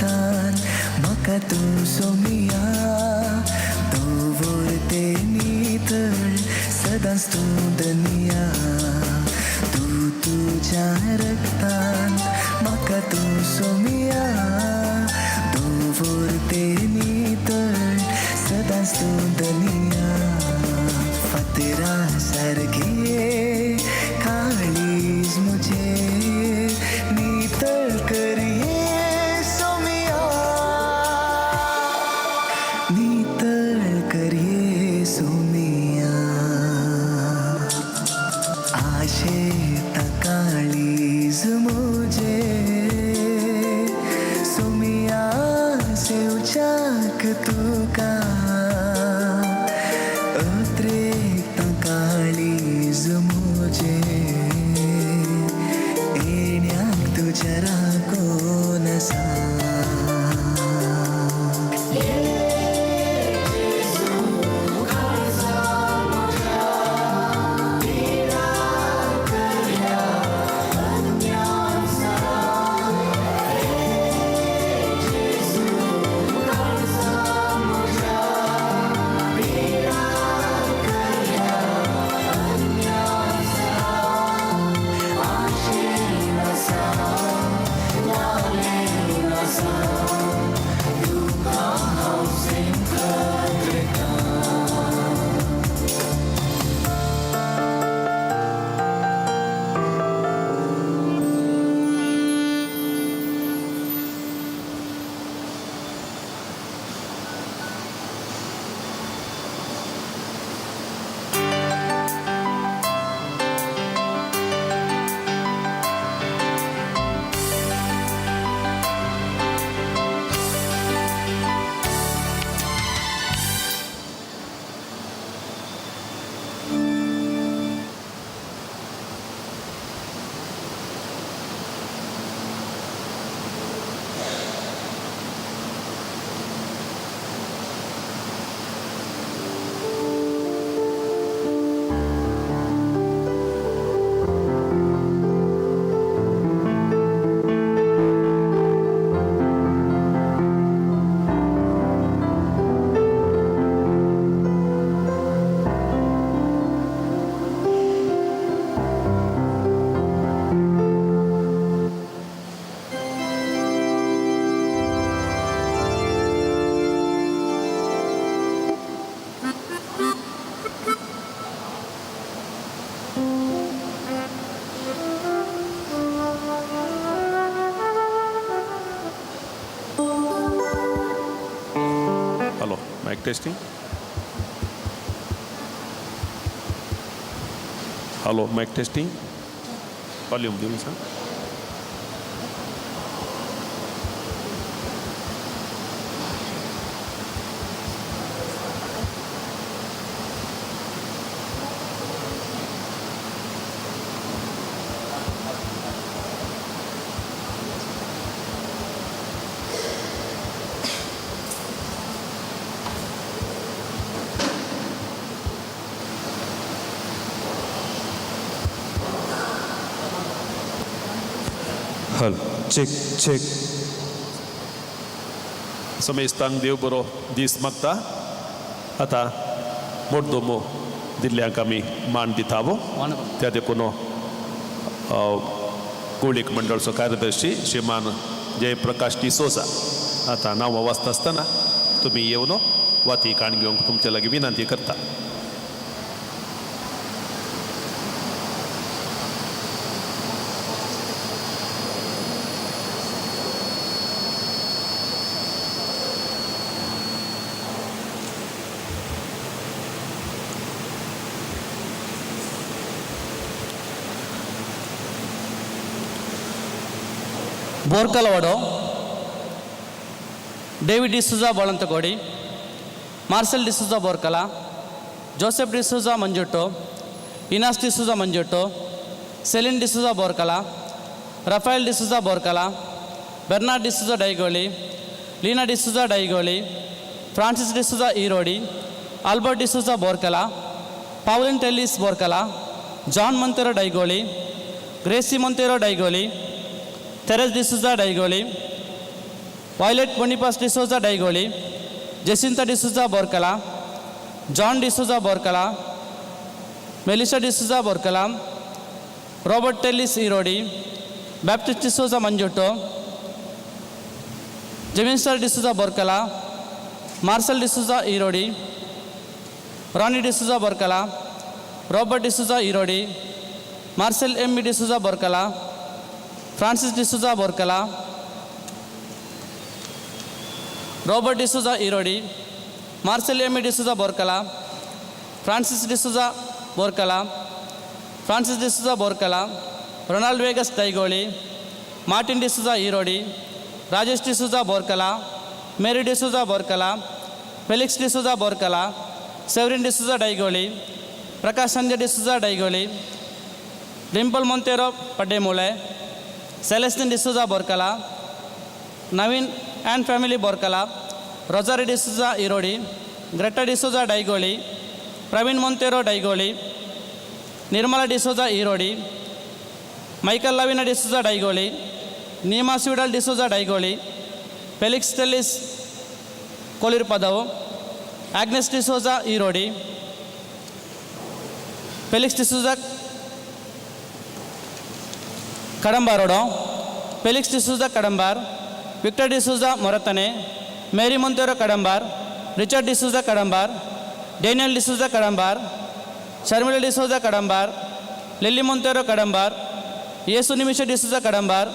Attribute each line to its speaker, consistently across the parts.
Speaker 1: रक्तान म्हाका तूं सोमिया, दवर ते नितळ सदांच तूं दनिया. तूं तुज्या रक्तान म्हाका तूं सोमिया, दवर ते नितळ सदांच तूं दनिया. फातरा सारखे काळीज मुझे नितळ करये सोमिया, नितळ करये सोमिया. आशेता काळीज मुझे सोमिया, सेवच्याक तुका अत्रेकता काळीज मुझे, येण्याक तुज्या राखून आसा.
Speaker 2: Hello, mic testing. Hello, mic testing. Volume दिवं सांग.
Speaker 3: Hello, check check.
Speaker 2: समेस्तांक देव बरो दीस मागता. आतां मोटदोमो दिल्ल्यांक आमी मान दितावो. त्या देखून कोळीक मंडळचो कार्यदर्शी श्रीमान जयप्रकाश डिसोजा आतां नांव वाचता आसतना तुमी येवन वाती काण घेवंक तुमचे लागीं विनंती करता.
Speaker 4: Borcalavado, David D'Souza Balanthakodi, Marcel D'Souza Borcala, Joseph D'Souza Manjotto, Inas D'Souza Manjotto, Celine D'Souza Borcala, Raphael D'Souza Borcala, Bernard D'Souza Daigoli, Leena D'Souza Daigoli, Francis D'Souza Erodi, Albert D'Souza Borcala, Pauline Tellis Borcala, John Monteiro Daigoli, Gracie Monteiro Daigoli, Teres D'Souza Daigoli, Violet Boniface D'Souza Daigoli, Jacinta D'Souza Borkala, John D'Souza Borkala, Melissa D'Souza Borkala, Robert Tellis Erodi, Baptist D'Souza Manjotto, Jeminstar D'Souza Borkala, Marcel D'Souza Erodi, Ronnie D'Souza Borkala, Robert D'Souza Erodi, Marcel M. D'Souza Borkala, Francis D'Souza Borkala, Robert D'Souza Erodi, Marcel M. D'Souza Borkala, Francis D'Souza Borkala, Francis D'Souza Borkala, Ronald Vegas Daigoli, Martin D'Souza Erodi, Rajesh D'Souza Borkala, Mary D'Souza Borkala, Felix D'Souza Borkala, Severin D'Souza Daigoli, Prakash Sanjay D'Souza Daigoli, Dimple Monteiro Paddemule, Celestine D'Souza Borkala, Naveen and family Borkala, Rosary D'Souza Erodi, Greta D'Souza Daigoli, Praveen Monteiro Daigoli, Nirmala D'Souza Erodi, Michael Lavina D'Souza Daigoli, Neema Svidal D'Souza Daigoli, Felix Tellis Kolirpadavu, Agnes D'Souza Erodi, Felix D'Souza Kadambarodo, Felix D'Souza Kadambar, Victor D'Souza Moratane, Mary Monteiro Kadambar, Richard D'Souza Kadambar, Daniel D'Souza Kadambar, Sharmila D'Souza Kadambar, Lily Monteiro Kadambar, Yesu Nimisha D'Souza Kadambar,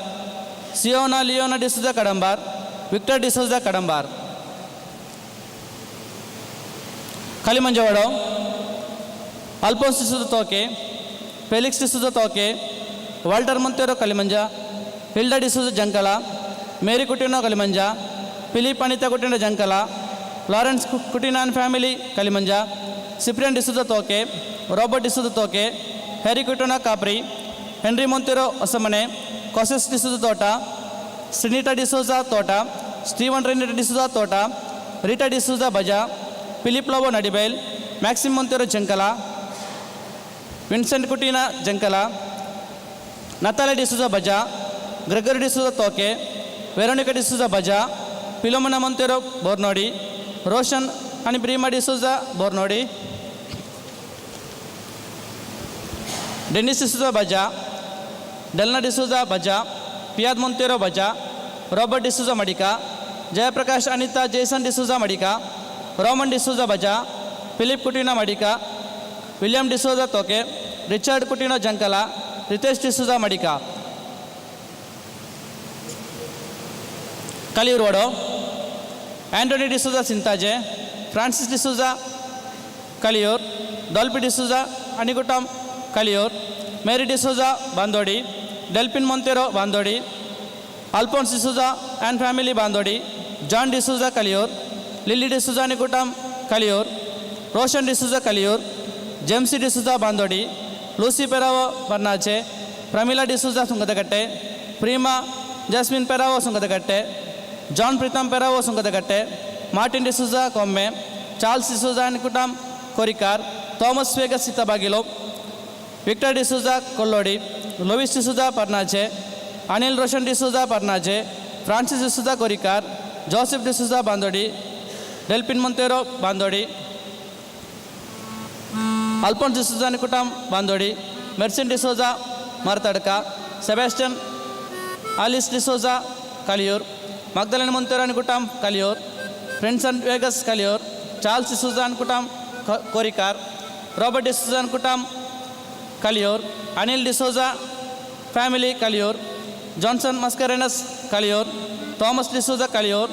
Speaker 4: Siona Leona D'Souza Kadambar, Victor D'Souza Kadambar. Kalimanjavado, Alphonse D'Souza Toke, Felix D'Souza Toke, Walter Monteiro Kalimanja, Hilda D'Souza Jankala, Mary Coutinho Kalimanja, Philip Anita Coutinho Jankala, Lawrence Coutinho and family Kalimanja, Cyprian D'Souza Toke, Robert D'Souza Toke, Harry Coutinho Capri, Henry Monteiro Osamane, Cosses D'Souza Tota, Sinita D'Souza Tota, Steven Renita D'Souza Tota, Rita D'Souza Baja, Philip Lobo Nadibail, Maxim Monteiro Jankala, Vincent Coutinho Jankala, Natalia D'Souza Baja, Gregory D'Souza Toke, Veronica D'Souza Baja, Philomena Monteiro Bornodi, Roshan and Prima D'Souza Bornodi, Dennis D'Souza Baja, Delna D'Souza Baja, Piad Monteiro Baja, Robert D'Souza Madika, Jayaprakash Anita Jason D'Souza Madika, Roman D'Souza Baja, Philip Coutinho Madika, William D'Souza Toke, Richard Coutinho Jankala, Ritesh D'Souza Madika. Kaliyurvado, Antony D'Souza Sintaje, Francis D'Souza Kaliyur, Dolphy D'Souza Anikutam Kaliyur, Mary D'Souza Bandodi, Delphin Monteiro Bandodi, Alphonse D'Souza and family Bandodi, John D'Souza Kaliyur, Lily D'Souza Anikutam Kaliyur, Roshan D'Souza Kaliyur, James D'Souza Bandodi, Lucy Perao Barnache, Pramila D'Souza Sunkadakatte, Prima Jasmine Perao Sunkadakatte, John Pritam Perao Sunkadakatte, Martin D'Souza Komme, Charles D'Souza Anikutam Korikar, Thomas Vegas Sitabagilo, Victor D'Souza Kollodi, Louis D'Souza Parnache, Anil Roshan D'Souza Parnache, Francis D'Souza Korikar, Joseph D'Souza Bandodi, Delphin Monteiro Bandodi, Alphonse D'Souza Anikutam Bandodi, Mercin D'Souza Martadka, Sebastian Alice D'Souza Kaliyur, Magdalene Monteiro Anikutam Kaliyur, Prince and Vegas Kaliyur, Charles D'Souza Anikutam Korikar, Robert D'Souza Anikutam Kaliyur, Anil D'Souza family Kaliyur, Johnson Mascarenhas Kaliyur, Thomas D'Souza Kaliyur,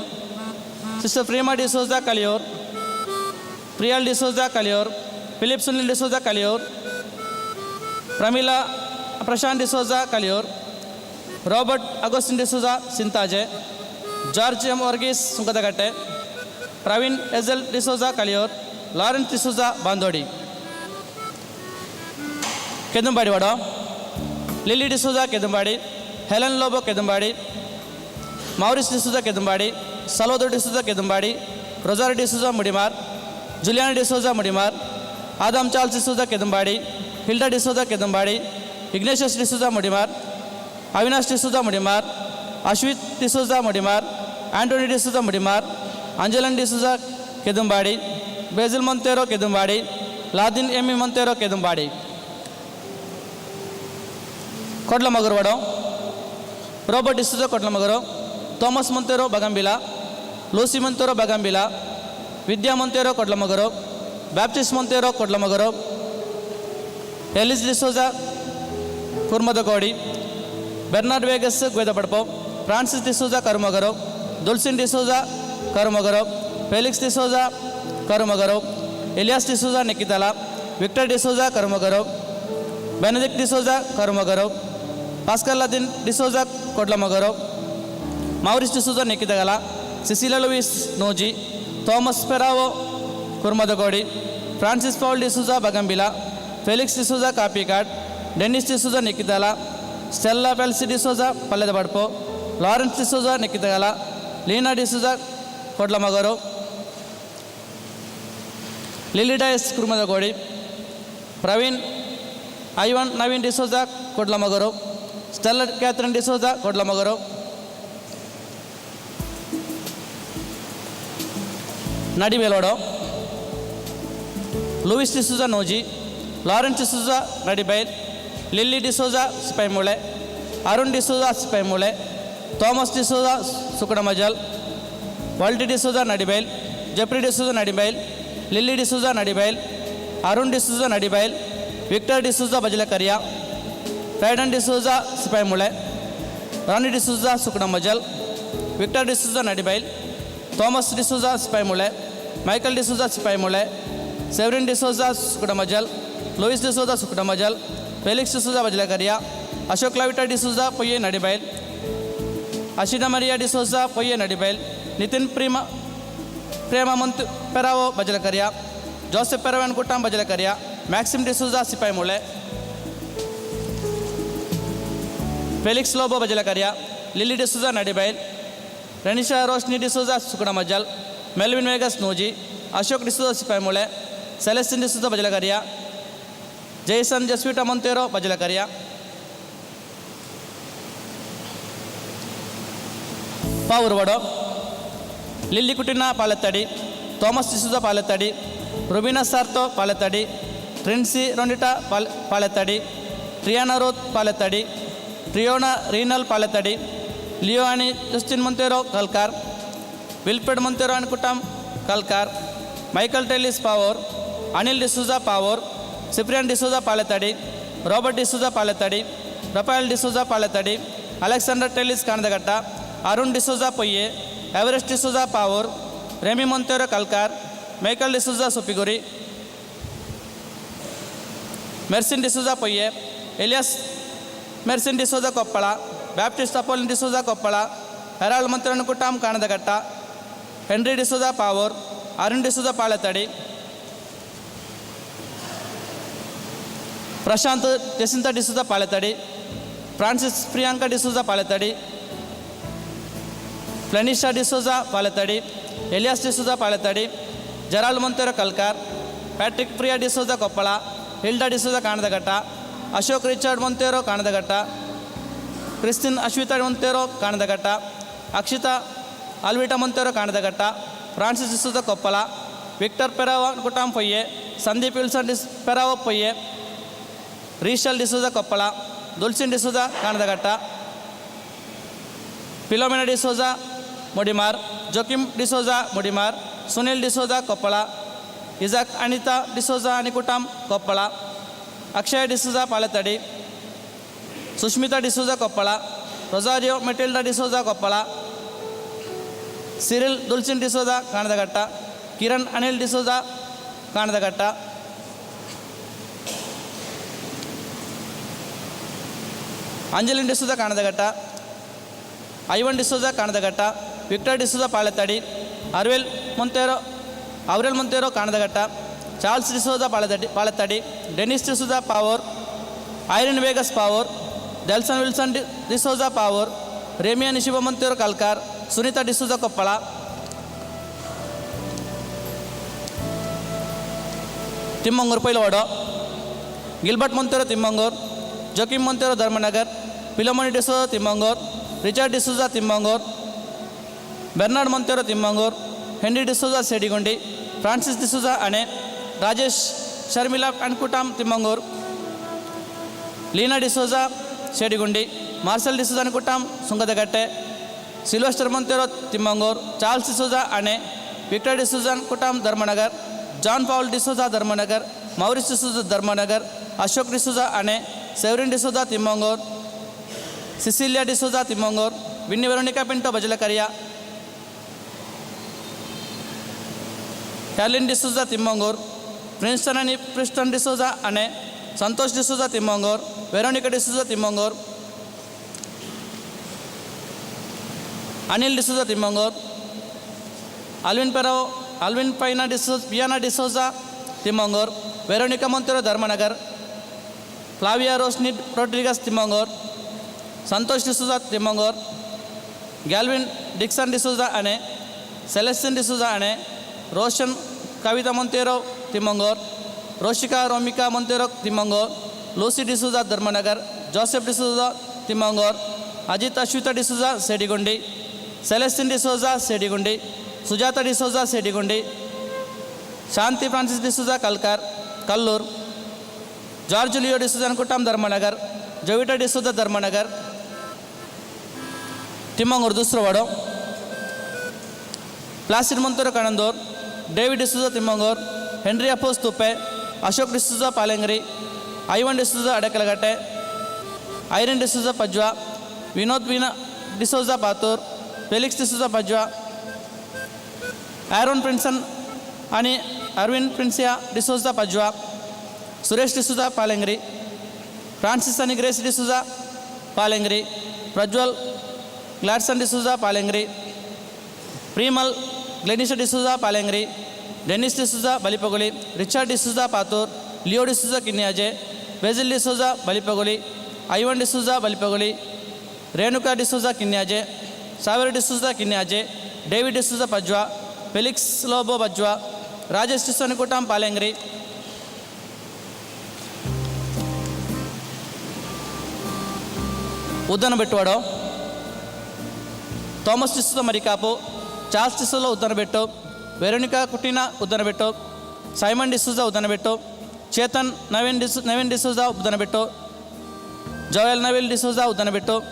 Speaker 4: Sister Prima D'Souza Kaliyur, Priyal D'Souza Kaliyur, Philip Sunil D'Souza Kaliyur, Pramila Prashant D'Souza Kaliyur, Robert Augustine D'Souza Sintaje, George M Varghese Sunkadakatte, Praveen Ezel D'Souza Kaliyur, Lawrence D'Souza Bandodi. Kedumbadi Vado, Lily D'Souza Kedumbadi, Helen Lobo Kedumbadi, Maurice D'Souza Kedumbadi, Salvador D'Souza Kedumbadi, Rosario D'Souza Mudimar, Juliana D'Souza Mudimar, Adam Charles D'Souza Kedumbadi, Hilda D'Souza Kedumbadi, Ignatius D'Souza Mudimar, Avinash D'Souza Mudimar, Ashwit D'Souza Mudimar, Antony D'Souza Mudimar, Angeline D'Souza Kedumbadi, Basil Monteiro Kedumbadi, Ladin Emi Monteiro Kedumbadi. Kodlamagurvado, Robert D'Souza Kodlamaguru, Thomas Monteiro Bagambila, Lucy Monteiro Bagambila, Vidya Monteiro Kodlamaguru, Baptist Monteiro Kodlamaguru, Ellis D'Souza Kurmadakodi, Bernard Vegas Guedapadpo, Francis D'Souza Karumagaru, Dulcin D'Souza Karumagaru, Felix D'Souza Karumagaru, Elias D'Souza Nikitala, Victor D'Souza Karumagaru, Benedict D'Souza Karumagaru, Pascal Ladin D'Souza Kodlamagaru, Maurice D'Souza Nikitagala, Cecilia Louis Noji, Thomas Ferrao Kurmadakodi, Francis Paul D'Souza Bagambila, Felix D'Souza Kapikad, Dennis D'Souza Nikitala, Stella Pelsi D'Souza Palledabadpo, Lawrence D'Souza Nikitagala, Leena D'Souza Kodlamagaru, Lily Dias Kurmadakodi, Praveen Ivan Naveen D'Souza Kodlamagaru, Stella Catherine D'Souza Kodlamagaru. Nadivelodo, Louis D'Souza Noji, Lawrence D'Souza Nadibail, Lily D'Souza Sipaimule, Arun D'Souza Sipaimule, Thomas D'Souza Sukudamajal, Walter D'Souza Nadibail, Jeffrey D'Souza Nadibail, Lily D'Souza Nadibail, Arun D'Souza Nadibail, Victor D'Souza Bajilakaria, Raiden D'Souza Sipaimule, Ronnie D'Souza Sukudamajal, Victor D'Souza Nadibail, Thomas D'Souza Sipaimule, Michael D'Souza Sipaimule, Severin D'Souza Sukudamajal, Louis D'Souza Sukudamajal, Felix D'Souza Bajilakaria, Ashok Lavita D'Souza Poyye Nadibail, Ashina Maria D'Souza Poyye Nadibail, Nitin Prema Prema Perao Bajilakaria, Joseph Peravan Kuttam Bajilakaria, Maxim D'Souza Sipaimule, Felix Lobo Bajilakaria, Lily D'Souza Nadibail, Renisha Roshni D'Souza Sukudamajal, Melvin Vegas Noji, Ashok D'Souza Sipaimule, Celestine D'Souza Bajilakaria, Jason Jasvita Monteiro Bajilakaria. Pavurvado, Lily Kutina Palathadi, Thomas D'Souza Palathadi, Rubina Sarto Palathadi, Trincy Ronita Palathadi, Triana Roth Palathadi, Triona Renal Palathadi, Leoani Justin Monteiro Kalkar, Wilfred Monteiro and Kutam Kalkar, Michael Tellis Pavoor, Anil D'Souza Pavoor, Cyprian D'Souza Palathadi, Robert D'Souza Palathadi, Raphael D'Souza Palathadi, Alexander Tellis Kanadaghatta, Arun D'Souza Poyye, Everest D'Souza Pavoor, Remy Monteiro Kalkar, Michael D'Souza Soppiguri, Mercin D'Souza Poyye, Elias Mercin D'Souza Koppala, Baptist Apollin D'Souza Koppala, Harold Monteiro Kuttam Kanadaghatta, Henry D'Souza Pavoor, Arun D'Souza Palathadi, Prashanth Jacinta D'Souza Palathadi, Francis Priyanka D'Souza Palathadi, Planisha D'Souza Palathadi, Elias D'Souza Palathadi, Gerald Monteiro Kalkar, Patrick Priya D'Souza Koppala, Hilda D'Souza Kanadaghatta, Ashok Richard Monteiro Kanadaghatta, Christine Ashwitha Monteiro Kanadaghatta, Akshita Alvita Monteiro Kanadaghatta, Francis D'Souza Koppala, Victor Perava Kuttam Poyye, Sandeep Wilson Perava Poyye, Rishal D'Souza Koppala, Dulcin D'Souza Kanadaghatta, Philomena D'Souza Mudimar, Joachim D'Souza Mudimar, Sunil D'Souza Koppala, Isaac Anita D'Souza Anikuttam Koppala, Akshaya D'Souza Palathadi, Sushmita D'Souza Koppala, Rosario Matilda D'Souza Koppala, Cyril Dulcin D'Souza Kanadaghatta, Kiran Anil D'Souza Kanadaghatta, Angeline D'Souza Kanadaghatta, Ivan D'Souza Kanadaghatta, Victor D'Souza Palathadi, Arvel Monteiro Aurel Monteiro Kanadaghatta, Charles D'Souza Palathadi, Dennis D'Souza Pavoor, Irene Vegas Pavoor, Delson Wilson D'Souza Pavoor, Remia Nishiba Monteiro Kalkar, Sunita D'Souza Koppala, Thimmangur Pailavado, Gilbert Monteiro Thimmangur, Joachim Monteiro Dharmanagar, Philomoni D'Souza Thimmangur, Richard D'Souza Thimmangur, Bernard Monteiro Thimmangur, Henry D'Souza Sedigundi, Francis D'Souza Ane, Rajesh Sharmila Ankutam Thimmangur, Leena D'Souza Sedigundi, Marcel D'Souza Ankutam Sunkadakatte, Sylvester Monteiro Thimmangur, Charles D'Souza Ane, Victor D'Souza Ankutam Dharmanagar, John Paul D'Souza Dharmanagar, Maurice D'Souza Dharmanagar, Ashok D'Souza Ane, Severin D'Souza Thimmangur, Cecilia D'Souza Thimmangur, Winnie Veronica Pinto Bajalakariya, Carlin D'Souza Thimmangur, Princeton आणि Priston D'Souza Ane, Santosh D'Souza Thimmangur, Veronica D'Souza Thimmangur, Anil D'Souza Thimmangur, Alvin Pero Alvin Paina D'Souza Piana D'Souza Thimmangur, Veronica Monteiro Dharmanagar, Flavia Roshni Rodrigues Thimmangur, Santosh D'Souza Thimmangur, Galvin Dixon D'Souza Ane, Celestine D'Souza Ane, Roshan Kavita Monteiro Thimmangur, Roshika Romika Monteiro Thimmangur, Lucy D'Souza Dharmanagar, Joseph D'Souza Thimmangur, Ajit Ashwitha D'Souza Sedigundi, Celestine D'Souza Sedigundi, Sujatha D'Souza Sedigundi, Shanti Francis D'Souza Kalkar Kallur, George Leo D'Souza Ankutam Dharmanagar, Jovita D'Souza Dharmanagar, Thimmangur Dusro Vado, Placid Monteiro Kanandur, David D'Souza Thimmangur, Henry Apose Tupe, Ashok D'Souza Palengri, Ivan D'Souza Adakalakatte, Irene D'Souza Pajwa, Vinod Veena D'Souza Patur, Felix D'Souza Pajwa, Aaron Prinson आणि Arvind Princia D'Souza पज्वा, Suresh D'Souza पालेंगरी, Francis आणि Grace D'Souza Palengri, Prajwal Gladson D'Souza Palengri, Premal Glenisha D'Souza Palengri, Dennis D'Souza Balipaguli, Richard D'Souza Patur, Leo D'Souza Kinniaje, Basil D'Souza Balipaguli, Ivan D'Souza Balipaguli, Renuka D'Souza Kinniaje, Saver D'Souza Kinniaje, David D'Souza Pajwa, Felix Lobo Pajwa, Rajesh D'Souza Ankutam Palengri. Uddanabettu Thomas D'Souza Marikapu, Charles D'Souza Uddanabettu, Veronica Kutina Uddanabettu, Simon D'Souza Uddanabettu, Chetan Naveen D'Souza Uddanabettu, Joel Neville D'Souza Uddanabettu,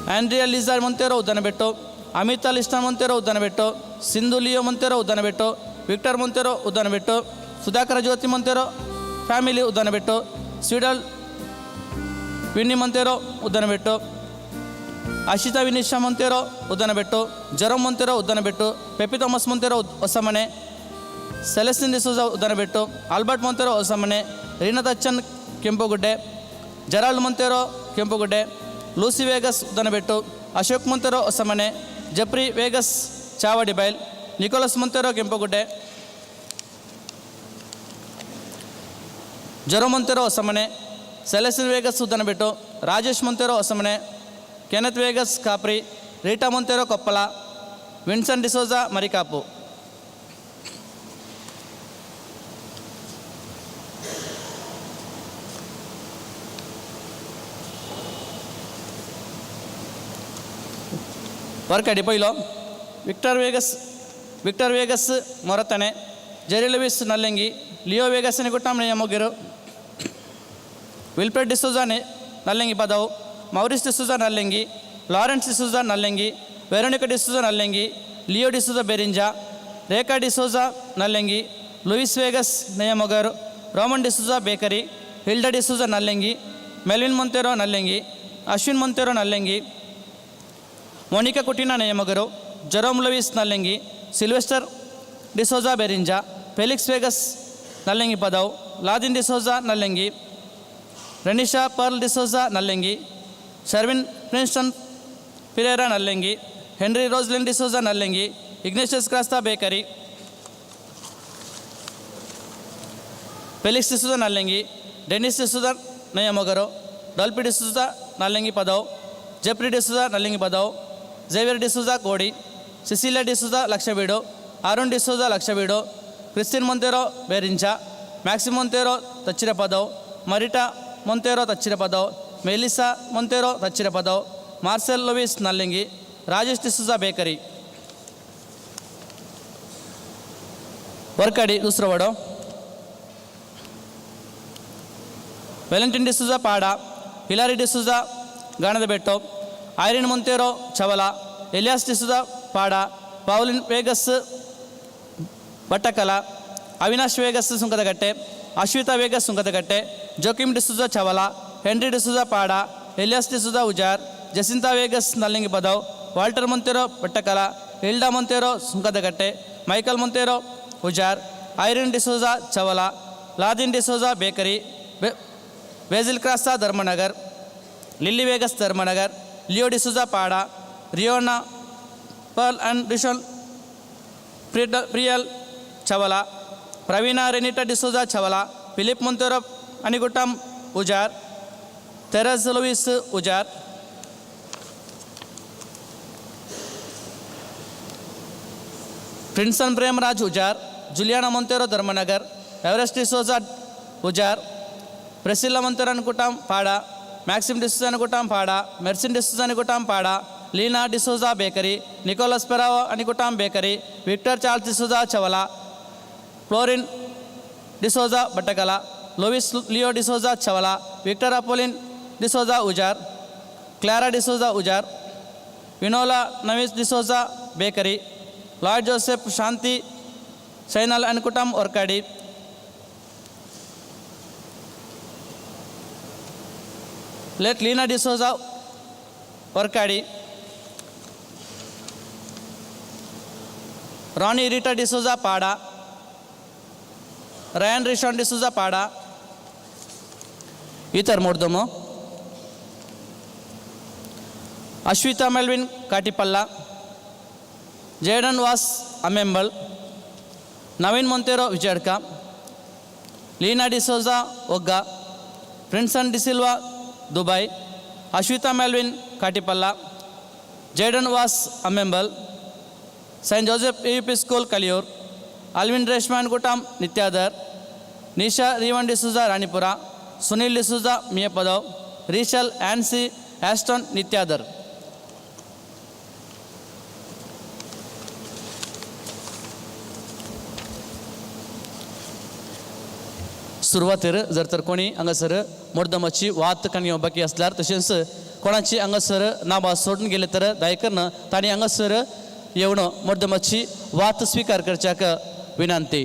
Speaker 4: Andrea Liza Monteiro Uddanabettu, Amita Liston Monteiro Uddanabettu, Sindhu Leo Monteiro Uddanabettu, Victor Monteiro Uddanabettu, Sudhakara Jyothi Monteiro family Uddanabettu, Swidal Winnie Monteiro Uddanabettu, Ashita Vinisha Monteiro Uddanabettu, Jerome Monteiro Uddanabettu, Peppy Thomas Monteiro Hosamane, Celestine D'Souza Uddanabettu, Albert Monteiro Hosamane, Reena Thachan Kempugudde, Gerald Monteiro Kempugudde, Lucy Vegas Uddanabettu, Ashok Monteiro Hosamane, Jeffrey Vegas Chavadibail, Nicholas Monteiro Kempugudde, Jerome Monteiro Hosamane, Celestine Vegas Uddanabettu, Rajesh Monteiro Hosamane, Kenneth Vegas Kapri, Rita Monteiro Koppala, Vincent D'Souza Marikapu. Varkady पयलो Victor Vegas Moratane, Jerry Lewis Nallengi, Leo Vegas Anikutam Neyamoguru, Wilfred D'Souza Nallengi Padavu, Maurice D'Souza Nallengi, Lawrence D'Souza Nallengi, Veronica D'Souza Nallengi, Leo D'Souza Berinja, Rekha D'Souza Nallengi, Louis Vegas Neyamogaru, Roman D'Souza bakery, Hilda D'Souza Nallengi, Melvin Monteiro Nallengi, Ashwin Monteiro Nallengi, Monica Kutina Neyamagaru, Jerome Lewis Nallengi, Sylvester D'Souza Berinja, Felix Vegas Nallengi Padavu, Ladin D'Souza Nallengi, Renisha Pearl D'Souza Nallengi, Sherwin Princeton Pereira Nallengi, Henry Roslin D'Souza Nallengi, Ignatius Crasta bakery, Felix D'Souza Nallengi, Dennis D'Souza Neyamagaru, Dolpy D'Souza Nallengi Padavu, Jeffrey D'Souza Nallengi Padavu, Xavier D'Souza Kodi, Cecilia D'Souza Lakshaveedu, Arun D'Souza Lakshaveedu, Christine Monteiro Berinja, Maxi Monteiro Thachirapadavu, Marita Monteiro Thachirapadavu, Melissa Monteiro Thachirapadavu, Marcel Louis Nallengi, Rajesh D'Souza bakery. Varkady दुसरो वडो, Valentin D'Souza Pada, Hillary D'Souza Ganadabettu, Irene Monteiro Chavala, Elias D'Souza Pada, Pauline Vegas Battakala, Avinash Vegas Sunkadakatte, Ashwitha Vegas Sunkadakatte, Joachim D'Souza Chavala, Henry D'Souza Pada, Elias D'Souza Ujar, Jacintha Vegas Nallingipadavu, Walter Monteiro Battakala, Hilda Monteiro Sunkadakatte, Michael Monteiro Ujar, Irene D'Souza Chavala, Ladin D'Souza bakery, Basil Crasta Dharmanagar, Lily Vegas Dharmanagar, Leo D'Souza Pada, Riona Pearl and Rishon Priyal Chavala, Praveena Renita D'Souza Chavala, Philip Monteiro Anikutam Ujar, Therese Louis Ujar. Prinson Premraj Ujar, Juliana Monteiro Dharmanagar, Everest D'Souza Ujar, Priscilla Monteiro Anikutam Pada, Maxim D'Souza Anikutam Pada, Mersin D'Souza Anikutam Pada, Leena D'Souza bakery, Nicholas Perao Anikutam bakery, Victor Charles D'Souza Chavala, Florin D'Souza Battakala, Louis Leo D'Souza Chavala, Victor Apollin D'Souza Ujar, Clara D'Souza Ujar, Vinola Navis D'Souza bakery, Lord Joseph Shanti Shainal Anikutam Varkady, late Leena D'Souza Varkady, Rani Rita D'Souza Pada, Ryan Rishon D'Souza Pada. Ether Mordomo, Ashwitha Melvin Katipalla, Jaden Vaz Ammembal, Naveen Monteiro Vijayadka, Leena D'Souza Ogga, Prinson D'Silva Dubai, Ashwitha Melvin Katipalla, Jaden Vaz Ammembal, Saint Joseph A P school Kaliyur, Alvin Reshma Anikutam Nithyadar, Nisha Revan D'Souza Ranipura, Sunil D'Souza Miyapadavu, Rishal Ancy Aston Nithyadar. सुरवातीर जर तर कोणी हांगासर मुर्दमाची वात काणी बाकी आसल्यार तशेंच कोणाची हांगासर नांवां सोडून गेले तर दया तांणी हांगासर येवन मुर्दमाची वात स्विकार करच्याक विनंती.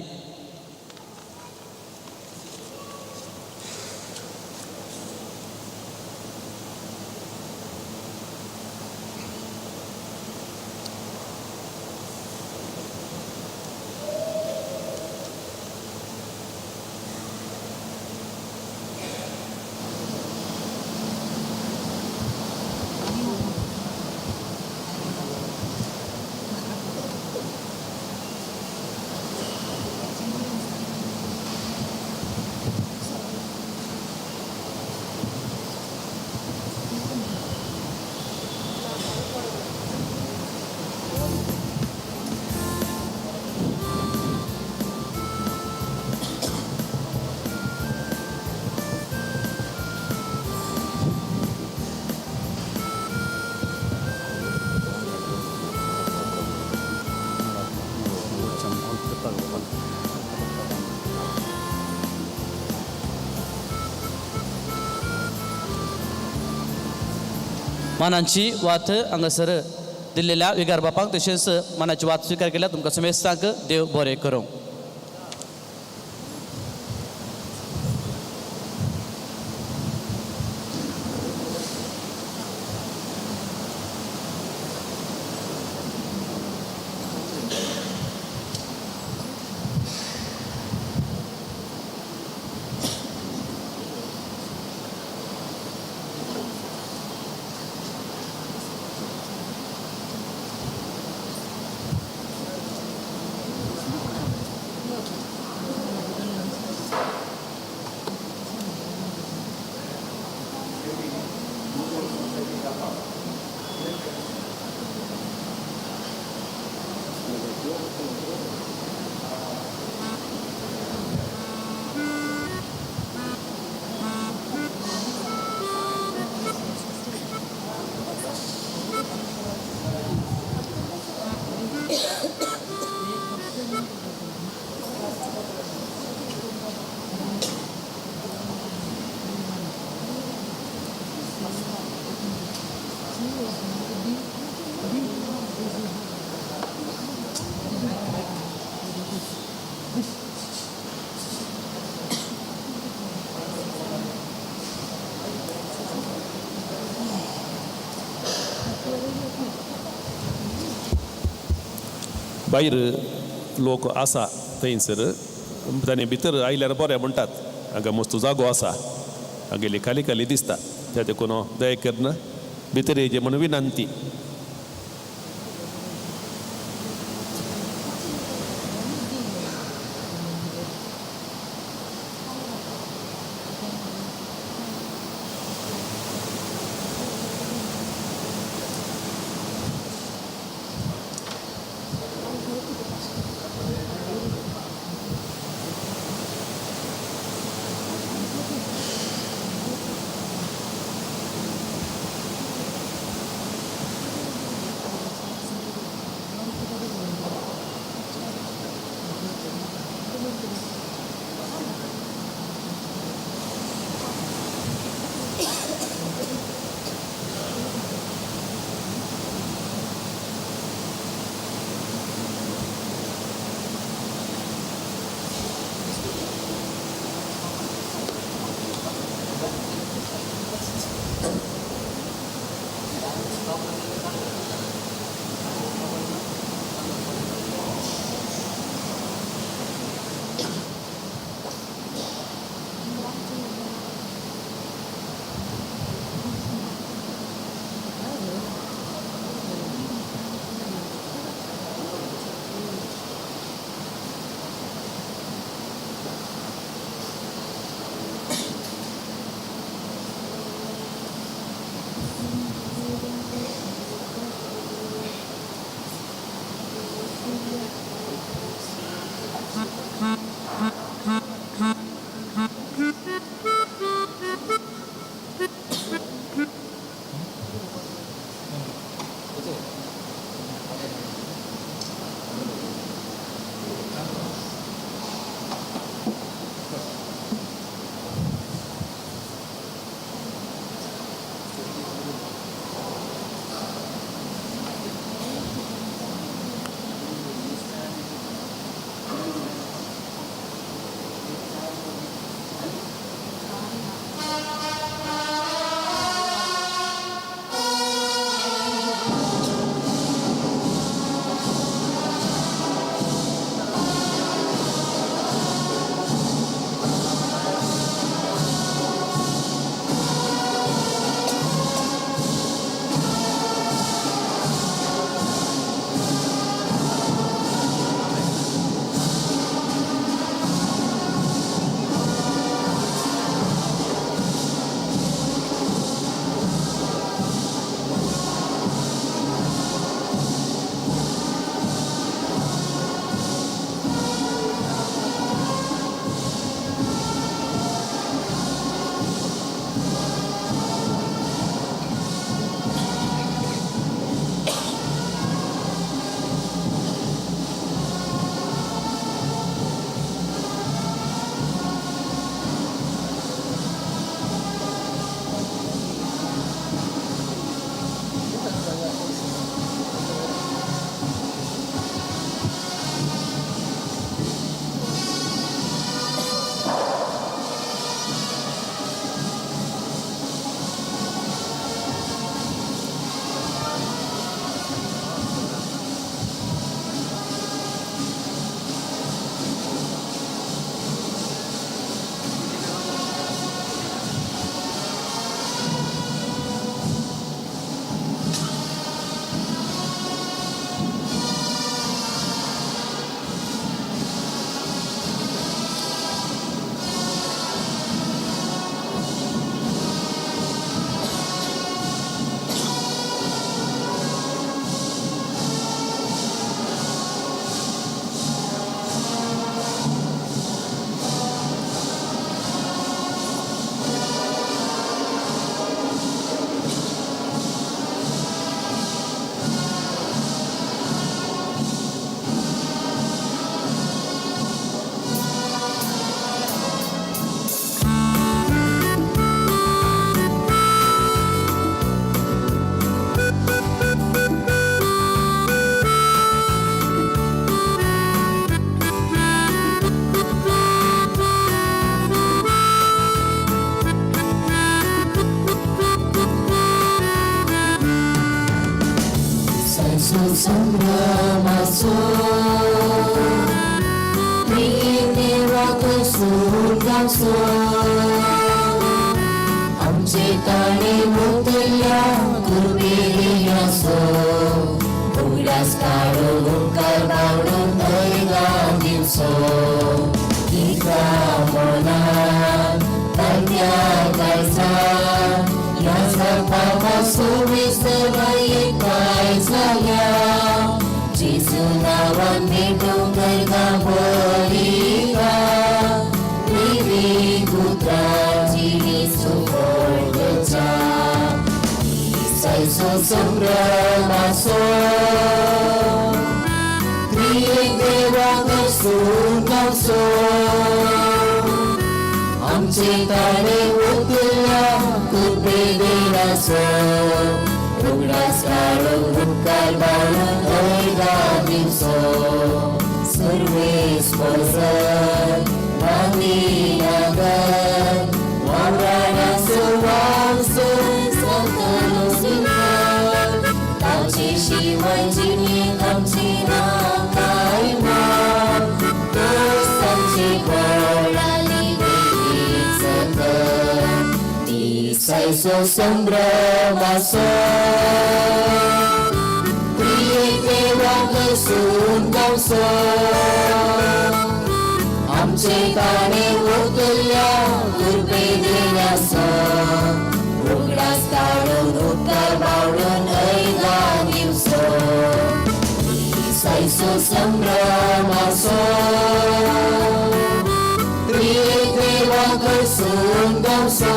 Speaker 4: मानांची वात हांगासर दिल्लेल्या विगार बापांक तशेंच मानाची वात स्विकार केल्या तुमकां समेस्तांक देव बरें करूं.
Speaker 2: भायर लोक आसा थंयसर ताणें भितर आयल्यार बरें म्हणटात. हांगा मस्त जागो आसा, हागेली खाली खाली दिसता, त्या देखून दया करून भितर येवचें म्हूण विनंती.
Speaker 5: संभ्रमाचो करसून गावचो आमचे ताणे मुतल्या कुरबेरियासो उगडास काडून उपकार बावडून ऐगा दिवचो गिता मनान तांत्या काळजान ह्या जापां सुविसर काय जाल्या जेजू नांवान भेटूंक करता बरी देवी पुत्राची सुफळ करच्या सायसो संभ्रमासो त्रिएक देवाक सून गावचो आमचे ताणे उतरल्या कृपे देवाचो उगडास काडून उपकार बाळून ऐगा दिवचो सर्वेस पजर गांधीनगर वावराणाचो वावसो सकलो सुंदर ताची शिवाय जिणेक आमची ना काय मान ताची बळाली देवीच कर दिसायचो संभ्रमासो त्रिएक देवाक सून गावचो आमचे ताणे उतरल्या कृपे देण्याचो उगडास काडून उपकार बावडून ऐगा दिवचो दिसायचो संभ्रमासो त्रिएक देवाक सून गावचो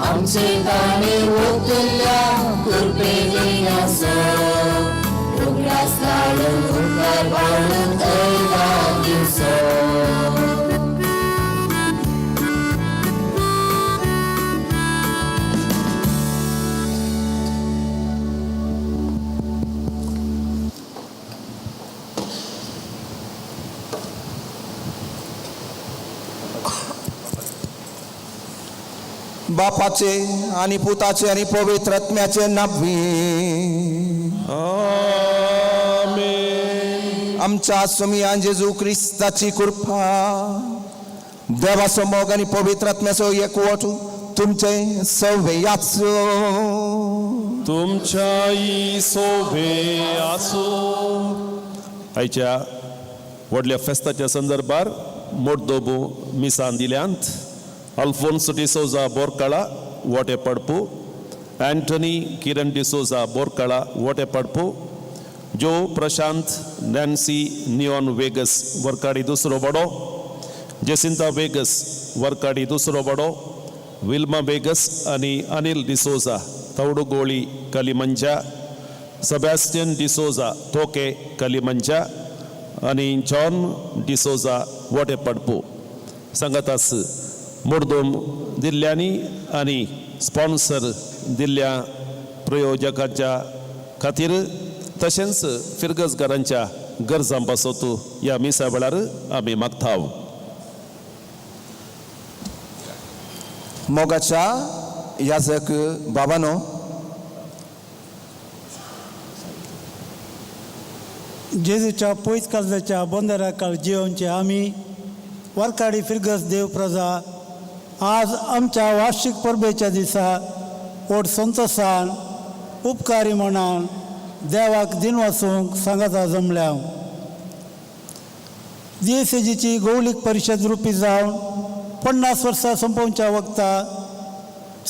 Speaker 5: आमचे ताणे उतरल्या कृपे देण्याचो उगडास काडून उपकार बावडून ऐगा दिवचो.
Speaker 6: बापाचे आणि पुताचे आणि पवित्र आत्म्याचे नावी.
Speaker 2: आमेन.
Speaker 6: आमच्या स्वामी जेजू क्रिस्ताची कृपा, देवाचो मोग आनी पवित्र आत्म्याचो एकवट तुमचे सवयाचो
Speaker 2: तुमच्याई सोभे आसो. आयच्या व्हडल्या फेस्ताच्या संदर्भार मोडदोबो मिसान दिल्यांत अल्फोन्सो डिसोजा बोरकाळा वोटे पडपू, अँटनी किरण डिसोजा बोरकाळा वोटे पडपू, जो प्रशांत नॅन्सी निऑन वेगस वरकाडी दुसरो बडो, जेसिंता वेगस वरकाडी दुसरो बडो, विल्मा वेगस आनी अनिल डिसोजा तवडुगोळी कलिमंजा, सेबॅस्टियन डिसोजा तोके कलिमंजा आनी जॉन डिसोजा वोटे पडपू. सांगातास मुर्दोम दिल्ल्यांनी आनी स्पॉन्सर दिल्ल्या प्रयोजकाच्या खातीर तशेंच फिरगजगारांच्या गरजां पासत ह्या मिसा वेळार आमी मागता.
Speaker 6: मोगाच्या याजक बाबानो,
Speaker 7: जेजूच्या पयस काजल्याच्या बंदराकाळ जियोवचे आमी वारकाडी फिरगस देव प्रजा आज आमच्या वार्षिक परबेच्या दिसा व्हड संतोसान उपकारी मनान देवाक दिनवासूंक सांगाता जमल्या. दियेसेजीची गौलीक परिशद रुपी जावन 50 वर्सां सोंपोवच्या वखता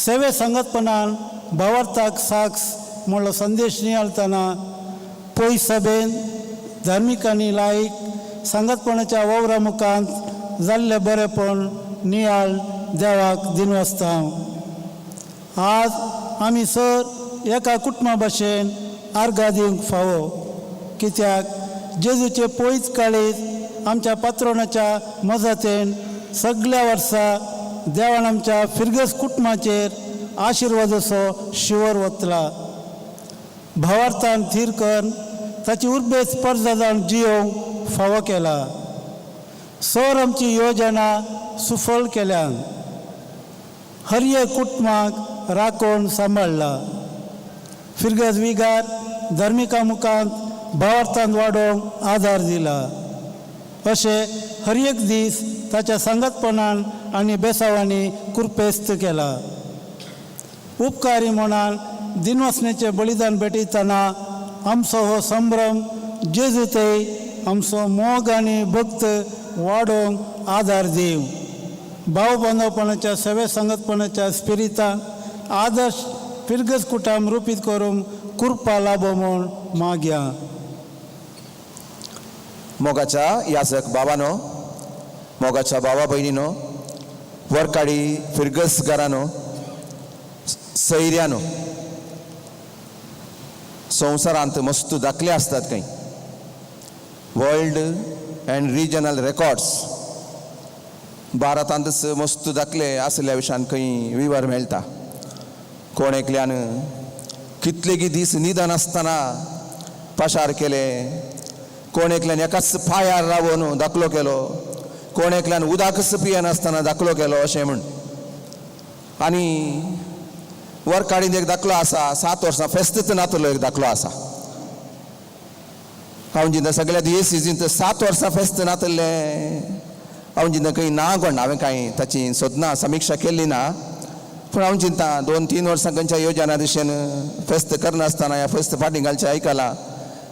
Speaker 7: सेवे सांगतपणान भावार्थाक साक्ष म्हणलो संदेश नियाळतना पयस सभेन धार्मीक आनी लायक सांगतपणाच्या वावरा मुखांत जाल्लें बरेंपण नियाळ देवाक दिनवासता. आज आमी सर एका कुटुंबा भशेन आर्गां दिवंक फावो, कित्याक जेजूचे पयस काळीज आमच्या पात्रोणाच्या मजतेन सगल्या वर्सा देवान आमच्या फिरगस कुटुंबाचेर आशिर्वादाचो शिवर वतला. भावार्थान थीर करून ताची उर्बेच स्पर्धा जावन जियोवंक फावो केला. सर आमची योजना सुफळ केल्यान हर एक कुटुंबाक राखून सांबाळ्ळा. फिरगज विगार धार्मिका मुखांत भावार्थान वाडोवंक आदार दिला. अशें हर एक दीस ताच्या सांगतपणान आनी बेसावांनी कुरपेस्त केला. उपकारी म्हणान दिनवासनेचें बलिदान भेटयतना आमचो हो संभ्रम जेजू थंय आमचो मोग आनी भक्त वाडोवंक आदार दिवं. भाव बांदवपणाच्या सेवे सांगतपणाच्या स्पिरितान आदर्श फिरगज कुटाम रुपीत करूंक कृपा लाभो म्हूण मागया.
Speaker 6: मोगाच्या याजक बाबानो, मोगाच्या बाबा भयणीनो, वरकाडी फिरगस घरानो, सैऱ्यानो, संवसारांत मस्त दाखले आसतात खंय वर्ल्ड अँड रिजनल रेकॉर्ड्स. भारतांतच मस्त दाखले आसल्या विशयान खंय विवर मेळटा. कोण एकल्यान कितलेगी दीस निदान आसतना पाशार केले, कोण एकल्यान एकाच पांयार रावन दाखलो केलो, कोण एकल्यान उदकच पियेनासतना दाखलो केलो अशें म्हूण. आनी वरकाडीन एक दाखलो आसा, 7 वर्सां फेस्तच नातलो एक दाखलो आसा. हांव जिंदा सगळ्या दियेसीजींत 7 वर्सां फेस्त नातलें हांव जिंदा खंय ना कोण, हांवें कांय ताची सोदना समिक्षा केली ना, पूण हांव चिंता 2-3 वर्सां खंयच्या योजना दिशेन फेस्त करनासतना ह्या फेस्त फाटीं घालचें आयकलां,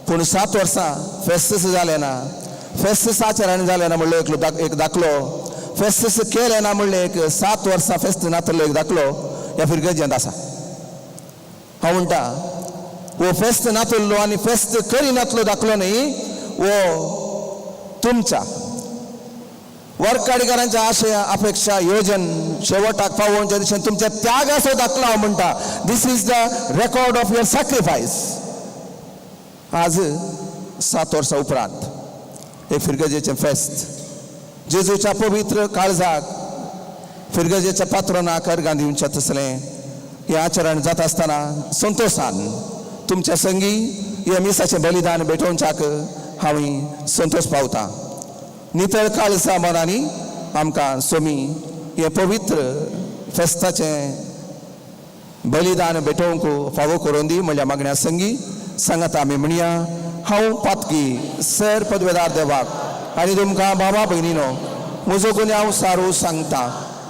Speaker 6: पूण 7 वर्सां फेस्तच जालें ना, फेस्तच आचरण जालें ना म्हणलो एक दाखलो, फेस्तच केलें ना म्हणलें एक 7 वर्सां फेस्त नातलो एक दाखलो ह्या फिरगर्जेंत आसा. हांव म्हणटा हो फेस्त नातलो आनी फेस्त करिनातलो दाखलो न्ही, हो तुमच्या वरकाडीकारांच्या आशया अपेक्षा योजन शेवटाक पावोवच्या दिशेन तुमच्या त्यागाचो दाखलो. हांव म्हणटा this is the record of your sacrifice. आज 7 वर्सां उपरांत एक फिरगजेचें फेस्त जेजूच्या पवित्र काळजाक फिरगजेच्या पात्रणाक अर्गां दिवचें तसलें हें आचरण जाता आसतना संतोशान तुमच्या संगी हे मिसाचें बलिदान भेटोवच्याक हांव संतोश पावता. नितळ काळजा मनांनी आमकां सोमी हें पवित्र फेस्ताचें बलिदान भेटोवंक फावो करून दी म्हणल्या मागण्या संगी सांगात आमी म्हणया. हांव पातकी सर पदवेदार देवाक आनी तुमकां बाबा भयणीनो म्हजो गुन्यांव सारू सांगता.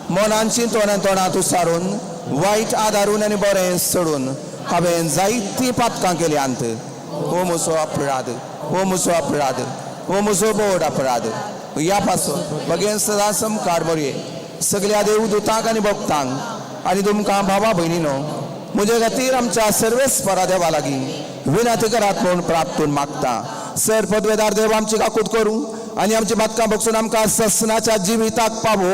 Speaker 6: मनांची तोंडां तोंडांत सारून वायट आदारून आनी बरें सोडून हांवें जायतीं पातकां केल्यांत. हो म्हजो अपराध, हो म्हजो अपराध, हो म्हजो बोड अपराध. ह्या पासून बगेन सदां समकार बरये सगल्या देवदूतांक आनी भक्तांक आनी तुमकां बाबा भयणीनो म्हजे खातीर आमच्या सर्वेस्परा देवा लागीं विनंती करात म्हूण प्राप्तून मागता. सर पदवेदार देव आमची काकूत करूं आनी आमची बातकां बगसून आमकां ससनाच्या जिविताक पावो.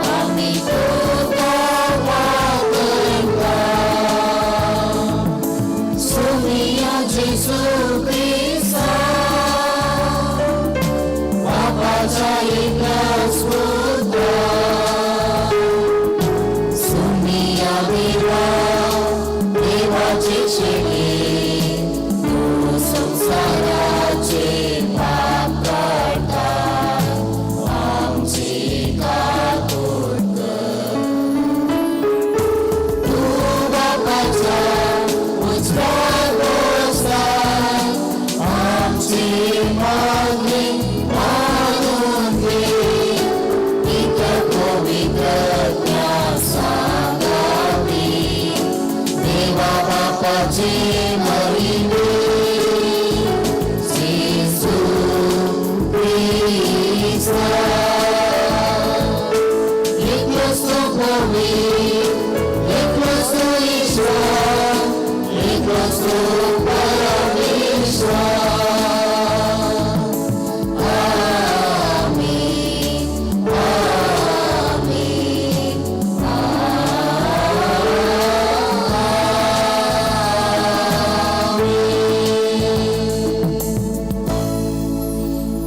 Speaker 5: Ami tuka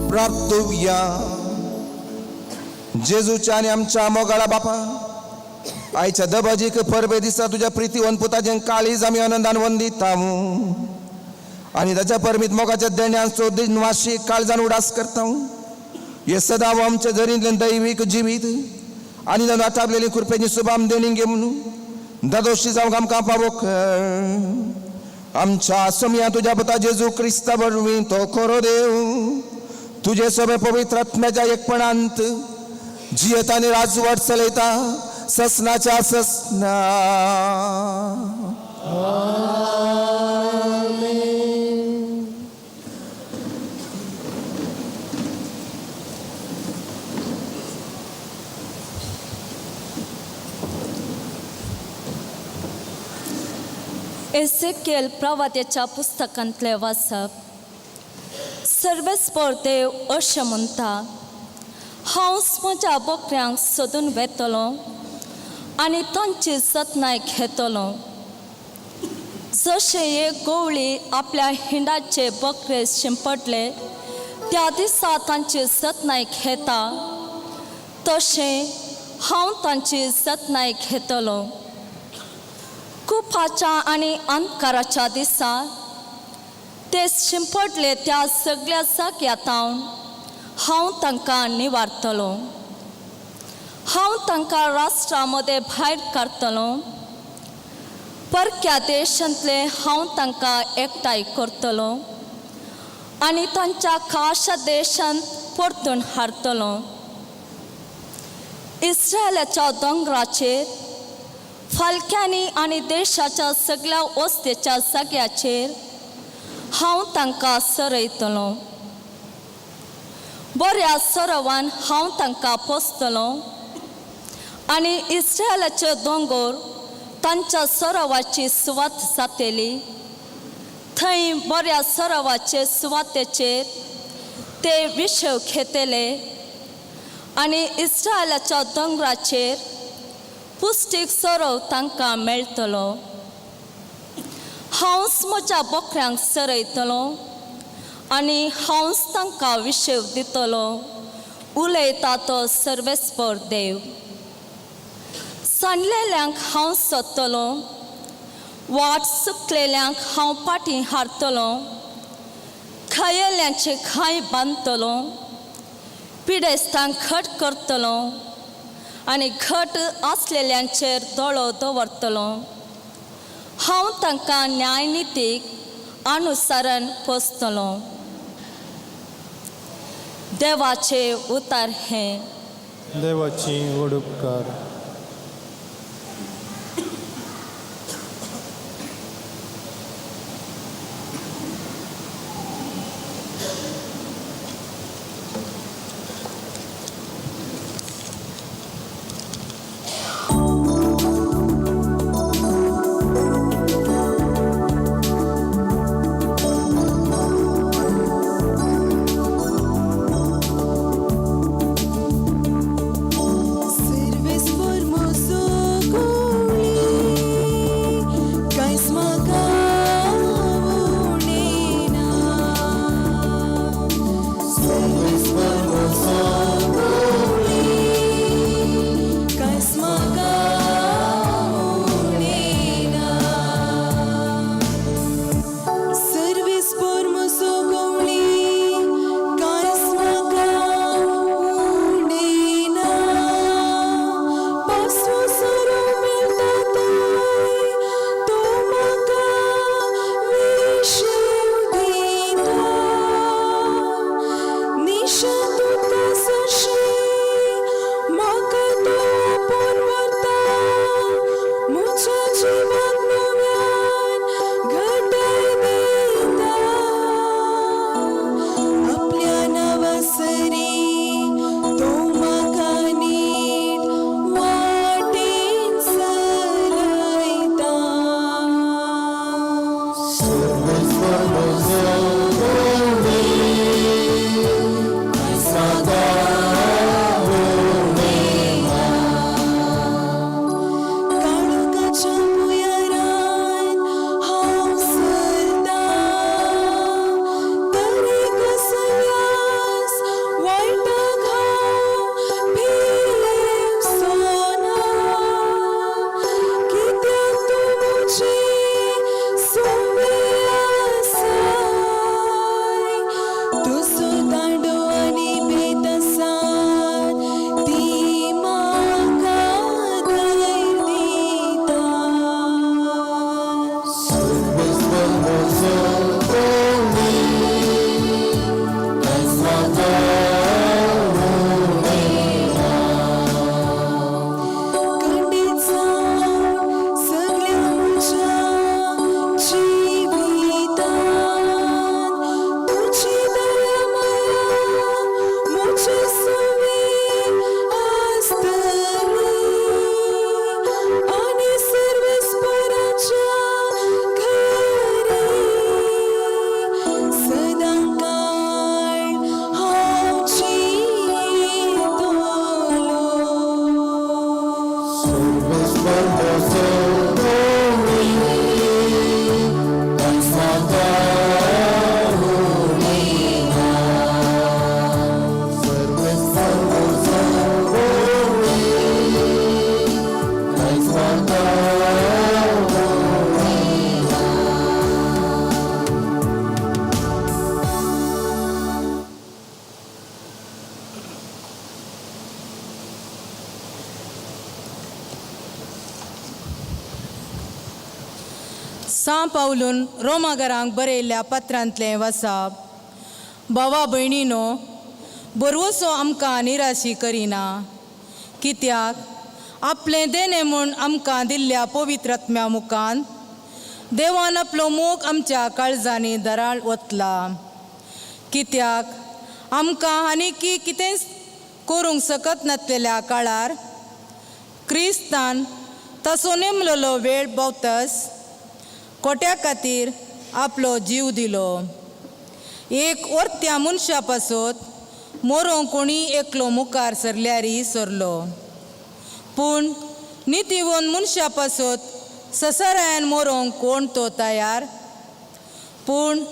Speaker 6: प्राप्तुया जेजूच्या आनी आमच्या मोगाळा बापा आयच्या दबाजीक परबे दिसा तुज्या प्रितीवन पुताचें काळीज आमी आनंदान वंदिता आनी ताच्या परमीत मोगाच्या देण्यांचो दिनवाशी काळजान उडास करता. हे सदां आमच्या जरींतल्यान दैवीक जिवीत आनी नाटाबलेली कृपेची सुबाम देणी घे म्हणून दादोशी जावंक आमकां पावो कर. आमच्या सोमया तुज्या पुता जेजू क्रिस्ता वरवीं तो खरो देव तुजे सोबे पवित्र आत्म्याच्या एकपणांत जियेता आनी राजवट चलयता ससनाच्या ससना.
Speaker 8: एसेकेल प्रवाद्याच्या पुस्तकांतले वाचप. सर्वेस्पर देव अशें म्हणटा, हांव म्हज्या बकऱ्यांक सोदून वेतलो आनी तांची जतनाय घेतलो. जशें एक गवळी आपल्या हिंडाचे बकरे शिंपडले त्या दिसा तांची जतनाय घेता तशें हांव तांची जतनाय घेतलो. कुपाच्या आनी अंधकाराच्या दिसा ते शिंपडले त्या सगळ्या जाग्यांत हांव तांकां निवारतलो. हांव तांकां राष्ट्रा मदें भायर काडटलो. परक्या देशांतले हांव तांकां एकठांय करतलो आनी तांच्या खाशा देशांत परतून हाडटलो. इस्रायलाच्या दोंगराचेर फालक्यांनी आनी देशाच्या सगळ्या वस्तेच्या जाग्याचेर हांव तांकां सरयतलो. बऱ्या सरोवान हांव तांकां पोसतलो आनी इस्रायलाचे दोंगर तांच्या सरोवाची सुवात जातली. थंय बऱ्या सरोवाचे सुवातेचेर ते विशव घेतले आनी इस्रायलाच्या दोंगराचेर पुश्टीक सरोव तांकां मेळटलो. हांवच म्हज्या बकऱ्यांक सरयतलो आनी हांवच तांकां विशेव दितलो, उलयता तो सर्वेस्पर देव. सांडलेल्यांक हांव सोदतलो, वाट चुकलेल्यांक हांव फाटीं हाडटलो, खायेल्यांचे खांय बांदतलो, पिडेस्तांक घट करतलो आनी घट आसलेल्यांचेर दोळो दवरतलो. हांव तांकां न्यायनितीक अनुसरण पोसतलो. देवाचे उतार हें.
Speaker 9: देवाची व्हड उपकार.
Speaker 10: Service for सां पावलून रोमागरांक बरयल्ल्या पत्रांतलें वसाप. भावा भयणीनो, बरवसो आमकां निराशी करिना, कित्याक आपलें देणें म्हूण आमकां दिल्ल्या पवित्र आत्म्या मुखान देवान आपलो मोग आमच्या काळजांनी दराळ वतला. कित्याक आमकां आनीकी कितेंच करूंक सकत नासलेल्या काळार क्रिस्तान तसो नेमलेलो वेळ भोवतस कोट्या खातीर आपलो जीव दिलो. एक ओरत्या मनशा पासत मोरोंक कोणी एकलो मुखार सरल्यारी सरलो, पूण नितीवन मनशा पासत ससरायान मोरोंक कोण तो तयार. पूण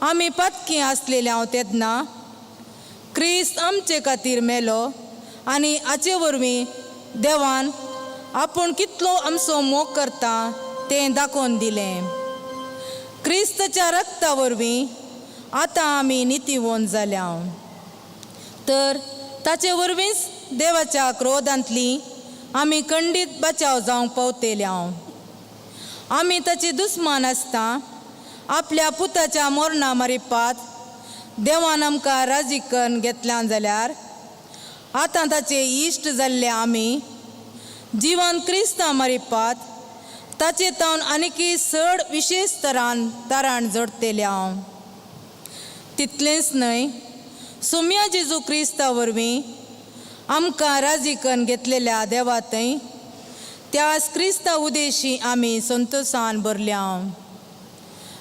Speaker 10: आमी पातकी आसलेले हांव तेन्ना क्रिस्त आमचे खातीर मेलो आनी हाचे वरवीं देवान आपूण कितलो आमचो मोग करता तें दाखोवन दिलें. क्रिस्तच्या रक्ता वरवीं आतां आमी नितीवंत जाल्या, तर ताचे वरवींच देवाच्या क्रोधांतली आमी खंडीत बचाव जावंक पावतल्या. आमी ताची दुस्मान आसता आपल्या पुताच्या मोरणा मारिपात देवान आमकां राजी करून घेतल्यान जाल्यार आतां ताचे इश्ट जाल्ले आमी जिवन क्रिस्ता मारिपात ताचे तावन आनीकी चड विशेश तरान ताराण जोडटेल्या. तितलेंच न्हय, सुम्या जेजू क्रिस्ता वरवीं आमकां राजी करून घेतलेल्या देवा थंय त्याच क्रिस्ता उदेशी आमी संतोशान भरल्या.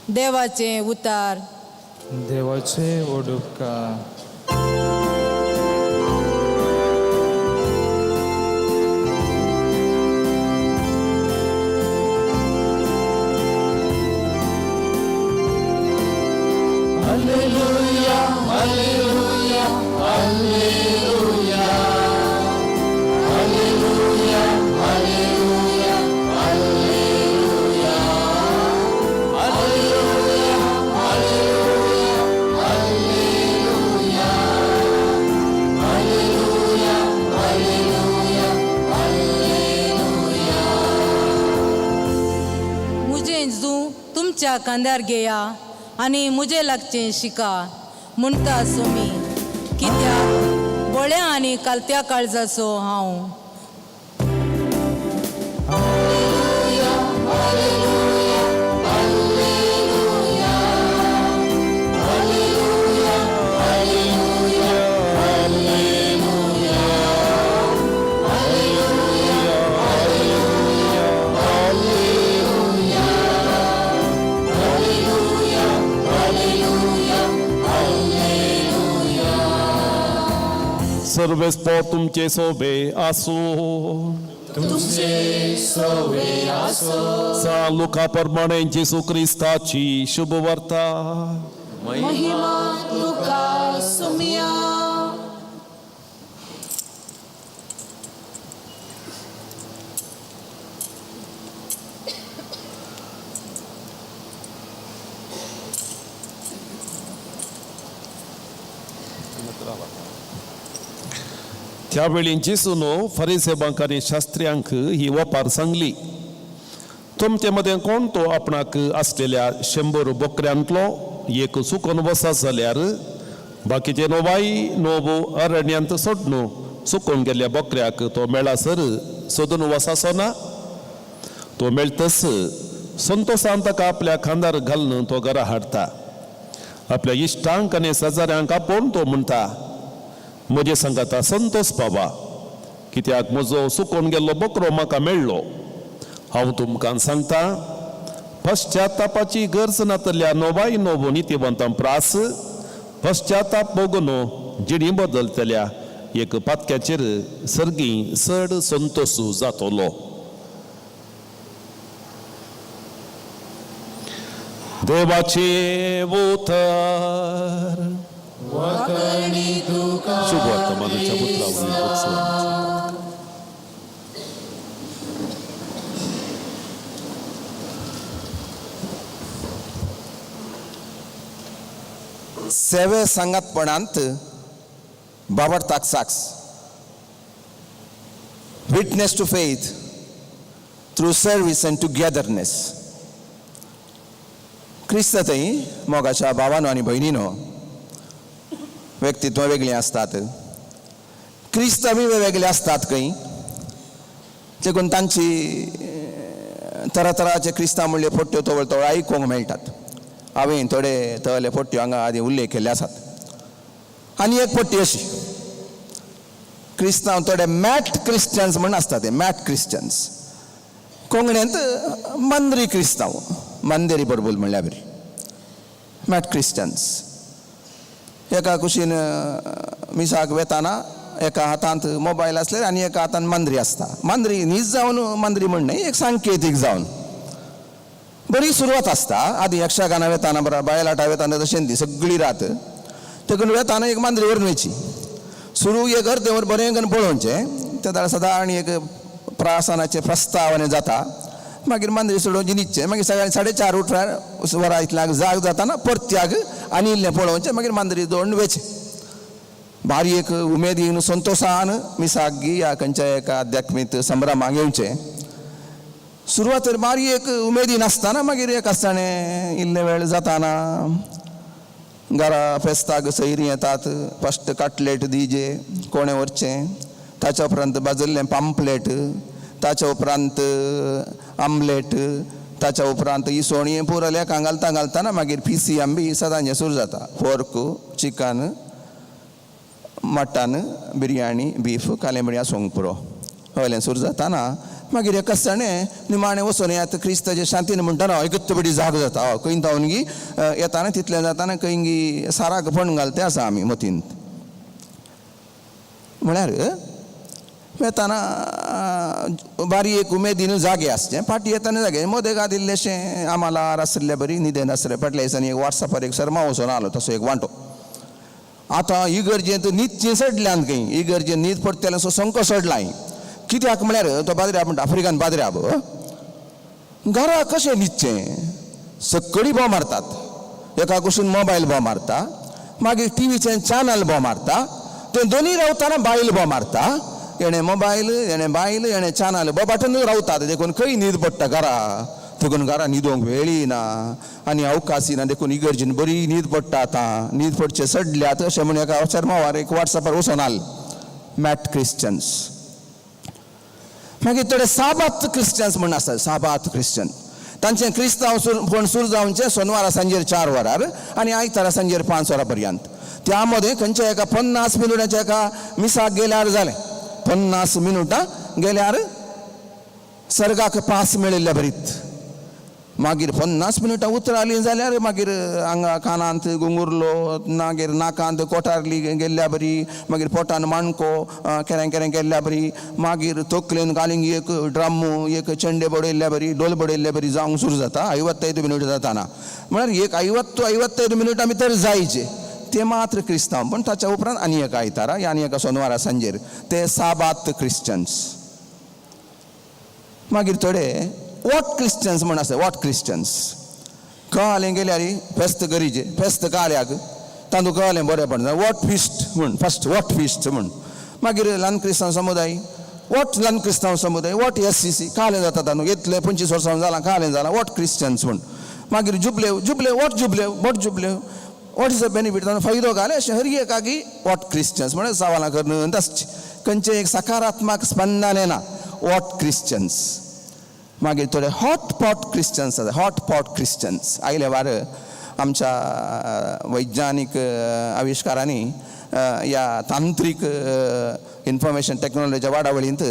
Speaker 10: देवाचें उतार.
Speaker 9: देवाचे वडुपकार.
Speaker 5: Alleluia, Alleluia, Alleluia, Alleluia, Alleluia, Alleluia, Alleluia, Alleluia, Alleluia, Alleluia, Alleluia.
Speaker 10: मुजें जू तुमच्या कांद्यार घेया आनी मुजे लागचें शिका म्हणटा सोमी, कित्याक बोळ्या आनी कालत्या काळजाचो हांव.
Speaker 2: सर्वेस्पो तुमचे सोबे आसो,
Speaker 5: तुमचे सोबे आसो.
Speaker 2: सा लुका प्रमाणे जेसू क्रिस्ताची शुभ वार्ता.
Speaker 5: महिमा तुका सुमिया.
Speaker 2: त्यावेळी जेसून फरिसेबांक आनी शास्त्र्यांक ही वपार सांगली, तुमचे मदें कोण तो आपणाक आसलेल्या 100 बोकऱ्यांतलो एक चुकोन वसा जाल्यार बाकीचे नोवाय नोवो अरण्यांत सोडून चुकोन गेल्ल्या बोकऱ्याक तो मेळासर सोदून वसाचो ना? तो मेळतस संतोसान ताका आपल्या खांदार घालून तो घरा हाडटा. आपल्या इश्टांक आनी शेजाऱ्यांक आपोवन तो म्हणटा, म्हजे सांगाता संतोष बाबा, कित्याक म्हजो सुकोन गेल्लो बोकरो म्हाका मेळ्ळो. हांव तुमकां सांगता, पश्चातापाची गरज नातल्या नोवाय नोवो नितीवंतां प्रास पश्चाताप भोगून जिणी बदलतल्या एक पातक्याचेर सर्गी चड संतोश जातलो. देवाचे उतर शुभवर्तमानाच्या पुत्रावरून उत्सव.
Speaker 6: सेवे सांगातपणांत बाबडताक साक्स witness to faith through service and togetherness. क्रिस्त थंय मोगाच्या भावानो आनी भयणीनो व्यक्तित्व वेगळीं आसतात, क्रिस्तांवय वेगळे आसतात खंय, देखून तांची तरातराचे क्रिस्तांव म्हणले पट्ट्यो तवळ तवळ आयकूंक मेळटात. हांवें थोडे तले पट्ट्यो हांगा आदी उल्लेख केल्ले आसात. आनी एक पट्टी अशी क्रिस्तांव थोडे मॅट क्रिश्चन्स म्हण आसता, ते मॅट क्रिश्चन्स कोंकणींत मंद्री क्रिस्तांव, मंदेरी बरबूल म्हणल्यार बरी मॅट क्रिश्चन्स. एका कुशीन मिसाक वेताना एका हातांत मोबायल आसले आनी एका हातांत मांद्री आसता. मांद्री न्हीज जावन मांद्री म्हण न्हय, एक सांकेतीक जावन बरी सुरवात आसता. आदी यक्षगाना वेताना बरा बायलाटा वेताना तशें ती सगळी रात देखून वेताना एक मांद्री व्हरून वयची सुरू एक अर्दें वर बरें करून पळोवचें, त्या वेळार सदां एक प्रासनाचें प्रस्तावने जाता. मागीर मांद्री सोडोवची न्हिदचें, मागीर सकाळी 4:30 उठल्यार वरां इतल्याक जाग जाताना परत्याक आनी इल्लें पळोवचें, मागीर मांद्री दवरून वयचें. भारी एक उमेदीन संतोशान मिसाक गी या खंयच्या एका अध्यात्मीक संभ्रमाक येवचें. सुरवातेर बारी एक उमेदीन आसतना मागीर एक आसताणें इल्लें वेळ जाताना घरा फेस्ताक सैरी येतात, फस्ट काटलेट दिजे कोणें व्हरचें, ताच्या उपरांत भाजल्लें पांपलेट, ताच्या उपरांत आमलेट, ताच्या उपरांत इसवण पुरो लेकां घालता घालतना मागीर पी सी आंबी सदांचें सुरू जाता. Pork, chicken, mutton, biryani, beef कालेंबडी आसूंक पुरो हयलें सुरू जाताना मागीर एक आसताणें निमाणें वचून येत क्रिस्ताचे शांतीन म्हणटना एकच बडी जाग जाता. खंय जावन गी येताना तितलें जाताना खंय गी साराक पण घालते आसा आमी मतींत. म्हळ्यार वेताना बारी एक उमेदीन जागे आसचें, फाटीं येताना जागे मदें गाद इल्लेशें आमालार आसले बरी न्हिदेन आसले. फाटल्या दिसांनी एक वॉट्सॅपार एक शर्मा वचून आलो तसो एक वांटो. आतां इगर्जेंत न्हिदचीं सडल्यान खंय, इगर्जेंत न्हीद पडटलें सो संको सडला. कित्याक म्हळ्यार तो बाद्र्याब म्हणटा, आफ्रिकन बाद्र्याब घरा कशें न्हिदचें, सकळी बोव मारतात, एका कुशीन मोबायल बोव मारता, मागीर टिवीचें चॅनल बोव मारता, ते दोनूय रावतना बायल बोव मारता, हेणें मोबायल हेणें बायल हेणें चॅनल बोबाटून रावतात. देखून खंय न्हीद पडटा घरा, देखून घरा न्हिदोंक वेळी ना आनी अवकाशय ना, देखून इगर्जेन बरी न्हीद पडटा. आतां न्हीद पडचें सडल्यात अशें म्हण एका शर्मावार एक वॉट्सॅपार वचोन आल मॅट क्रिश्चन्स. मागीर थोडे साबात क्रिश्चन्स म्हण आसतात, साबात क्रिश्चन तांचें क्रिस्तांव पण सुरू जावचें सोनवारा सांजेर 4 वरार आनी आयतारा सांजेर 5 वरां पर्यंत. त्या मदें खंयच्या एका 50 मिनुटाच्या एका मिसाक गेल्यार जालें, 50 मिनुटां गेल्यार सर्गाक पास मेळिल्ल्या बरीत. मागीर 50 मिनुटां उतरालीं जाल्यार मागीर हांगा कानांत गुंगुरलो, मागीर नाकांत कोटारली गेल्ल्या बरी, मागीर पोटान माणको केरें केरें केल्ल्या बरी, मागीर तकलेन घालींग एक ड्रम एक चेंडे बडयल्ल्या बरी, डोल बडयल्ल्या बरी जावंक सुरू जाता. 55 मिनटां जाताना म्हळ्यार एक 50 मिनटां भितर जायचे ते मात्र क्रिस्तांव. पण ताच्या उपरांत आनी एका आयतारा आनी एका सोनवारा सांजेर ते साबात क्रिश्चन्स. मागीर थोडे what Christians म्हण आसा, what Christians कळालें गेल्यार फेस्त गरीजे फेस्त काल्याक तांदूळ कळलें बरें पण what fist म्हण, फस्ट what fist म्हण. मागीर ल्हान क्रिस्तांव समुदाय, what ल्हान क्रिस्तांव समुदाय, what S C सी कालें जाता तांदूळ येतले 25 वर्सां जालां कालें जालां what Christians म्हण. मागीर जुबले जुबले what जुबले what जुबले what is a benefit तांदूळ फायदो घाले अशें हर एकागी what Christians म्हळ्यार सवालां करून आसचें खंयचें एक सकारात्मक स्पंदन येना what Christians. मागीर थोडे हॉट पॉट क्रिश्चन्स आसा, हॉट पॉट क्रिश्चन्स आयले वार आमच्या वैज्ञानीक आविश्कारांनी ह्या तांत्रीक इन्फॉर्मेशन टॅक्नोलॉजीच्या वाडावळींत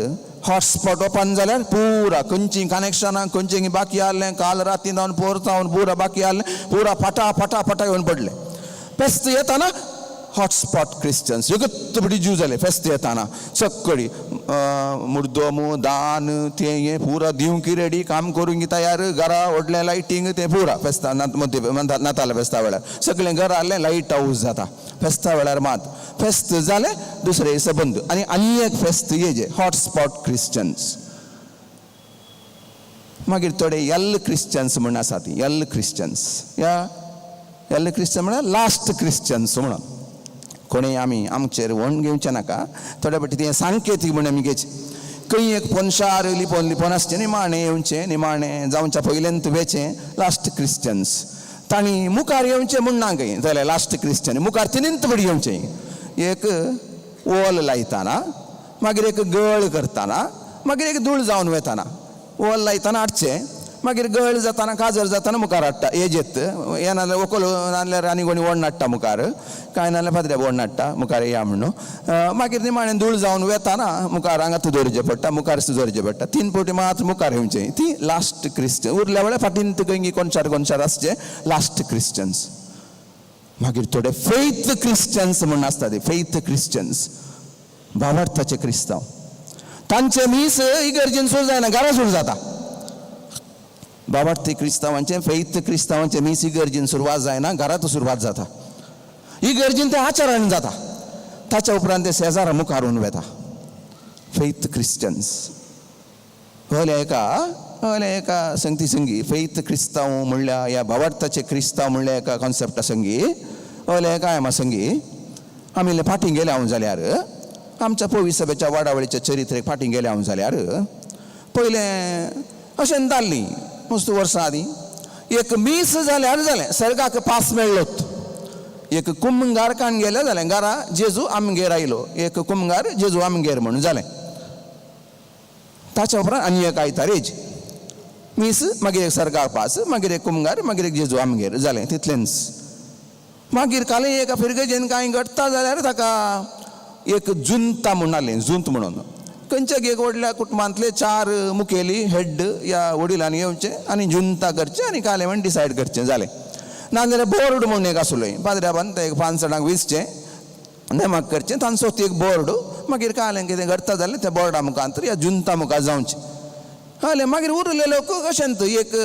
Speaker 6: हॉटस्पॉट ओपन जाल्यार पुरा खंयचीं कनेक्शनां खंयचीं बाकी आहलें, काल राती जावन पोर जावन पुरा बाकी आहलें, पुरा फटा फटा फटा येवन पडलें. पेस्त येताना हॉटस्पॉट क्रिश्चन्स एकत जीव जाले फेस्त येताना सक्कळी मुर्दोमू दान तें हें पुरा दिवंक रेडी काम करूंक तयार घरा व्हडलें लायटींग तें पुरा फेस्ता नाताल फेस्ता वेळार सगळें घरा आहलें लायट हावस जाता फेस्ता वेळार मात फेस्त जालें दुसरे दिसा बंद. आनी आनी एक फेस्त येजे हॉटस्पॉट क्रिश्चन्स. मागीर थोडे यल क्रिश्चन्स म्हण आसा ती यल क्रिश्चन्स ह्या यल क्रिश्चन म्हळ्यार लास्ट क्रिश्चन्स म्हणून कोणें आमी आमचेर वण घेवचें नाका थोडे फावटी तें सांकेतीक म्हण आमी घेवचें खंय एक पोनशार लिपोन लिपोन आसचें निमाणें येवचें निमाणें जावच्या पयल्यान वेचें लास्ट क्रिश्चन्स. तांणी मुखार येवचें म्हूण ना खंय जाल्यार लास्ट क्रिश्चन मुखार तिनींत फुडें येवचें एक ओल लायताना मागीर एक गळ करताना मागीर एक धूळ जावन वेताना ओल लायताना हाडचें मागीर गळ जाताना काजर जाताना मुखार हाडटा एजेत हे नाजाल्यार व्हंकल नाजाल्यार आनी कोणी ओड हाडटा मुखार कांय नाजाल्यार फादऱ्या ओड हाडटा मुखार या म्हणून मागीर निमाणें धूळ जावन वेताना मुखार हांगा दवरचें पडटा मुखार दवरचें पडटा तीन फावटी मात्र मुखार येवचें ती लास्ट क्रिश्चन उरल्या वेळार फाटीन खंय कोणशार कोणशार आसचें लास्ट क्रिश्चन्स. मागीर थोडे फेथ क्रिश्चन्स म्हूण आसता ते फेथ क्रिश्चन्स भावार्थाचे क्रिस्तांव तांचे मीस इगर्जेन सुरू जायना घरा सुरू जाता. बाबार्थी क्रिस्तांवांचें फेथ क्रिस्तांवांचें मीस इगर्जेन सुरवात जायना घरांत सुरवात जाता इगर्जेन तें आचरण जाता ताच्या उपरांत ते शेजारा मुखारून वेता फेथ क्रिश्चन्स. हले एका हले एका संगती संगी फेथ क्रिस्तांव म्हणल्यार ह्या भावार्थाचे क्रिस्तांव म्हणल्यार एका कॉन्सेप्टा संगी हले एका आयमा संगी आमी फाटीं गेले हांव जाल्यार आमच्या पवी सभेच्या वाडावळीच्या चरित्रेक फाटीं गेले हांव जाल्यार पयलें अशें जाल्ली मस्त वर्सां आदीं एक मीस जाल्यार जालें सर्गाक पास मेळ्ळोत एक कुमगार काण गेले जालें घरा जेजू आमगेर आयलो एक कुमगार जेजू आमगेर म्हणून जालें. ताच्या उपरांत आनी एक आयतार येज मीस मागीर एक सर्गाक पास मागीर एक कुमगार मागीर एक जेजू आमगेर जालें तितलेंच. मागीर काल एका फिरगजेन कांय घडटा जाल्यार ताका एक जुंता म्हूण आसलें जुंत म्हणून खंयच्या एक व्हडल्या कुटुंबांतले चार मुखेली हेड ह्या वडिलांनी येवचें आनी जुंता करचें आनी कालें म्हण डिसायड करचें जालें. नाजाल्यार बोर्ड म्हणून एक आसलो पाद्र्याबान ते एक 5 जाणांक विचचें नेमाक करचें तांचो एक बोर्ड मागीर कालें कितें घडटा जालें त्या बोर्डा मुखार ह्या जुंता मुखार जावचें हय. मागीर उरले लोक अशें एक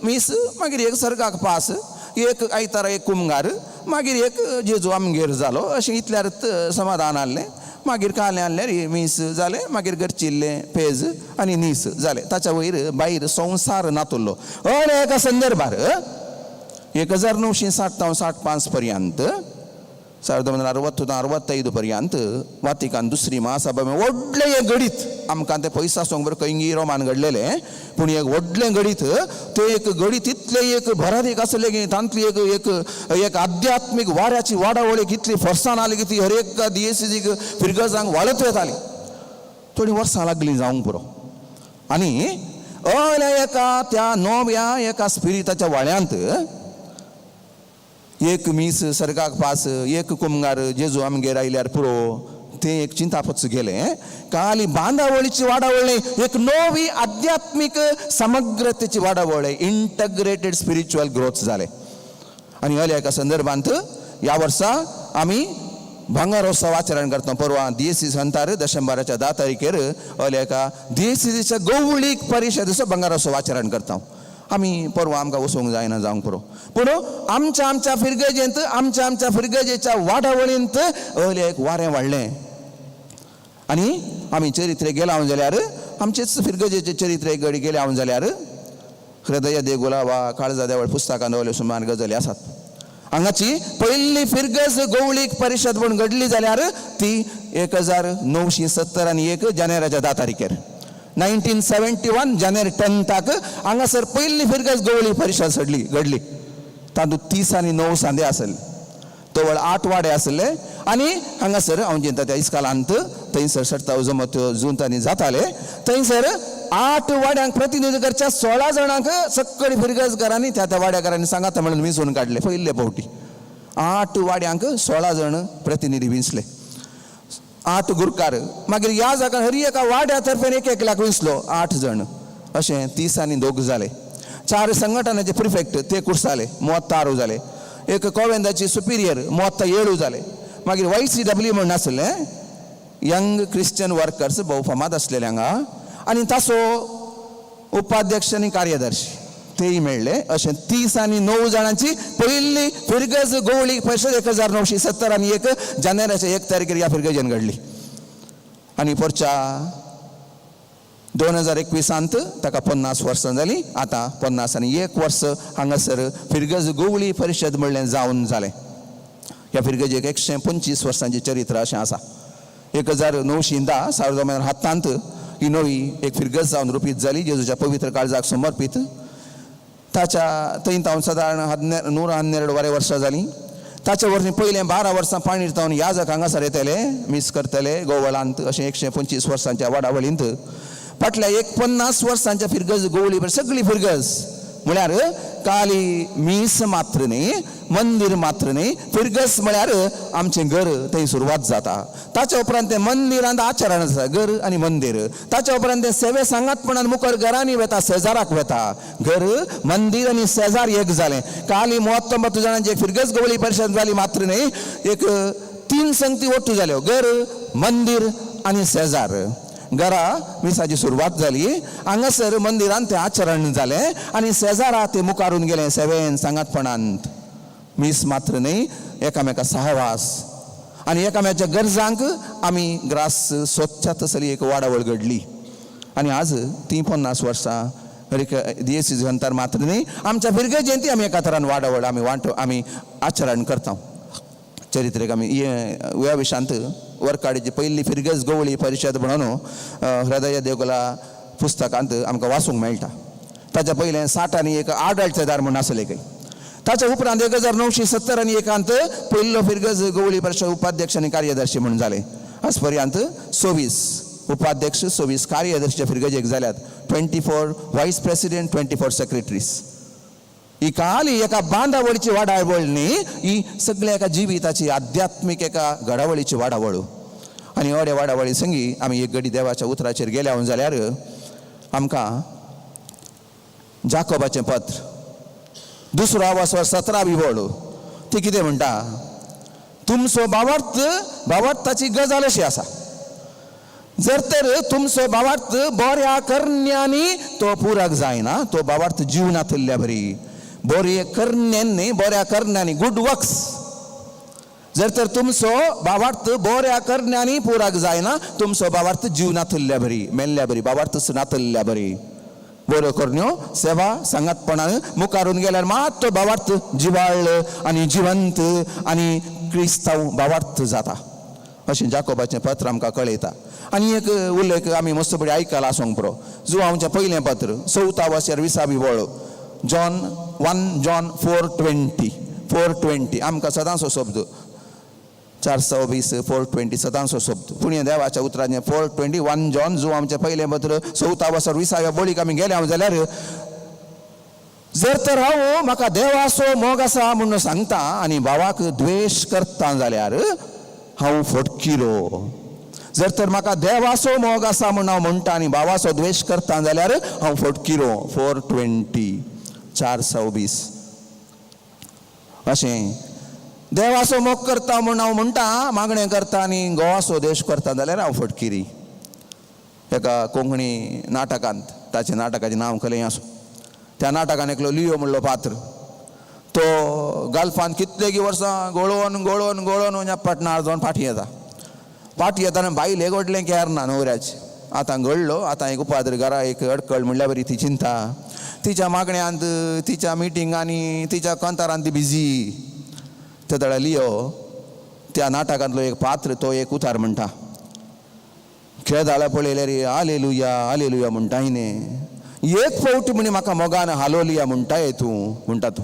Speaker 6: मीस मागीर एक सर्गाक पास एक आयतारा एक कुमगार मागीर एक जेजू आमगेर जालो अशें इतल्यारच समाधान आहलें. मागीर कालें आहल्यार मीस जालें मागीर गरचिल्लें पेज आनी नीस जालें ताच्या वयर भायर संवसार नातुल्लो. हय एका संदर्भार 1960 65 पर्यंत 1965 पर्यंत वातिकान दुसरी महासभा व्हडलें एक गणीत आमकां तें पयस आसूंक बरें खंय रोमान घडलेलें पूण एक व्हडलें गणीत तें एक गणीत इतलें एक भरादीक आसलें की तांतली एक एक एक आध्यात्मीक वाऱ्याची वाडावळ एक इतली फोर्सान आली की ती हर एक दियेसीक फिरगजांक वाळत येताली. थोडीं वर्सां लागलीं जावंक पुरो आनी हयल्या एका त्या नव्या एका स्पिरिताच्या वाळ्यांत एक मीस सर्गाक पास एक कुमगार जेजू आमगेर आयल्यार पुरो तें एक चिंतापच गेलें. काली बांदावळीची वाडावळ एक नवी आध्यात्मीक समग्रतेची वाडावळ इंटग्रेटेड स्पिरिच्युअल ग्रोथ जालें. आनी हल्या एका संदर्भांत ह्या वर्सा आमी भांगरोत्सव आचरण करता परवा दियेसी संतार दशंबराच्या 10 तारखेर हल्या एका दियेसीच्या गवळीक परिशदेचो भांगरोत्सव आचरण करता आमी. परवा आमकां वचूंक जायना जावंक पुरो पूण आमच्या आमच्या फिरगजेंत आमच्या आमच्या फिरगजेच्या वाडावळींत हयलें एक वारें वाडलें आनी आमी चरित्रे गेला हांव जाल्यार आमचेच फिरगजेचे चरित्रे गडी गेले हांव जाल्यार हृदय देगुला वा काळजा देवळ पुस्तकां दवरल्यो सुमार गजाली आसात. हांगाची पयली फिरगज गवळीक परिशद म्हूण घडली जाल्यार ती 1971 जानेवारीच्या 10 तारखेर 1971 जानेवारी 10 हांगासर पयली फिरगज गवळी परिशद सडली घडली. तातूंत 30 आनी 9 सांदे आसले तवळ 8 वाडे आसले आनी हांगासर हांव जेंता त्या इस्कालांत थंयसर सडता जमत जुंतांनी जाताले थंयसर 8 वाड्यांक प्रतिनिधी करच्या 16 जाणांक सक्कडी फिरगजकारांनी त्या त्या वाड्याकारांनी सांगाता म्हणून विंचून काडले. पयले फावटी 8 वाड्यांक 16 जाण प्रतिनिधी विंचले 8 गुरकार. मागीर ह्या जाग्यार हर एका वाड्या तर्फेन एक एकल्याक विंचलो 8 जाण अशें 30 आनी 2 जाले. 4 संघटनाचे प्रिफेक्ट ते कुर्साले 36 जाले. एक कोवेंदाची सुपिरियर 37 जाले. मागीर YCW म्हूण आसलें, यंग क्रिश्चन वर्कर्स भोव फामाद आसलेले हांगा, आनी ताचो उपाध्यक्ष आनी कार्यदर्शी तेय मेळ्ळे. अशें 39 जाणांची पयली फिरगज गोवळी परिशद 1970 आनी 1 जानेवारीच्या 1 तारखेर ह्या फिरगजेन घडली. आनी पोरच्या 2021 ताका 50 वर्सां जालीं. आतां 51 वर्स हांगासर फिरगज गोवळी परिशद म्हणलें जावन जालें. ह्या फिरगजेक 125 वर्सांचें चरित्र अशें आसा. 1910 सार्वजनिक हातांत ही नवी एक फिरगज जावन रुपीत जाली, जेजूच्या पवित्र काळजाक समर्पीत. ताच्या थंय तावन सादारण 112 वरे वर्सां जालीं. ताच्या वर्सी पयलें 12 वर्सां पाणीर तावन याजक हांगासर येतले, मीस करतले गोवळांत. अशें 125 वर्सांच्या वाडावळींत फाटल्या 50 वर्सांच्या फिरगज गोवळी सगळी फिरगज म्हळ्यार काली मीस मात्र न्ही, मंदीर मात्र न्ही, फिरगज म्हळ्यार आमचें घर थंय सुरवात जाता. ताच्या उपरांत तें मंदिरांत आचरण आसा, घर आनी मंदीर. ताच्या उपरांत तें सेवे सांगातपणान मुखार घरांनी वेता, शेजाराक वेता. घर, मंदीर आनी शेजार एक जालें. काली 39 जाणांची एक फिरगज गोवळी परिशद जाली मात्र न्ही, एक 3 संगती ओट्टू जाल्यो, घर, मंदीर आनी शेजार. घरा मिसाची सुरवात जाली, हांगासर मंदिरांत तें आचरण जालें आनी शेजारा ते मुखारून गेलें सेवेन सांगातपणांत. मीस मात्र न्ही, एकामेका सहवास आनी एकामेकाच्या गरजांक आमी ग्रास सोदच्या तसली एक वाडावळ घडली. आनी आज ती 50 वर्सां दियेसीज अंतर मात्र न्ही, आमच्या फिरगजेंती आमी एका तरान वाडावळ आमी वांटो आमी आचरण करता. चरित्रेक आमी ह्या विशांत वर्काडीची पयली फिरगज गोवळी परिशद म्हणून हृदय देवगला पुस्तकांत आमकां वाचूंक मेळटा. ताच्या पयलें 60 आनी 1 आडळतेदार म्हूण आसले खंय. ताच्या उपरांत 1970 आनी 1 पयलो फिरगज गोवळी परिशद उपाध्यक्ष आनी कार्यदर्शी म्हणून जाले. आज पर्यंत 26 उपाध्यक्ष 26 कार्यदर्शी फिरगजेक जाल्यात. 24 व्हायस प्रेसिडेंट, 24 सेक्रेटरीज. ही काली एका बांदावळीची वाडावळ न्ही, ही सगळ्या एका जिविताची आध्यात्मीक एका घडावळीची वाडावळ. आनी अडे वाडावळी संगी आमी एक घडी देवाच्या उतराचेर गेल्या जाल्यार आमकां जाकोबाचें पत्र 2 आवासवर 17वी वळ ती कितें म्हणटा, तुमचो भावार्थ भावार्थाची गजाल अशी आसा, जर तर तुमचो भावार्थ बऱ्या करण्यांनी तो पुराक जायना, तो भावार्थ जिवनांतल्या बरी बरे करण्यांनी, बऱ्या करण्यांनी, गुड वर्क्स. जर तर तुमचो भावार्थ बऱ्या करण्यांनी पुराक जायना, तुमचो भावार्थ जिवनांतल्या बरी, मेल्ल्या बरी, भावार्थ नातल्ल्या बरी. बऱ्यो करण्यो सेवा सांगातपणान मुखारून गेल्यार मात तो भावार्थ जिवाळ आनी जिवंत आनी क्रिस्तांव भावार्थ जाता, अशें जाकोबाचें पत्र आमकां कळयता. आनी एक उल्लेख आमी मस्तपडी आयकला आसूंक पुरो, जुवांवचें पयलें पत्र 4 वाचेर 20वी वळ, जॉन 1 जॉन 4:20, 4:20 आमकां सदांचो शब्द, 420 420 सदांचो शब्द. पूण हें देवाच्या उतराचें 4:20 1 जॉन जुवांवचें पयलें पत्र 4 वाचेर 20व्या वळीक आमी गेले जाल्यार, जर तर हांव म्हाका देवाचो मोग आसा म्हणून सांगता आनी भावाक द्वेश करता जाल्यार हांव फटकिरो. जर तर म्हाका देवाचो मोग आसा म्हूण हांव म्हणटा आनी भावाचो द्वेश करता जाल्यार हांव फटकिरो. 4:20 420 अशें देवाचो मोग करता म्हूण हांव म्हणटा, मागणें करता आनी गोवाचो द्वेश करता जाल्यार हांव फटकिरी. एका कोंकणी नाटकांत, ताचें नाटकाचें नांव खलें आसूं, त्या नाटकान एकलो लियो म्हणलो पात्र, तो गल्फान कितलेगी वर्सां गळोवन गळोवन गळोवन पटणार जावन फाटीं येता. फाटीं येताना बायले घडलें केर ना न्हवऱ्याचें. आतां घडलो, आतां एक उपाद्र घरा एक अडकळ म्हणल्यार बरी ती चिंता, तिच्या मागण्यांत, तिच्या मिटिंगांनी, तिच्या कंतारांत ती बिजी. ते तळा लियो त्या नाटकांतलो एक पात्र, तो एक उतार म्हणटा, खेळाला पळयल्यार रे आलेलुया आलेलुया म्हणटा न्ही, एक फावटी म्हणे म्हाका मोगान हालोलिया म्हणटाय तूं, म्हणटा तूं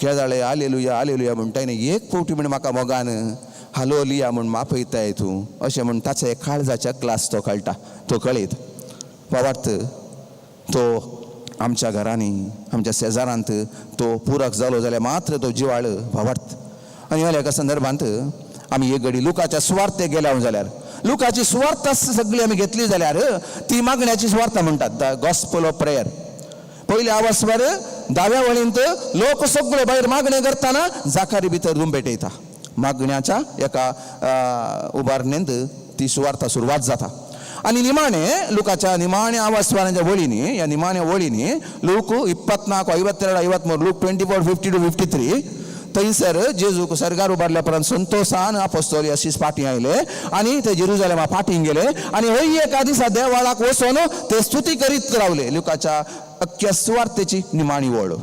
Speaker 6: खेळाळे आलेलुया आलेलुया म्हणटाय न्ही, एक फावटी म्हणे म्हाका मोगान हालोलिया म्हूण मापयताय तूं, अशें म्हूण ताच्या काळजाच्या क्लास तो कळटा, तो कळयत. भावार्थ तो आमच्या घरांनी, आमच्या शेजारांत तो पुरक जालो जाल्यार मात्र तो जिवाळ भावार्थ. आनी ह्या एका संदर्भांत आमी एक घडी लुकाच्या सुवार्थे गेल्या जाल्यार, लुकाची सुवार्थ सगळी आमी घेतली जाल्यार ती मागण्याची सुवार्थ म्हणटात, the gospel of prayer. पयल्या आवासवर 10व्या वळींत लोक सगळे भायर मागणें करतना जाकारी भितर रूम भेटयता. मागण्याच्या एका उबारणेंत ती सुवार्ता सुरवात जाता. आनी निमाणे लुकाच्या निमाण्या आवासवारांच्या वळींनी, ह्या निमाण्या वळींनी लूक 24 52 53, लूक 24 52 53 थंयसर जेजूक सर्गार उबारल्या उपरांत संतोसान आपोस्तोली अशीच फाटीं आयले आनी ते जेरुजालेमा फाटीं गेले आनी हय एका दिसा देवाळाक वचून ते स्तुती करीत रावले. लुकाच्या अख्ख्या सुवार्तेची निमाणी वळ.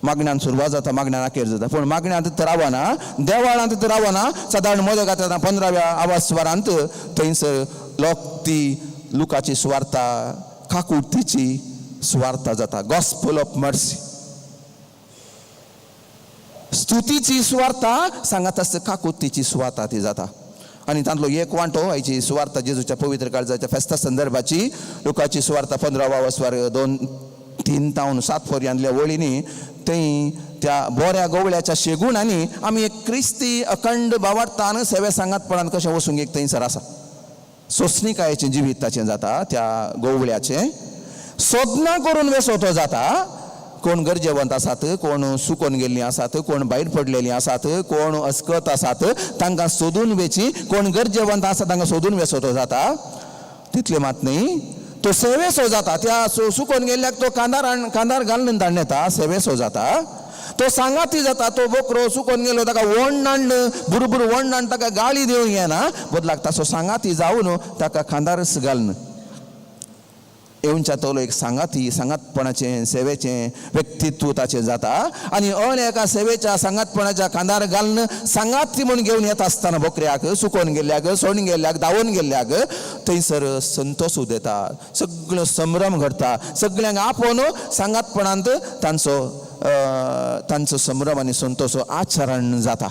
Speaker 6: मागण्यान सुरवात जाता, मागण्यान अखेर जाता, पूण मागण्यांत रावना, देवाळांत रावना. सादारण मोदक आतां 15व्या आवासवारांत थंयसर लोक ती लुकाची सुवार्ता काकुळतीची सुवार्ता जाता, गॉस्पल ऑफ मर्सी. स्तुतीची सुवार्ता सांगात आसता काकुळतीची सुवार्ता ती जाता. आनी तांतलो एक वांटो आयची सुवार्ता जेजूच्या पवित्र काळजाच्या फेस्ता संदर्भाची लुकाची सुवार्ता 15 वसवार 2 3 तावन 7 पर्यंतल्या वळींनी थंय त्या बोऱ्या गोवळ्याच्या शेगुणांनी आमी एक क्रिस्ती अखंड बावार्थान सेवे सांगातपणान कशें वचूंक एक थंयसर आसा. सोंसणिकायेचें जिवीत ताचें जाता, त्या गोवळ्याचें सोदना करून वेसोतो जाता. कोण गरजेवंत आसात, कोण सुकोन गेल्लीं आसात, कोण भायर पडलेलीं आसात, कोण अस्कत आसात, तांकां सोदून वेची. कोण गरजेवंत आसा तांकां सोदून वेसोतो जाता. तितलें मात न्ही, तो सेवेसो जाता. त्या सुकोन गेल्ल्याक तो कांदार घालून धाडून येता, सेवेसो जाता. तो सांगाती जाता. तो बोकरो सुकोन गेलो ताका वण बुरबुर वण ताका गाळी दिवंक येना, बदलाक ताचो सांगाती जावन ताका खांदारच घालून येवच्या तलो एक सांगाती सांगातपणाचें सेवेचें व्यक्तित्व ताचें जाता. आनी अण एका सेवेच्या सांगातपणाच्या खांदार घालून सांगाती म्हूण घेवन येता आसतना बोकऱ्याक सुकोन गेल्ल्याक, सोडून गेल्ल्याक, धांवून गेल्ल्याक थंयसर संतोष उदेता, सगळो संभ्रम घडटा. सगळ्यांक आपोवन सांगातपणांत तांचो तांचो संभ्रम आनी संतोष आचरण जाता.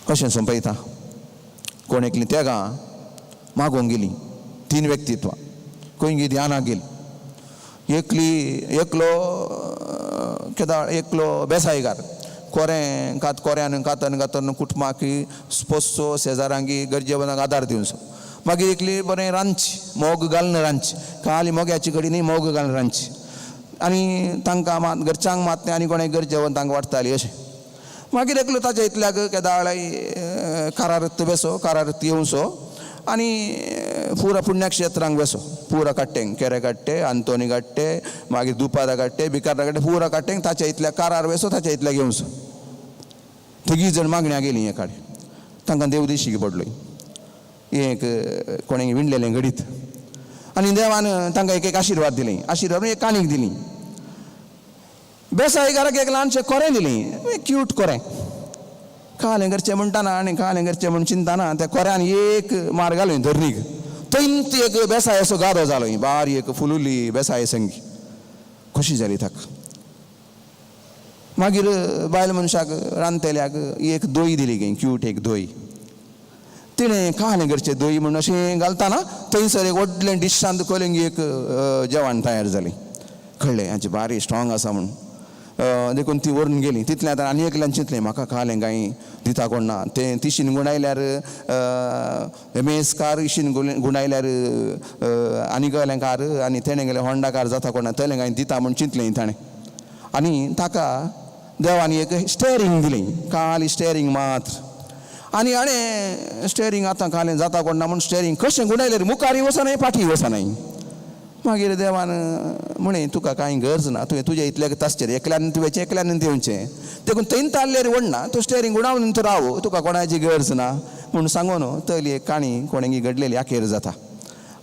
Speaker 6: अशें सोंपयता. कोण एकलीं तेगां मागोवंक गेली, 3 व्यक्तित्वां खंय ध्यानाक गेली. एकली एकलो केदाळ एकलो बेसायगार कोरें कात कोऱ्यान कातन कातन कुटुंबाक पोसचो, शेजारांकी गरजेवनाक आदार दिवचो. मागीर एकली बरें रांदची, मोग घालून रांदची, खाली मोग्याची कडी न्ही, मोग घालून रांदची. आनी तांकां मात घरच्यांक मात न्ही आनी कोणें गरजेवन तांकां वाडटाली अशें. मागीर एकलो ताच्या इतल्याक केदाळ कारार बेसो, कारार येवचो आनी पुरा पुण्यक्षेत्रांक बेसो, पुरा काट्टेंक, केरे काट्टे, आंतोनी काट्टे, मागीर दुपारा काट्टे, बिकारा काट्टे, पुरा काट्टेंक ताच्या इतल्या कारार बेसो, ताच्या इतल्याक येवचो. तिगी जण मागण्या गेली हे काडे, तांकां देव दिशीक पडलो एक कोणें विणलेलें घडीत. आनी देवान तांकां एक एक आशिर्वाद दिली, आशिर्वाद एक काणीक दिली. बेसायगाराक एक ल्हानशें कोरें दिलें, क्यूट कोरें. कालें करचें म्हणटाना आनी कालें करचें म्हूण चिंतना त्या कोऱ्यान एक मार घालो धरणीक, थंयच एक बेसाय असो गादो जालो, बारी एक फुलुली बेसाय संगी. खोशी जाली ताका. मागीर बायल मनशाक रांदतल्याक एक दोय दिली गे, क्यूट एक दोय. तिणें कालें करचें दोय म्हूण अशें घालतना थंयसर एक व्हडलें डिशांत कलंगी एक जेवण तयार जालें. कळ्ळें हाचें बारी स्ट्रॉंग आसा म्हूण, देखून ती व्हरून गेली. तितलें आतां आनी एकल्यान चिंतलें म्हाका कालें कांय दिता कोण ना, तें तिशीन गुणायल्यार एम एस कार, इशीन गुणायल्यार आनी गेलें कार, आनी तेणें गेलें होंडा कार जाता कोण ना, तेलें कांय दिता म्हूण चिंतलें ताणें. आनी ताका देवान एक स्टेरींग दिलें, काली स्टेरींग मात्र. आनी हाणें स्टेरींग आतां कालें जाता कोण ना म्हूण स्टेरींग कशें गुणायल्यार मुखारय वचनाय फाटीं वचनाय. मागीर देवान म्हळें तुका कांय गरज ना, तुवें तुज्या इतल्याक तासचेर एकल्यान तुवें एकल्यान दिवचें, देखून थंय ताल्ल्यार व्हडना, तूं स्टेरींग गुणावन तूं राव, तुका कोणाची गरज ना म्हूण सांगून तली एक काणी कोणें घडलेली अखेर जाता.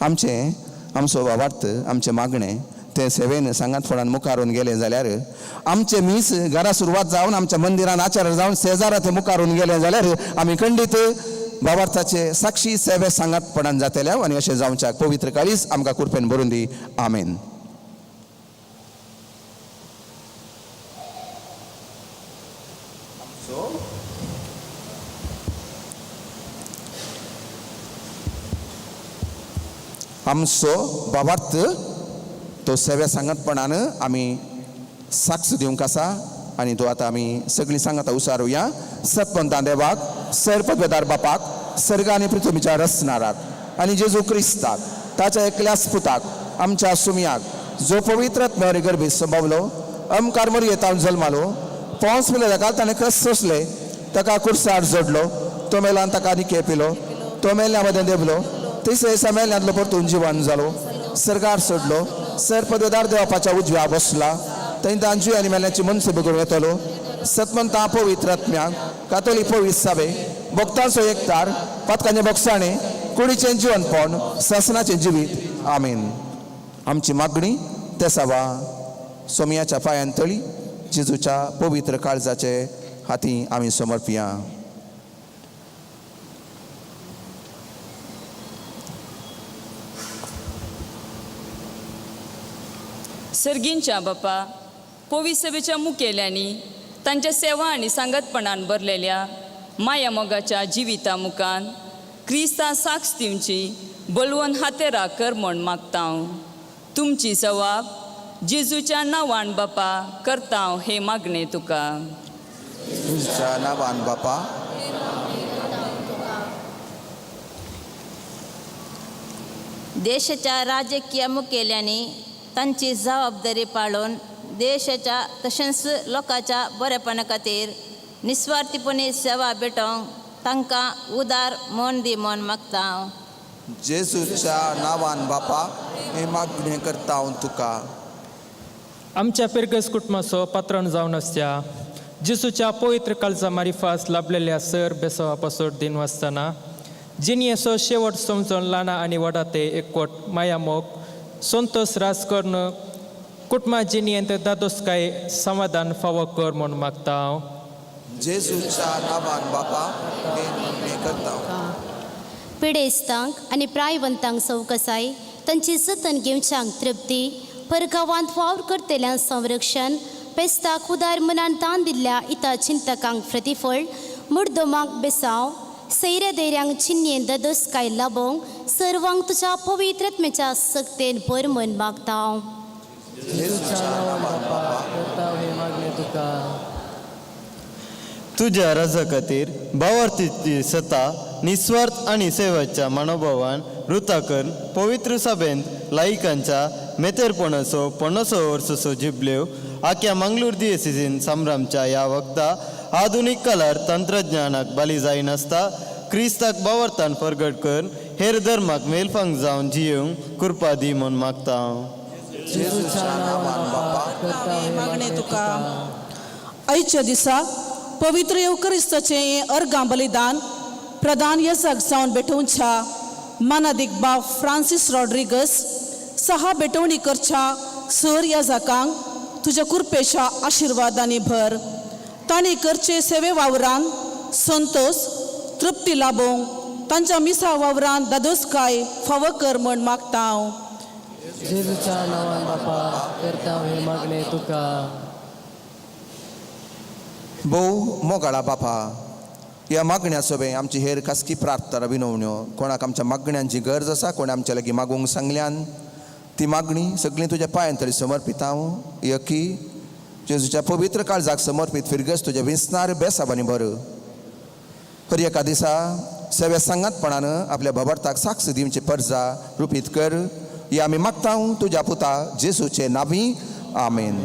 Speaker 6: आमचें आमचो बाबार्थ आमचें मागणें तें सेवेन सांगातपणान मुखारून गेलें जाल्यार आमचें मीस घरा सुरवात जावन आमच्या मंदिरान आचार जावन शेजारा तें मुखारून गेलें जाल्यार आमी खंडीत बाबार्थाचे साक्षी सेवे सांगातपणान जातले. आनी अशें जावच्याक पवित्र काळीज आमकां कृपेन भरून दी. आमेन. आमचो बाबार्थ तो सेवे सांगातपणान आमी साक्ष दिवंक आसा आनी तो आतां आमी सगळीं सांगाता उसारुया. सतपंतां देवाक, सरपदवेदार बापाक, सर्ग आनी पृथ्वीच्या रचणाराक आनी जेजू क्रिस्ताक ताच्या एकल्याच पुताक आमच्या सुमयाक, जो पवित्र आत्म्यावर गर्भीत संभवलो, अमकार मरयेतावन जल्मालो, पोंस पिलेल्या ताणें क्रस सोंसले, ताका कुर्सार जोडलो, तो मेलान ताका निके पिलो, तो मेल्ल्या मदें देवलो, तिसरे दिसा मेल्ल्यांतलो परतून जिवन जालो, सरकार सोडलो, सर पदवेदार देवापाच्या उजव्या बसला, थंय तांची आनी मेल्ल्याची मनसुबे करून येतलो. सतमंता पवित्र आत्म्याक कातोली पवित्र साबे भक्तांचो एकतार पातकांचे बोगसाणे कुडीचें जिवनपण सासनाचें जिवीत. आमीन. आमची मागणी तेसावा सोमयाच्या पांयान तळी जेजूच्या पवित्र काळजाचे हाती आमी समर्पिया.
Speaker 11: सर्गींच्या बापा, पवी सभेच्या मुखेल्यांनी तांच्या सेवा आनी सांगतपणान भरलेल्या माया मोगाच्या जिविता मुखान क्रिस्ता साक्ष दिवची बलवन हातेरा कर म्हण मागता हांव. तुमची जवाब जेजूच्या नांवान बापा करता हांव हे मागणें तुका.
Speaker 6: तुमच्या नांवान बापा.
Speaker 12: देशाच्या राजकीय मुखेल्यांनी तांची जबाबदारी पाळून देशाच्या तशेंच लोकांच्या बरेपणा खातीर निस्वार्थीपणी सेवा भेटोवंक तांकां उदार मन दी म्हूण मागता हांव.
Speaker 6: जेजूच्या नांवान बापा हे मागणें करता हांव तुका.
Speaker 9: आमच्या पिरगस कुटुंबाचो पात्रण जावन आसच्या जेजूच्या पवित्र काळजा मारिफास लाभलेल्या सर बेसवा पासोट दिन वाचतना जिणयेचो शेवट समजून ल्हाना आनी व्हडा ते एकवट माया मोग संतोष रास करून कुटुंबा जिणयेंत दादोसकाय समाधान फावो कर म्हूण मागता हांव.
Speaker 6: जेजूच्या नांवान बापा हे मागणें करता हांव.
Speaker 13: पिडेस्तांक आनी प्रायवंतांक सवकसाय तांची जतन घेवच्यांक तृप्ती, परगांवांत वावर करतल्यांक संरक्षण, पेस्ताक उदार मनान दान दिल्ल्या इता चिंतकांक प्रतिफळ, मुर्दोमाक बेसांव, सैऱ्या दैऱ्यांक चिन्येन ददोसकाय लाबोवंक सर्वांक तुज्या पवित्र आत्म्याच्या सक्तेन भर म्हण मागता हांव.
Speaker 14: तुज्या रजा खातीर भावार्थीची सता निस्वार्थ आनी सेवाच्या मनोभावान रुता करून पवित्र सभेंत लायकांच्या मेतेरपणाचो 50 वर्साचो जिबल्यो आख्या मंगळूर दियेसीन संभ्रमच्या ह्या वखदा आधुनीक काळार तंत्रज्ञानाक बली जायनासता क्रिस्ताक भावार्थान परगट करून हेर धर्माक मेलफांग जावन जियेवंक कृपा दी म्हूण मागता हांव.
Speaker 15: मागणें तुका. आयच्या दिसा पवित्र येवकरिस्ताचें हें अर्गां बलिदान प्रधान येसाक जावन भेटोवच्या मानादीक बाब फ्रांसीस रॉड्रिगस सहा भेटवणी करच्या सर याजाकांक तुज्या कुरपेच्या आशिर्वादांनी भर. तांणी करचे सेवे वावरान संतोष तृप्ती लाभोवंक तांच्या मिसा वावरान दादोसकाय फावो कर म्हण मागता हांव.
Speaker 16: जेजूच्या नांवान बापा करता हे मागणें तुका.
Speaker 6: भोव मोगाळा बापा, ह्या मागण्या सोबें आमची हेर खासगी प्रार्थना विनवण्यो, कोणाक आमच्या मागण्यांची गरज आसा, कोणें आमच्या लागीं मागूंक सांगल्यान ती मागणी सगळीं तुज्या पांयान तरी समर्पित हांव. यकी जेजूच्या पवित्र काळजाक समर्पीत फिरगस तुज्या विसनार बेसाबांनी भर. हर एका दिसा सेवे सांगातपणान आपल्या भबर्ताक साक्ष दिवची परजा रुपीत कर. ही आमी मागता तुज्या पुता जेजूचे नावी. आमेन.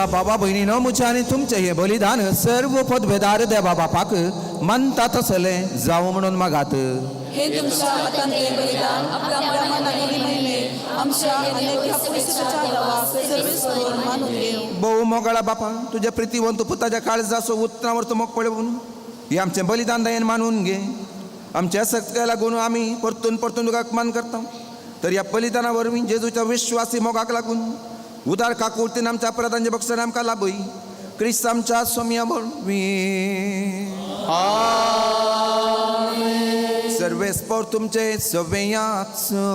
Speaker 6: म्हज्या बाबा भयणीनो म्हजें आनी तुमचें हें बलिदान सर्व पदवेदार देवा बापाक मानता तसलें जावं म्हणून मागात.
Speaker 15: हे तुमच्या हातांतले बलिदान आपल्या मनानी महिमे आमच्या अनेक ह्या पुरुषाच्या देवाक सर्वीस करून मानून घेवं.
Speaker 6: भोव मोगाळा बापा, तुज्या प्रितीवंत पुताच्या काळजाचो उतरावर तूं मोग पळोवन हे आमचें बलिदान दयेन मानून घे. आमच्या सक्त्या लागून आमी परतून परतून तुका अपमान करता, तर ह्या बलिदाना वरवीं जेजूच्या विश्वासी मोगाक लागून उदार काकुळतीन आमच्या अपराधांच्या बक्षान आमकां लाभय. क्रिस्त आमच्या सोम्या वरवीं. सर्वेस्पोर तुमचे सवेयाचो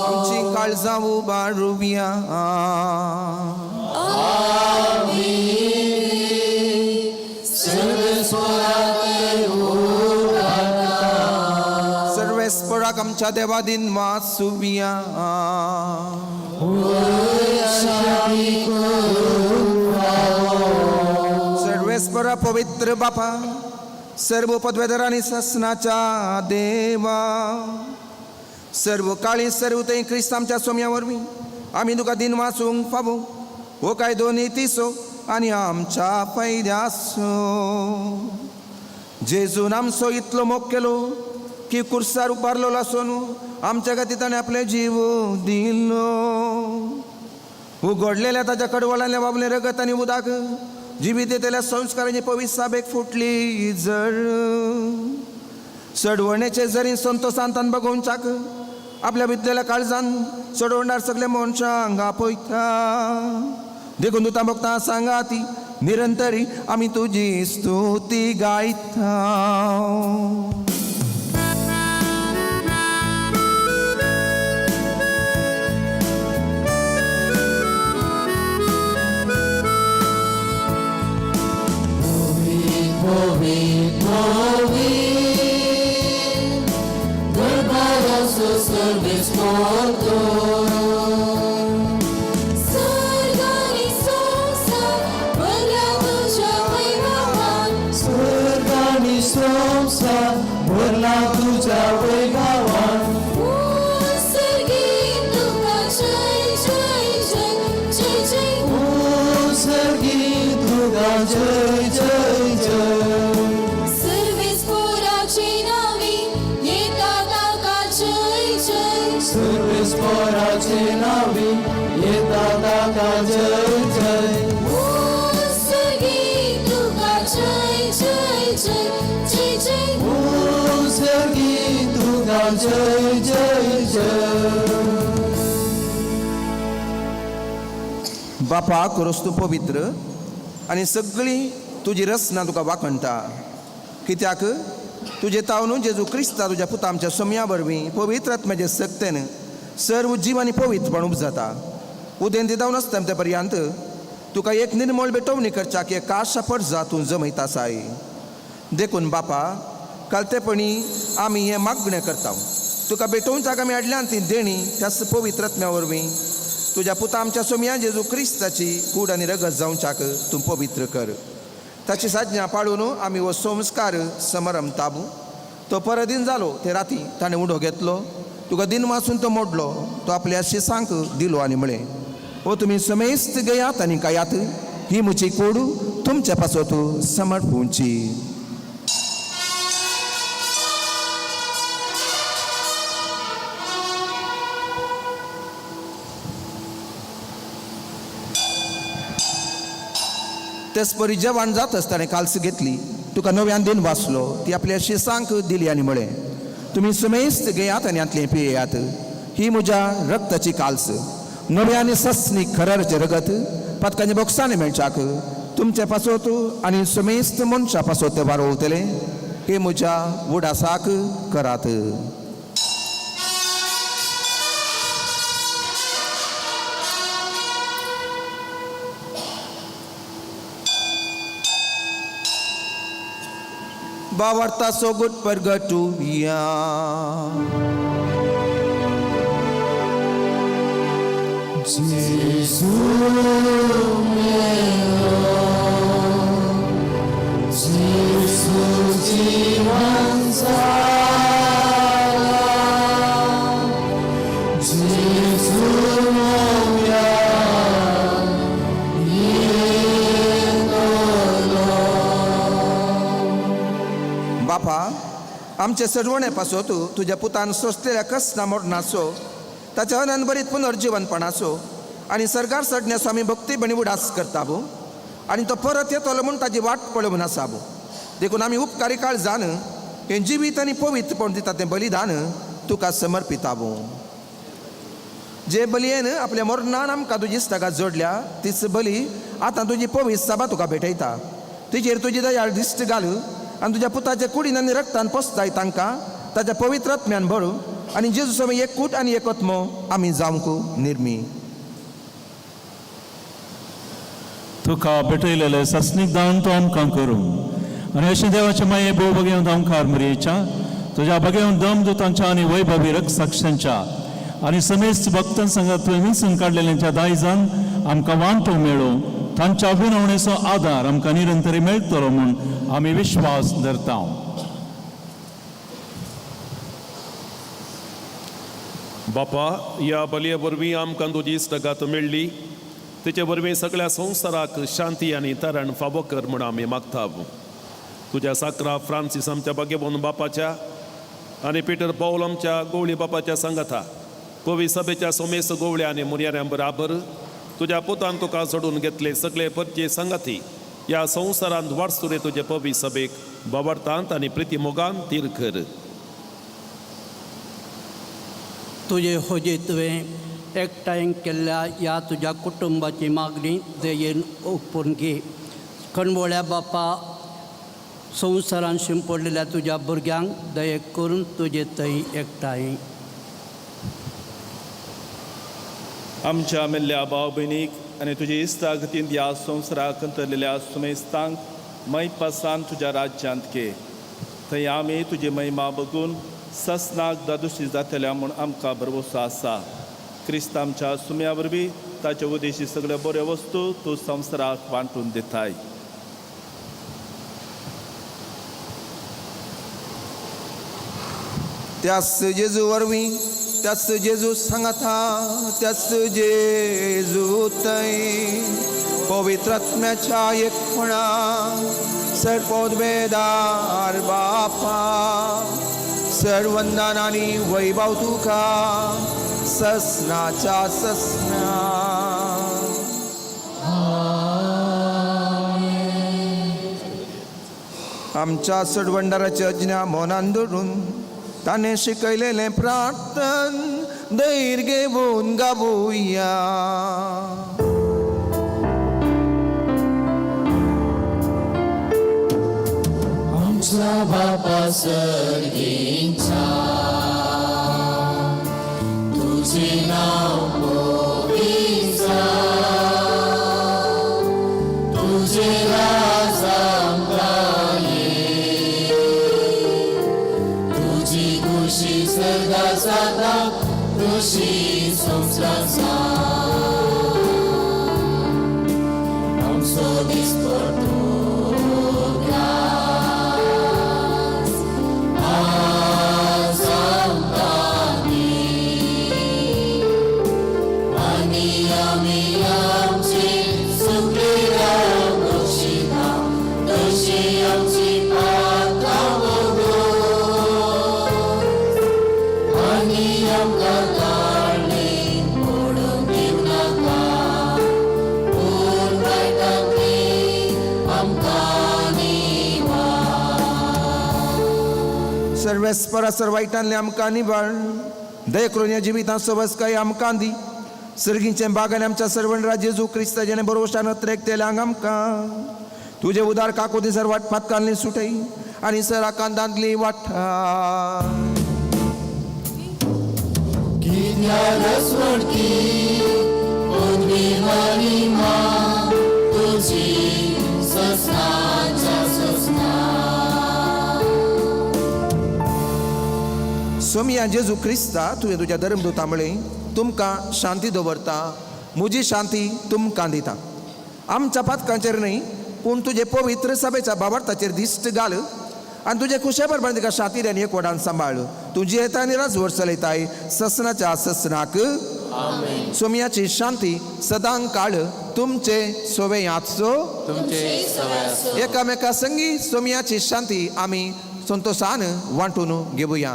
Speaker 6: आमची काळजां उबारुया. सर्वेस्पोराक आमच्या देवा दिन वासुया. सर्वेस्परा पवित्र बापा, सर्व पदवेधर आनी ससनाच्या देवा, सर्व काळी सर्व थंय क्रिस्त आमच्या सोम्या वरवीं आमी तुका दिन वाचूंक फावो हो कायदो नितीचो आनी आमच्या फायद्याचो. जेजून आमचो इतलो मोग केलो की कुर्सार उबारलेलो आसून आमच्या खातीर ताणें आपलें जीव दिलो. उगडलेल्या ताच्या कडवळांतलें बाबलें रगत आनी उदक जिवीत येतल्या संस्कारांची पवित्र साबेक फुटली जर चडवणेचे जरी संतोशांतान बगोवच्याक आपल्या भितरल्या काळजान चडवणार सगळे मनशांक आपयता. देखून तुता भक्ता सांगा ती निरंतरी आमी तुजी स्तुती गायता.
Speaker 5: भरला तुझ्या वैभवान सर्गी तुका जय जय जय. सर्वेस पोराचे नावी येता ताका जय जय. सर्गी तुका जय जय जय.
Speaker 6: बापा करोस तूं पवित्र आनी सगळी तुजी रचना तुका वाखणटा, कित्याक तुजे तावनू जेजू क्रिस्ता तुज्या पुता आमच्या सोम्या वरवीं पवित्र आत्म्याचे सक्तेन सर्व जीव आनी पवित्रपण उपजाता. उदेंती जावन आसता ते पर्यंत तुका एक निर्मळ भेटवणी करच्याक एक काशा परजा तूं जमयता आसाय. देखून बापा कालतेपणी आमी हें मागणें करता, तुका भेटोवच्याक आमी हाडल्यान ती देणी त्याच पवित्र आत्म्या वरवीं तुज्या पुता आमच्या सोम्या जेजू क्रिस्ताची कूड आनी रगत जावच्याक तूं पवित्र कर. ताची साधना पाळून आमी हो संस्कार समारंभ ताबू. तो परदीन जालो ते राती ताणें उडो घेतलो, तुका दिन वाचून तो मोडलो, तो आपल्या शिसांक दिलो आनी म्हळें, हो तुमी समेस्त घेयात आनी खायात, ही म्हजी कूड तुमच्या पासत समर्पूंची. तेचपरी जेवण जातच ताणें काल्स घेतली, तुका नव्यान दिन वाचलो, ती आपल्या शिसांक दिली आनी म्हळें, तुमी समेस्त घेयात आनी हांतलें पियेयात, ही म्हज्या रक्ताची काल्स, नव्या आनी सस्नी खरारचें रगत पातकांच्या बोक्सांनी मेळच्याक तुमचे पासत आनी समेस्त मनशा पासत तें वारोवतलें, हे म्हज्या उडासाक करात. बावर्ता सोगूट परगटुया.
Speaker 5: जेजू मेरो, जेजू जीवन जाला, जेजू
Speaker 6: बापा आमचे सरवणे पासत तुज्या पुतान सोंसलेल्या कसना मरणाचो ताच्या अनंतभरीत पुनर्जिवनपणाचो आनी सरकार चडण्याचो आमी भक्ती बणी उडास करता बो आनी तो परत येतलो म्हूण ताजी वाट पळोवन आसा बो. देखून आमी उपकारी काळजान हें जिवीत आनी पवित्रपण दिता तें बलिदान तुका समर्पिता बो. जे बलयेन आपल्या मरणान आमकां तुजी ताका जोडल्या तीच बली आतां तुजी पवित्र सभा तुका भेटयता. तिचेर तुजी दयाळ दिश्ट घाल आनी तुज्या पुताच्या कुडीन आनी रक्तान पोसताय तांकां ताच्या पवित्र आत्म्यान भरू आनी जेजू स्वामी एकूट आनी एकत्मो आमी जावंक निर्मी.
Speaker 17: तुका भेटयलेले सस्नीक दान तूं आमकां करूं आनी अशें देवाचे माये भोव बगेवन आमकार मरयेच्या तुज्या बगेवन दम दुतांच्या आनी वैभवी रक्षांच्या आनी समेस्त भक्तां सांगात तुवें विंचून काडलेल्यांच्या दायजान आमकां वांटो मेळूं तांच्या विनवणेचो आदार आमकां निरंतरी मेळटलो म्हूण आमी विश्वास धरता.
Speaker 2: बापा ह्या बलये वरवीं आमकां तुजी इश्टागत मेळ्ळी तेचे वरवीं सगळ्या संवसाराक शांती आनी तरण फावो कर म्हूण आमी मागता. तुज्या साकरा फ्रांसीस आमच्या बागेबोन बापाच्या आनी पिटर पावल आमच्या गोवळी बापाच्या सांगाता पवी सभेच्या सोमेस गोवळ्या आनी मुरयाऱ्यां बराबर तुज्या पुतान तुका जोडून घेतले सगळे परचे सांगाती ह्या संवसारांत वाटसुरे तुजे पवी सभेक बाबडतांत आनी प्रिती मोगान तीर कर.
Speaker 18: तुजे होजे तुवें एकठांय केल्ल्या ह्या तुज्या कुटुंबाची मागणी दयेन ओपून घे. कणबोळ्या बापा संवसारान शिंपडलेल्या तुज्या भुरग्यांक दये करून तुजे थंय एकठांय.
Speaker 19: आमच्या मेल्ल्या भाव भयणीक आनी तुजे इश्टागतीन ह्या संवसाराक अंतरलेल्या सुमेस्तांक मैपासान तुज्या राज्यांत घे. थंय आमी तुजी महिमा बघून ससनाक दादोशी जातल्या म्हूण आमकां भरवसो आसा. क्रिस्त आमच्या सुम्या वरवीं ताचे उदेशी सगळ्यो बऱ्यो वस्तू तूं संवसाराक वांटून दिताय.
Speaker 6: त्याच जेजू वरवीं त्याच जेजू सांगाता त्याच जेजू थंय पवित्र आत्म्याच्या एकपणा सर्वोद्वेदार बापा सर्वंदन आनी वैभव तुका ससनाच्या ससना. आमच्या सडवंडाराच्या अज्ञा मनान धरून ताणें शिकयलेलें प्रार्थन धैर्य घेवन गावया.
Speaker 5: आमच्या बापा सर्गींच्या तुझे नाव पवित्र तुझे राज आमकां ये तुजी खुशी सदा जाता खुशी संवसार आमचो दीस परतो आज आमकां दी आनी आमी आमची सुकलेल्या बक्षिता तशी आमची पात्रां वगोस आनी आमकां ताळणेक पडूंक दिवनाका पूण वायटांतली आमकां निवार.
Speaker 6: सर्वेस्परा सर वायटांतलें आमकां निवळ दया करून ह्या जिवितांत सवसकाय आमकां दी. सर्गींचें बागान आमच्या सर्वणरा जेजू क्रिस्ता जेणे बरोवशान अत्रेकतेल्यांक आमकां तुजे उदार काकोती सर वाट पातकांतली सुटय आनी सर कांदांतली वाटा.
Speaker 5: कित्याक रसवडकी पदवी महिमा तुजी ससनाच्या ससना.
Speaker 6: सोमया जेजू क्रिस्ता तुवें तुज्या धर्मदूता म्हळें तुमकां शांती दवरता म्हजी शांती तुमकां दिता. आमच्या पातकांचेर न्हय पूण तुजे पवित्र सभेच्या बाबार्थाचेर दिश्ट घाल आनी तुजे खुशे बरोबर तिका शांती आनी एकवटान सांबाळ. तुजी येता आनी राजवट चलयताय ससनाच्या ससनाक. सोमयाची शांती सदां काळ तुमचे सोवे याचो
Speaker 5: तुमचे सवय आसो.
Speaker 6: एकामेका संगी सोमयाची शांती आमी संतोशान वांटून घेवया.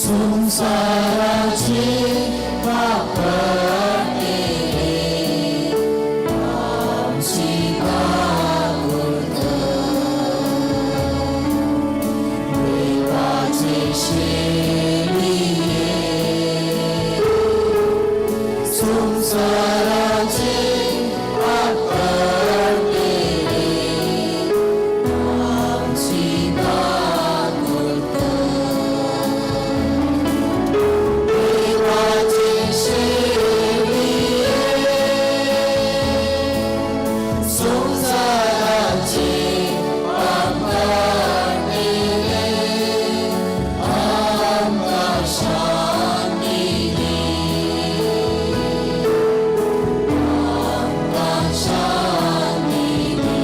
Speaker 5: संसाराचे पाप काडटले आमची काकूट देवाचे शेळये संसाराचे पाप काडटले आमची काकूट देवाचे शेळये संसाराचे पाप काडटले आमकां शांती दी आमकां शांती दी.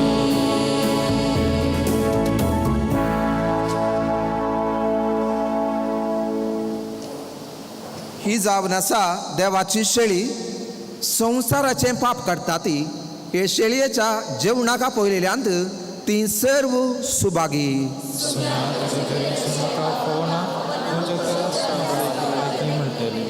Speaker 6: ही जावन आसा देवाची शेळी संवसाराचें पाप काडटा ती हे शेळयेच्या जेवणाक आपयलेल्यांत ती सर्व सुभागी.
Speaker 9: म्हाका पळोवना म्हज्या घरा म्हणटली.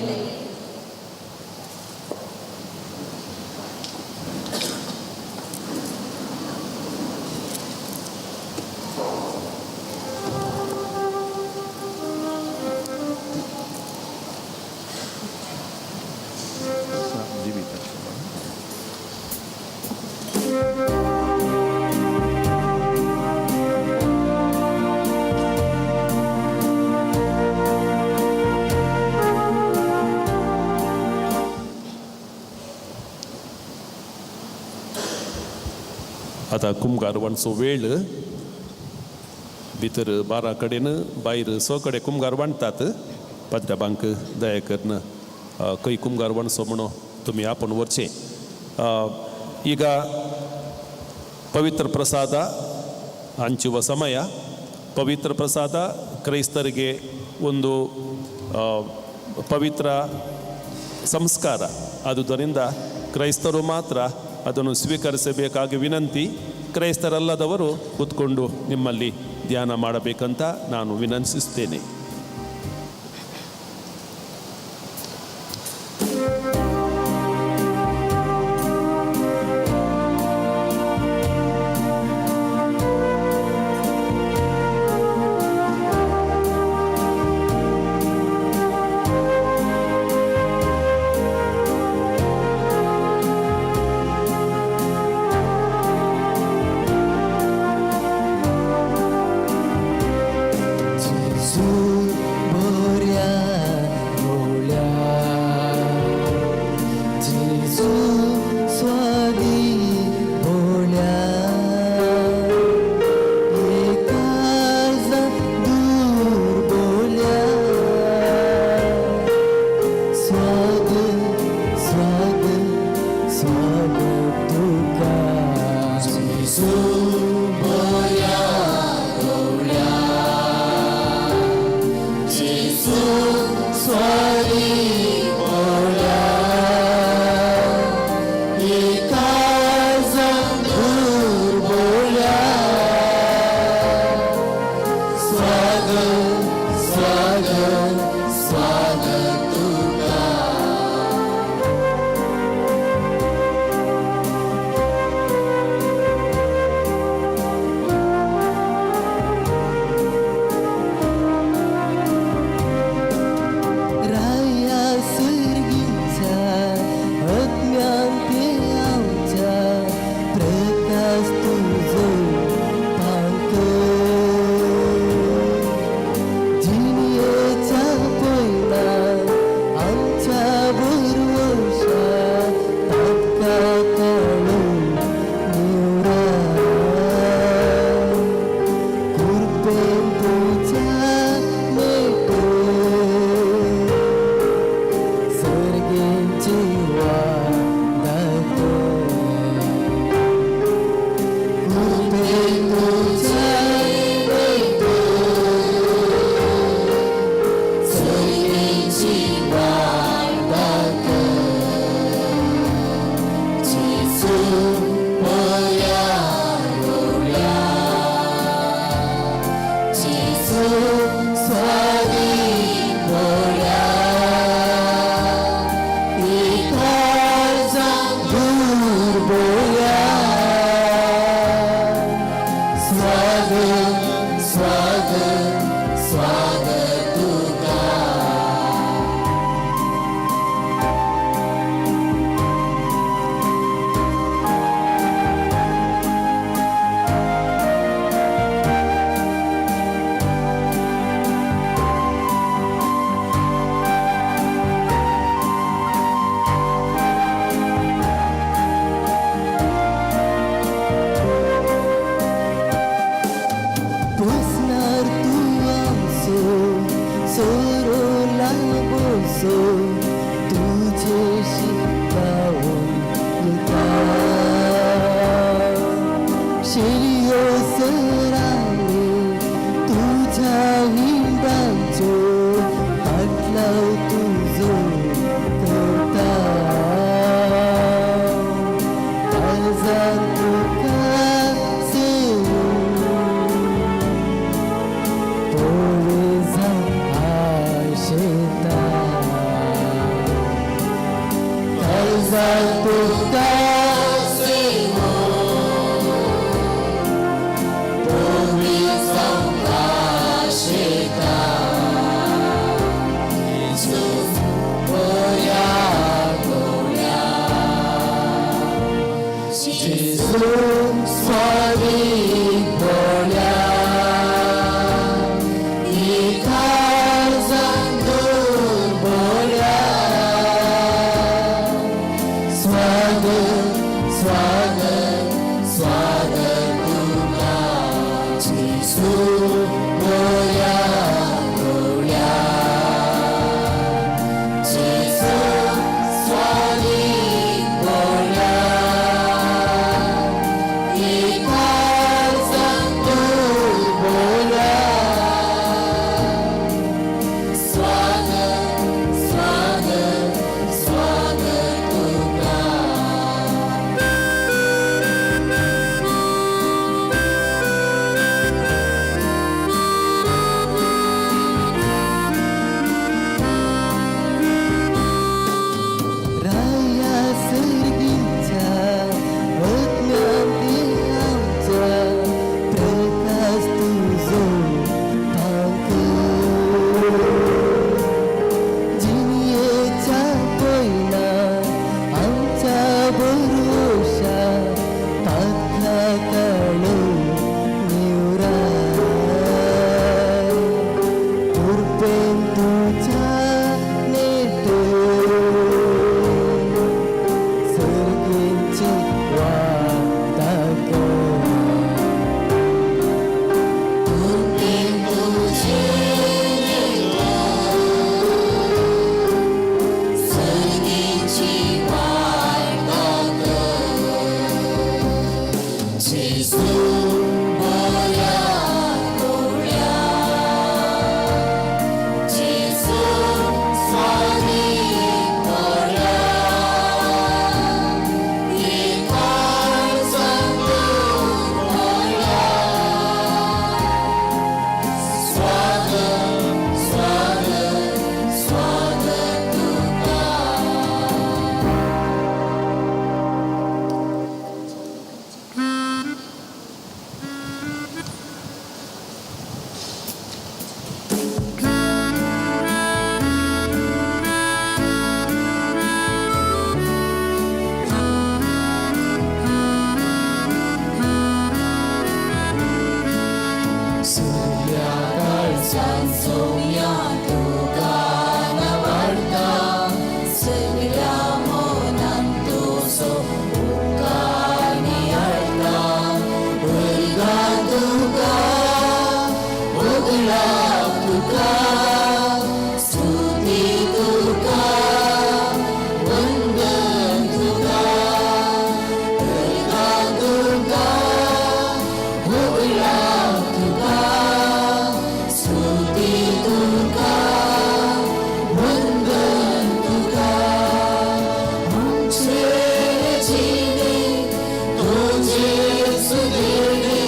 Speaker 2: आतां कुमगार वांटचो वेळ भितर 12 कडेन भायर 6 कडेन कुमगार वांटतात. पाद्राबांक दया करून खंय कुमगार वांटचो म्हणून तुमी आपोवन व्हरचें. ಈಗ ಪವಿತ್ರ ಪ್ರಸಾದ ಹಂಚುವ ಸಮಯ. ಪವಿತ್ರ ಪ್ರಸಾದ ಕ್ರೈಸ್ತರಿಗೆ ಒಂದು ಪವಿತ್ರ ಸಂಸ್ಕಾರ. ಆದುದರಿಂದ ಕ್ರೈಸ್ತರು ಮಾತ್ರ ಅದನ್ನು ಸ್ವೀಕರಿಸಬೇಕಾಗಿ ವಿನಂತಿ. ಕ್ರೈಸ್ತರಲ್ಲದವರು ಕೂತ್ಕೊಂಡು ನಿಮ್ಮಲ್ಲಿ ಧ್ಯಾನ ಮಾಡಬೇಕಂತ ನಾನು ವಿನಂತಿಸುತ್ತೇನೆ.
Speaker 5: जेजू तुका सेवो तुमी संभाशिता जेजू बऱ्या गोळ्या जेजू स्वामी गोळ्या स्वागत स्वागत स्वागत तुका जेजू बऱ्या गोळ्या जेजू स्वामी गोळ्या स्वागत स्वागत स्वागत तुका.
Speaker 1: राया सर्गीच्या अज्ञाती आमच्या प्रकाश तुजो तांक जिणयेच्या पयला आमच्या भरोशा पाखा काळो निवराय कृपेन तुझ्या नेट सर्गेची वाट
Speaker 5: कृपेन तुझे नेट सर्गेची वाट जेजू बऱ्या गोळ्या जेजू स्वामी गोळ्या स्वागत स्वागत स्वागत तुका. सगळ्या काळजान सोम्या तुका नवाडता सगळ्या मनान तुजो उपकार नियाळता उर्गा तुका उगळा तुका स्तुती तुका वंदन तुका उर्गा तुका उगळा तुका स्तुती तुका वंदन तुका आमचे जिणे तुझे सुदेणे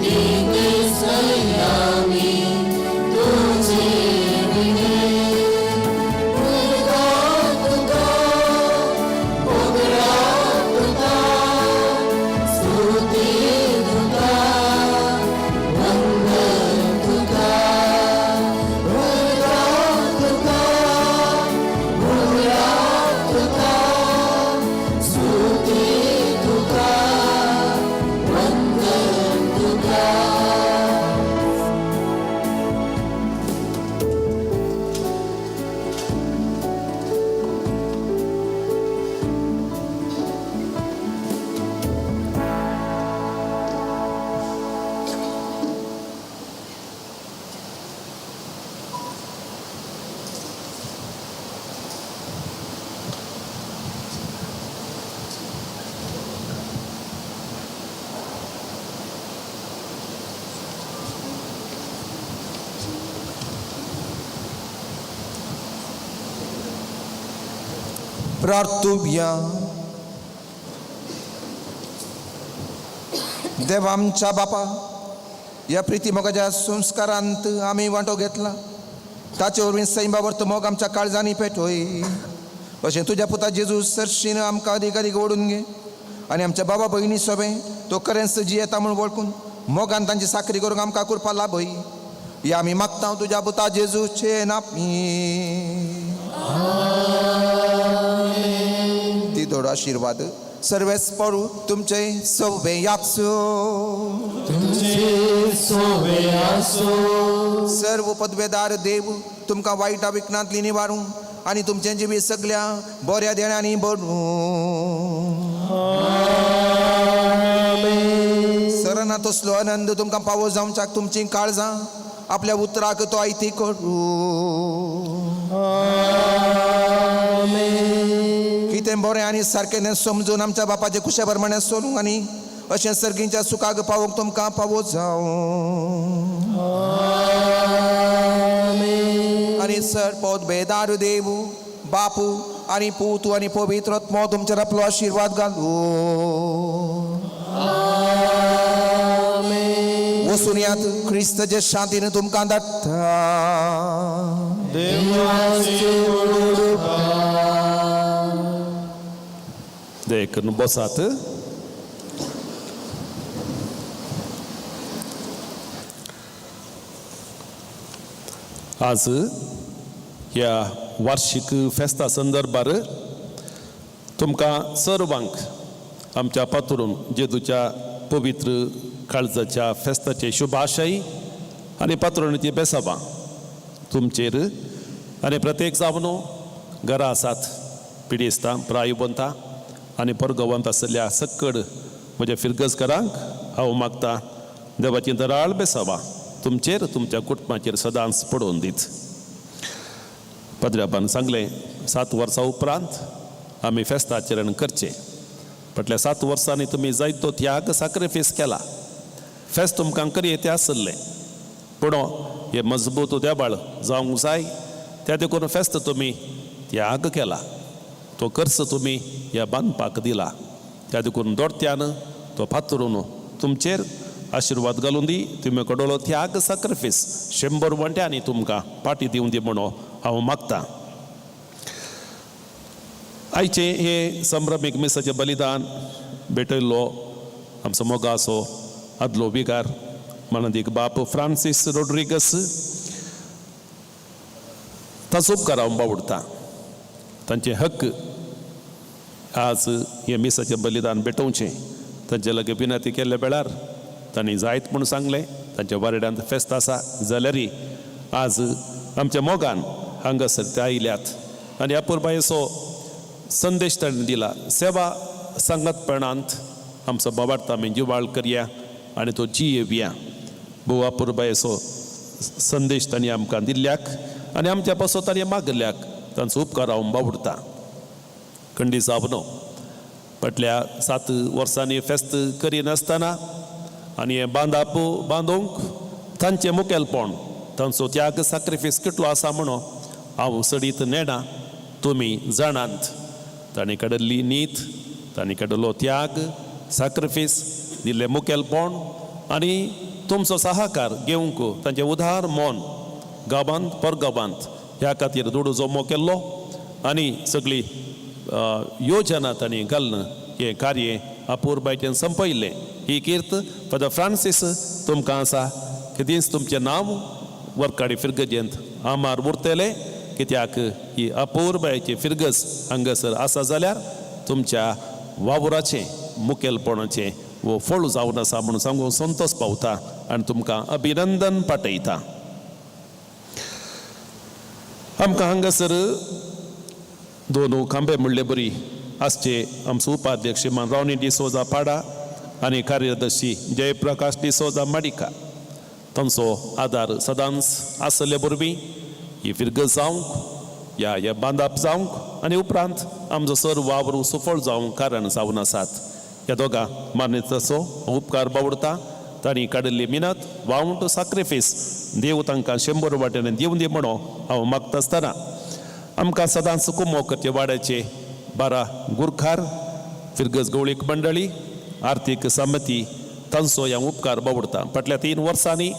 Speaker 5: देणे सयामी तुझे विणे उर्गा तुका उगळा तुका स्तुती तुका वंदन तुका उर्गा तुका उगळा तुका स्तुती तुका वंदन तुका.
Speaker 6: प्रार्थुया. देव आमच्या बापा, ह्या प्रिती मोगाच्या संस्कारांत आमी वांटो घेतला, ताचे वरवीं सैमा वर्त मोग आमच्या काळजांनी पेटोय. अशें तुज्या पुता जेजू सरशीन आमकां अदीक अदीक ओडून घे आनी आमच्या बाबा भयणी सोबें तो खरेंच जियेता म्हूण वळखून मोगान तांची साकरी करूंक आमकां कुरपा लाभय. या आमी मागता तुज्या पुता जेजूचे नापी. ती थोडो आशिर्वाद सर्वेस पडू तुमचे सवे याचो. सर्व पदवेदार देव तुमकां वायटा विकनांतली निवारूं आनी तुमचें जिवीत सगल्या बऱ्या देण्यांनी भरूं. सरना तसलो आनंद तुमकां पावो जावच्याक तुमचीं काळजां आपल्या उतराक तो आयती करूं. कितें बरें आनी सारकें तें समजून आमच्या बापाचे कुशे प्रमाणे सोडूंक आनी अशें सर्गींच्या सुखाक पावोवंक तुमकां पावो जावं. आनी सर पोत बेदार देव बापू आनी पूत आनी पवित्र आत्मो तुमचेर आपलो आशिर्वाद घालूं. वसून यात क्रिस्तचे शांतीन तुमकां धाडटा.
Speaker 2: दया करून बसात. आज ह्या वार्षिक फेस्ता संदर्भार तुमकां सर्वांक आमच्या पातरून जेजूच्या पवित्र काळजाच्या फेस्ताचे शुभाशय आनी पात्रोणीची बेसाबां तुमचेर आनी प्रत्येक जावन घरा आसात पिडेस्तां प्रायवंतां आनी परगवंत आशिल्ल्या सक्कड म्हज्या फिरगजकारांक हांव मागता देवाची दराळ बेसाबां तुमचेर तुमच्या कुटुंबाचेर सदांच पडोवन दीत. पाद्र्याबान सांगलें 7 वर्सां उपरांत आमी फेस्ताचरण करचें. फाटल्या 7 वर्सांनी तुमी जायतो त्याग साक्रिफीस केला. फेस्त तुमकां करयें तें आसलें पूण हें मजबूत देवाळ जावंक जाय त्या देखून फेस्त तुमी त्याग केला. तो खर्च तुमी ह्या बांदपाक दिला त्या देखून दोडत्यान तो फातरून तुमचेर आशिर्वाद घालून दी. तुमी कडलो त्याग साक्रिफीस 100 वांट्यांनी तुमकां पाटी दिवन दी म्हणून हांव मागतां. आयचें हें संभ्रमीक मिसाचें बलिदान भेटयल्लो आमचो मोगाचो आदलो विगार मानदीक बाप फ्रांसीस रोड्रिगस ताचो उपकार हांव बावडटा. तांचे हक्क आज हें मिसाचें बलिदान भेटोवचें तांचे लागीं विनंती केल्ल्या वेळार तांणी जायत म्हूण सांगलें. तांच्या वारड्यांत फेस्त आसा जाल्यारय आज आमच्या मोगान हांगासर ते आयल्यात आनी अपुरबायेचो संदेश तांणी दिला. सेवा सांगतपणांत आमचो बाबार्थ आमी जिवाळ करया आनी तो जियेवया. भोव अपुरबायेचो संदेश तांणी आमकां दिल्ल्याक आनी आमच्या पासत तांणी मागल्याक तांचो उपकार हांव बावडटा. खंडी साब न्हू फाटल्या 7 वर्सांनी फेस्त करिनासतना आनी हें बांदाप बांदूंक तांचें मुखेलपण तांचो त्याग साक्रिफीस कितलो आसा म्हणून हांव सडीत नेणा तुमी जाणात. तांणी काडिल्ली नीत, तांणी काडिल्लो त्याग साक्रिफीस, दिल्लें मुखेलपण आनी तुमचो सहाकार घेवंक तांचें उदार मन गांवांत परगांवांत ह्या खातीर दुडू जमो केल्लो आनी सगळी योजना तांणी घालून हें कार्य अपुरबायेचें संपयलें. ही कीर्त फादर फ्रांसीस तुमकां आसा. केदींच तुमचें नांव वर्काडी फिरगजेंत आमार उरतलें कित्याक ही अपुरबायेची फिरगज हांगासर आसा जाल्यार तुमच्या वावराचें मुखेलपणाचें वो फळ जावन आसा म्हणून सांगूंक संतोश पावता आनी तुमकां अभिनंदन पाठयता. आमकां हांगासर 2 खांबे म्हणले बरी आसचे आमचो उपाध्यक्ष श्रीमान रॉनी डिसोजा पाडा आनी कार्यदर्शी जयप्रकाश डिसोजा माडिका तांचो आदार सदांच आसले वरवीं ही फिरगज जावंक ह्या ह्या बांदाप जावंक आनी उपरांत आमचो सर वावर सुफळ जावंक कारण जावन आसात. ह्या दोगां मान्यताचो उपकार बावडटा. तांणी काडिल्ली मिनत वावंट साक्रिफीस देव तांकां 100 वाट्यांनी दिवन दी म्हणून हांव मागता आसतना आमकां सदांच कुमो करचे वाड्याचे 12 गुरखार फिरगज गवळीक मंडळी आर्थीक समिती तांचो ह्या उपकार बावडटा. फाटल्या 3 वर्सांनी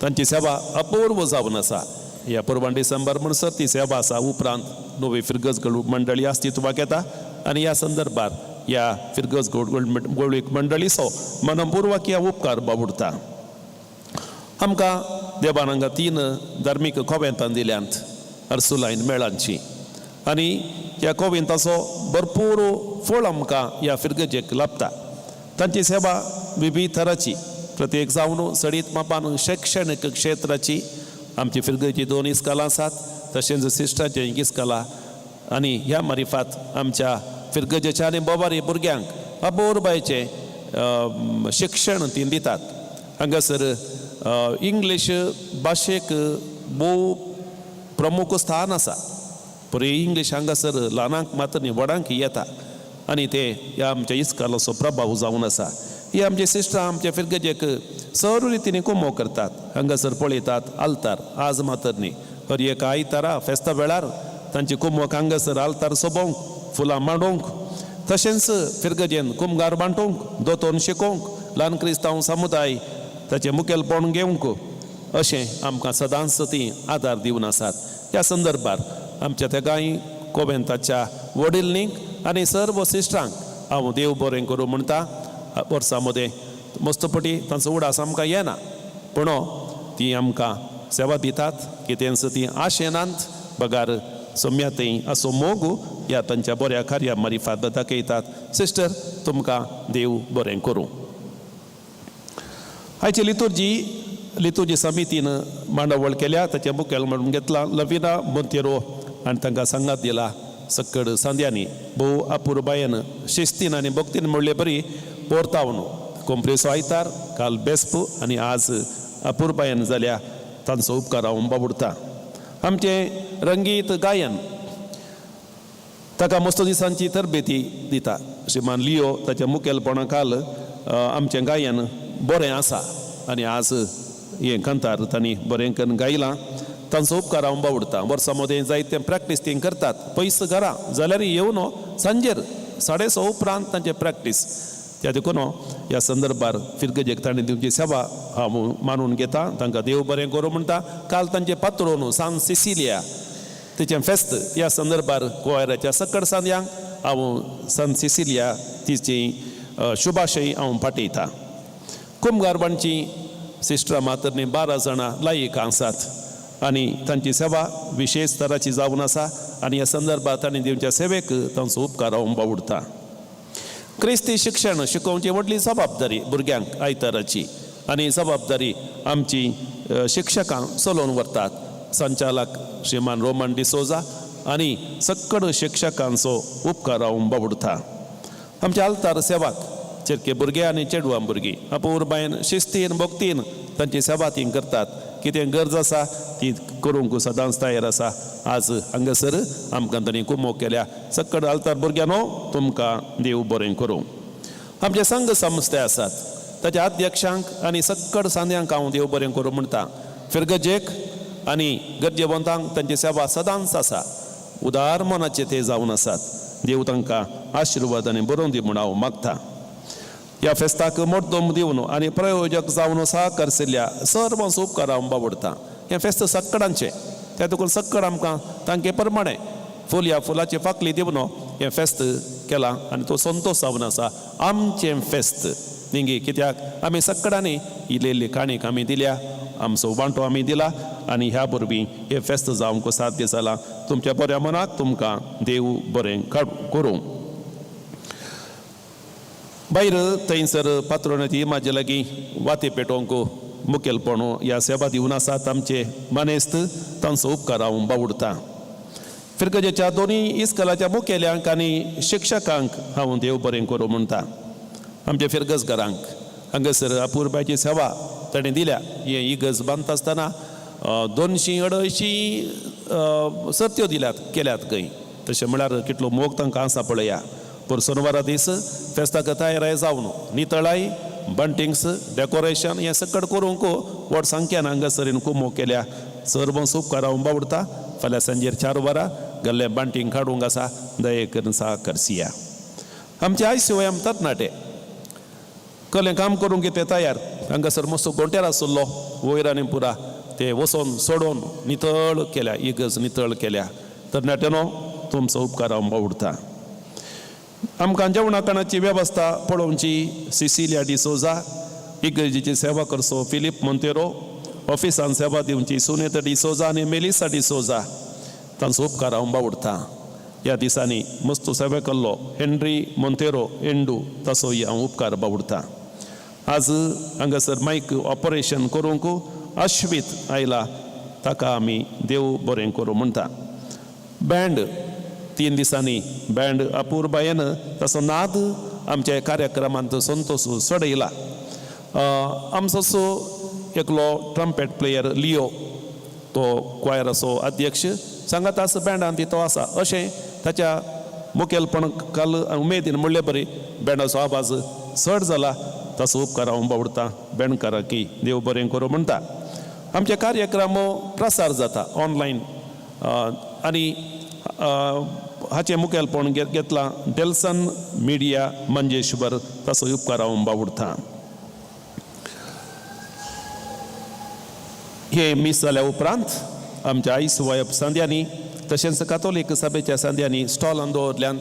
Speaker 2: तांची सेवा अपूर्व जावन आसा. ह्या पुरवान डिसेंबर म्हणसर ती सेवा आसा. उपरांत नवी फिरगज मंडळी अस्तित्वाक येता आनी ह्या संदर्भार ह्या फिरगज गोळवीक मंडळीचो मनपूर्वक ह्या उपकार बाबुडता. आमकां देवान हांगा 3 धार्मीक कोवेंतां दिल्यांत अर्सुलायन मेळांची आनी ह्या कोवेंताचो भरपूर फळ आमकां ह्या फिरगजेक लाभता. तांची सेवा विविध थराची प्रत्येक जावन सडीत मापान शैक्षणीक क्षेत्राची आमची फिरगजेची 2 इस्कालां आसात, तशेंच सिस्टरांचें एक इस्काला आनी ह्या मारिफात आमच्या फिरगजेच्या आनी बोबारी भुरग्यांक अबोरबायचें शिक्षण ती दितात. हांगासर इंग्लीश भाशेक भोव प्रमुख स्थान आसा. परी इंग्लीश हांगासर ल्हानांक मात्र न्ही व्हडांक येता आनी ते ह्या आमच्या इस्कालाचो प्रभाव जावन आसा. ही आमची सिस्टरां आमच्या फिरगजेक सर्व रितीनी कुमो करतात. हांगासर पळयतात आल्तार आज मात्र न्ही हर एक आयतारा फेस्ता वेळार तांची कुमोक हांगासर आल्तार सोबोवंक फुलां मांडोवंक तशेंच फिरगजेन कुमगार बांटोवंक दोतोन शिकोवंक ल्हान क्रिस्तांव समुदाय ताचें मुखेलपण घेवंक अशें आमकां सदांच ती आदार दिवन आसात. ह्या संदर्भार आमच्या त्या कांय कोवेंताच्या वडीलनीक आनी सर्व सिस्टरांक हांव देव बरें करूं म्हणटा. वर्सां मदें मस्तपटी तांचो उडास आमकां येना पूण ती आमकां सेवा दितात कितेंच ती आशेनात बगार सोम्या थंय असो मोग ह्या तांच्या बऱ्या कार्या मारिफात दाखयतात. सिस्टर तुमकां देव बरें करूं. आयची लितुर्जी लितुर्जी समितीन मांडावळ केल्या. ताचें मुखेल म्हणून घेतला लविना मोंतेरो आनी तांकां सांगात दिला सक्कड सांद्यांनी भोव अपुरबायेन शिस्तीन आनी भक्तीन म्हणले बरी पोरतावन कोंपरेचो आयतार काल बेस्प आनी आज अपुरबायेन जाल्या तांचो उपकार हांव बाबुडता. आमचें रंगीत गायन ताका मस्त दिसांची तरबेती दिता. श्रीमान लियो ताच्या मुखेलपणा काल आमचें गायन बरें आसा आनी आज हें कांतार तांणी बरें करून गायलां. तांचो उपकार हांव बावडटा. वर्सां मदें जायते प्रॅक्टीस ती करतात पयस घरा जाल्यार येवन सांजेर 6:30 उपरांत तांचे प्रॅक्टीस त्या देखून ह्या संदर्भार फिरगजेक तांणी दिवची सेवा हांव मानून घेता. तांकां देव बरें करूं म्हणटा. काल तांचें पात्रोन सान सिसिलिया तिचें फेस्त ह्या संदर्भार गोंयराच्या सकड सांद्यांक हांव सान सिसिलिया तिची शुभाशय हांव पाठयता. कुमगारबांची सिस्टरां मातरनी 12 जाणां लायक आसात आनी तांची सेवा विशेश तराची जावन आसा आनी ह्या संदर्भात तांणी दिवच्या सेवेक तांचो उपकार हांव बावडटा. क्रिस्ती शिक्षण शिकोवची व्हडली जबाबदारी भुरग्यांक आयताराची आनी जबाबदारी आमची शिक्षकां चलोवन व्हरतात. संचालक श्रीमान रोमन डिसोजा आनी सक्कड शिक्षकांचो उपकार हांव बावडटा. आमच्या आल्तार सेवाक चेरके भुरगे आनी चेडवां भुरगीं अपुरबायेन शिस्तीन भक्तीन तांची सेवा ती करतात. कितें गरज आसा ती करूंक सदांच तयार आसा. आज हांगासर आमकां तांणी कुमोक केल्या. सक्कड आल्तार भुरग्यांनो तुमकां देव बरें करूं. आमचे संघ संस्थे आसात ताच्या अध्यक्षांक आनी सक्कड सांद्यांक हांव देव बरें करूं म्हणटा. फिरगजेक आनी गरजेवंतांक तांची सेवा सदांच आसा. उदार मनाचे ते जावन आसात. देव तांकां आशिर्वाद आनी बरोवन दी म्हूण हांव मागता. ह्या फेस्ताक मोटदोम दिवन आनी प्रयोजक जावन सहकार आशिल्ल्या सर्वांचो उपकार हांव बावडटा. हें फेस्त सक्कडांचें त्या देखून सक्कड आमकां तांके प्रमाणें फूल ह्या फुलाची फाकली दिवन हें फेस्त केलां आनी तो संतोश जावन आसा. आमचें फेस्त निंगी कित्याक आमी सक्कडांनी इल्ली काणीक आमी दिल्या, आमचो वांटो आमी दिला आनी ह्या वरवीं हें फेस्त जावंक साध्य जालां. तुमच्या बऱ्या मनाक तुमकां देव बरें करूं. भायर थंयसर पात्रोनाची म्हाजे लागीं वाती पेटोवंक मुखेलपण ह्या सेवा दिवन आसात आमचे मानेस्त तांचो उपकार हांव बावडटा. फिरगजेच्या दोनूय इस्कलाच्या मुखेल्यांक आनी शिक्षकांक हांव देव बरें करूं म्हणटा. आमच्या फिरगजगारांक हांगासर अपुरबायची सेवा ताणें दिल्या. हे इगर्ज बांदता आसतना 200-250 सर्त्यो दिल्यात केल्यात खंय. तशें म्हळ्यार कितलो मोग तांकां आसा पळया. पर सोनवारा दीस फेस्ताक तयाराय जावन नितळाय बंटिंग्स डेकोरेशन हें सकट करूंक व्हड संख्यान हांगासर कुमो केल्या. सर्वांचो उपकार हांव बावडटा. फाल्यां सांजेर 4 वरां गल्ले बांटींग काडूंक आसा. दये करून सहकारसिया. आमचे आयसीओएम तरणाटे कहलें काम करूंक कितें तयार. हांगासर मस्तो गोंटेर आसलो वयर आनी पुरा ते वचोन सोडोवन नितळ केल्या, इगर्ज नितळ केल्या. तरणाट्यानो तुमचो उपकार हांव बावडटा. आमकां जेवणा खाणाची वेवस्था पळोवची सिसिलिया डिसोजा, इगर्जेची सेवा करचो फिलीप मोंतेरो, ऑफिसान सेवा दिवची सुनेता डिसोजा आनी मेलिसा डिसोजा, तांचो उपकार हांव बावडटा. ह्या दिसांनी मस्तू सेवा केल्लो हेनरी मोंतेरो एंडू, ताचोय हांव उपकार बावडटा. आज हांगासर मायक ऑपरेशन करूंक अश्वीत आयला, ताका आमी देव बरें करूं म्हणटा. बँड 3 दिसांनी बँड अपुरबायेन ताचो नाद आमच्या कार्यक्रमांत संतोश चडयला. आमचो सो एकलो ट्रम्पेट प्लेयर लियो, तो क्वायराचो अध्यक्ष सांगात आसा बँडान तो आसा. अशें ताच्या मुखेलपण काल उमेदीन म्हणले बरी बँडाचो आवाज चड जाला, ताचो उपकार हांव बावडटा. बँडकारांकी देव बरें करूं म्हणटा. आमचे कार्यक्रम प्रसार जाता ऑनलायन आनी हाचें मुखेलपण घेतलां डेल्सन मिडिया मंजेश्वर, ताचो उपकार हांव बावडटा. हे मीस जाल्या उपरांत आमच्या आयसवायप सांद्यांनी तशेंच कातोलीक सभेच्या सांद्यांनी स्टॉलान दवरल्यान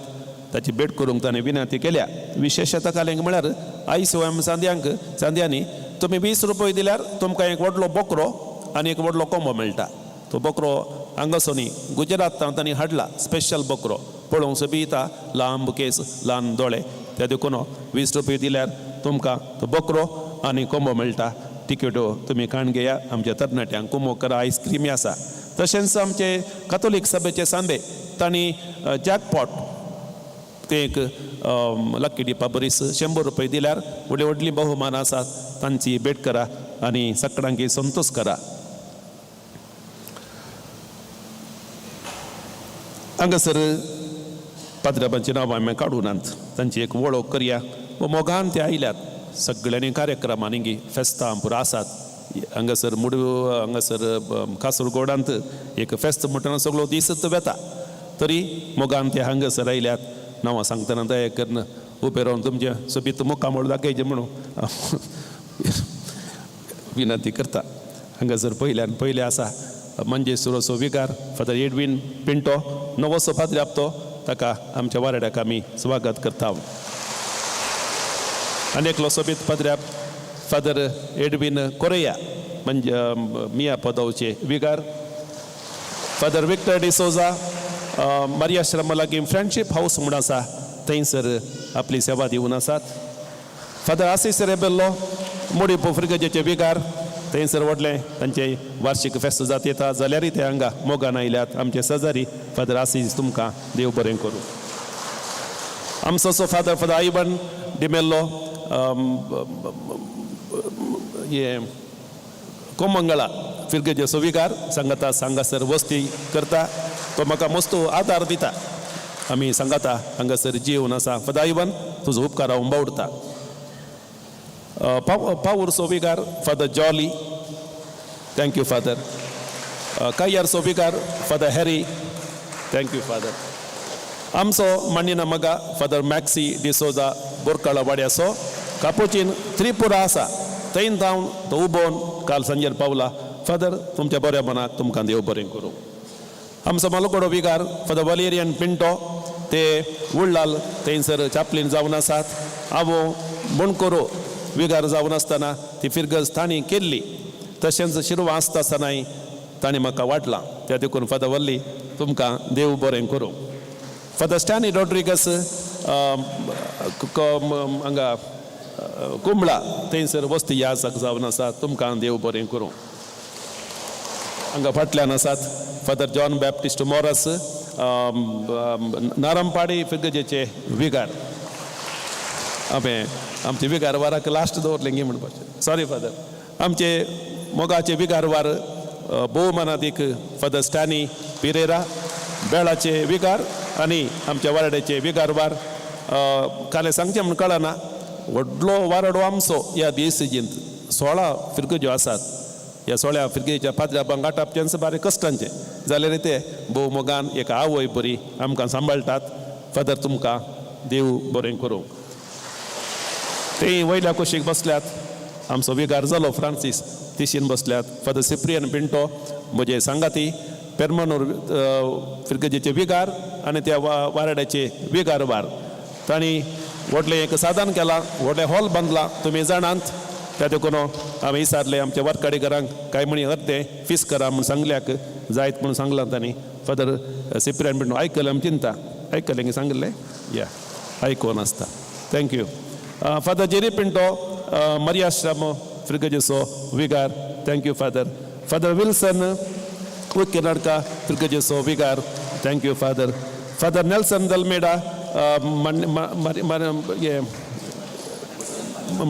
Speaker 2: ताची भेट करूंक ताणें विनंती केल्या. विशेशता कालेंक म्हळ्यार आयसवायम सांद्यांनी तुमी 20 रुपये दिल्यार तुमकां एक व्हडलो बोकरो आनी एक व्हडलो कोंबो मेळटा. तो बोकरो हांगासोनी गुजरातान तांणी हाडला, स्पेशल बोकरो, पळोवंक सोबीता, लांब केस, ल्हान दोळे. त्या देखून 20 रुपये दिल्यार तुमकां तो बोकरो आनी कोंबो मेळटा. तिकेटो तुमी काण घेया. आमच्या तरणाट्यांक कोंबो करा, आयस्क्रीमी आसा. तशेंच आमचे कातोलीक सभेचे सांदे तांणी जॅकपॉट ते एक लक्की डिपा बरीस 100 रुपये दिल्यार व्हडली व्हडली बहुमान आसात, तांची भेट करा आनी सगळ्यांकी संतोश करा. हांगासर पाद्राबांची नांवां आमी काडूनात, तांची एक वळख करया. मोगान ते आयल्यात सगळ्यांनी कार्यक्रमांनी गी फेस्तां पुरो आसात. हांगासर मुडू हांगासर कासरगोडांत एक फेस्त म्हणटना सगळो दीसच वेता, तरी मोगान ते हांगासर आयल्यात. नांवां सांगतना दया करून उबे रावन तुमचें सोबीत मुखामळ दाखयचें म्हणून विनंती करता. हांगासर पयल्यान पयलें आसा मंजेश्वराचो विगार फादर एडवीन पिंटो, नवोसो पाद्री तो, ताका आमच्या वारड्याक आमी स्वागत करता. आनी एकलो सोबीत पाद्री फादर एडवीन कोरेया म्हणजे मिया पदवचे विगार, फादर विक्टर डिसोजा मारियाश्रमा लागीं फ्रेंडशीप हावस म्हूण आसा थंयसर आपली सेवा दिवन आसात. फादर आसीस रेबेल्लो मोडी पोफ्रिगजेचे विगार, थंयसर व्हडलें तांचें वार्षीक फेस्त जात येता जाल्यारय ते हांगा मोगान आयल्यात. आमचे शेजारी फादर आसीस, तुमकां देव बरें करूं. आमचो सो फादर फादर आयबन डिमेल्लो हे कोमंगळा फिरगेजेचो विगार सांगाता हांगासर वस्ती करता, तो म्हाका मस्त आदार दिता. आमी सांगाता हांगासर जेवन आसा. फादर आयबन तुजो उपकार हांव बावडटा. पावूरचो विगार father Jolly, thank you father. काय्यारचो vicar father Harry, thank you father. आमचो मांडिना मगा फादर मॅक्सी डिसोजा बोरकाळा वाड्याचो कापोचीन त्रिपुरा आसा, थंय जावन तो उबोवन काल सांजेर पावला. फादर तुमच्या बऱ्या मनाक तुमकां देव बरें करूं. आमचो मालकोडो विगार फादर वलेरियन पिंटो, ते उळ्ळाल थंयसर चापलीन जावन आसात. आवो बोणकोरो विगार जावन आसतना ती फिरगज तांणी केल्ली, तशेंच शिरवां आसता आसतनाय तांणी म्हाका वाडलां. त्या देखून फादर वल्ली तुमकां देव बरें करूं. फादर स्टॅनी रॉड्रिगस हांगा कुंबळा थंयसर वस्ती याजक जावन आसा, तुमकां देव बरें करूं. हांगा फाटल्यान आसात फादर जॉन बॅप्टिस्ट मोरस नारमपाडी फिरगजेचे विगार. हांवें आमचे विगार वाराक लास्ट दवरलें गी म्हणपाचें, सॉरी फादर. आमचे मोगाचे विगार वार भोवमानादीक फादर स्टॅनी पिरेरा बेळाचे विगार आनी आमच्या वारड्याचे विगार वार. कालें सांगचें म्हूण कळना, व्हडलो वारडो आमचो ह्या देसीजींत 16 फिरगज्यो आसात. ह्या 16 फिरगेच्या पाद्र्याबांक आटापचेंच बारीक कश्टांचें जाल्यार ते भोव मोगान एक आवय बरी आमकां सांबाळटात. फादर तुमकां देव बरें करूं. ते वयल्या कुशीक बसल्यात आमचो विगार जालो फ्रांसीस तिशीन बसल्यात फादर सिप्रियन पिंटो म्हजे सांगाती पेरमानूर फिरगजेचे विगार आनी त्या वाराड्याचे विगार वार तांणी व्हडलें एक साधन केलां, व्हडलें हॉल बांदलां, तुमी जाणात. त्या देखून हांवें विचारलें आमच्या वारकाडीकरांक काय म्हणी अर्दें फीस करा म्हूण सांगल्याक जायत म्हूण सांगलां तांणी. फादर सिप्रियन पिंटो आयकलें आमी चिंता आयकलें की सांगिल्लें या आयकोन आसता. Thank you. Father Jerry Pinto Mariyashram फिरगजेचो विगार, thank you father. Father Wilson उक्केनाडका फिरगजेचो vicar, thank you father. Father Nelson Dalmeida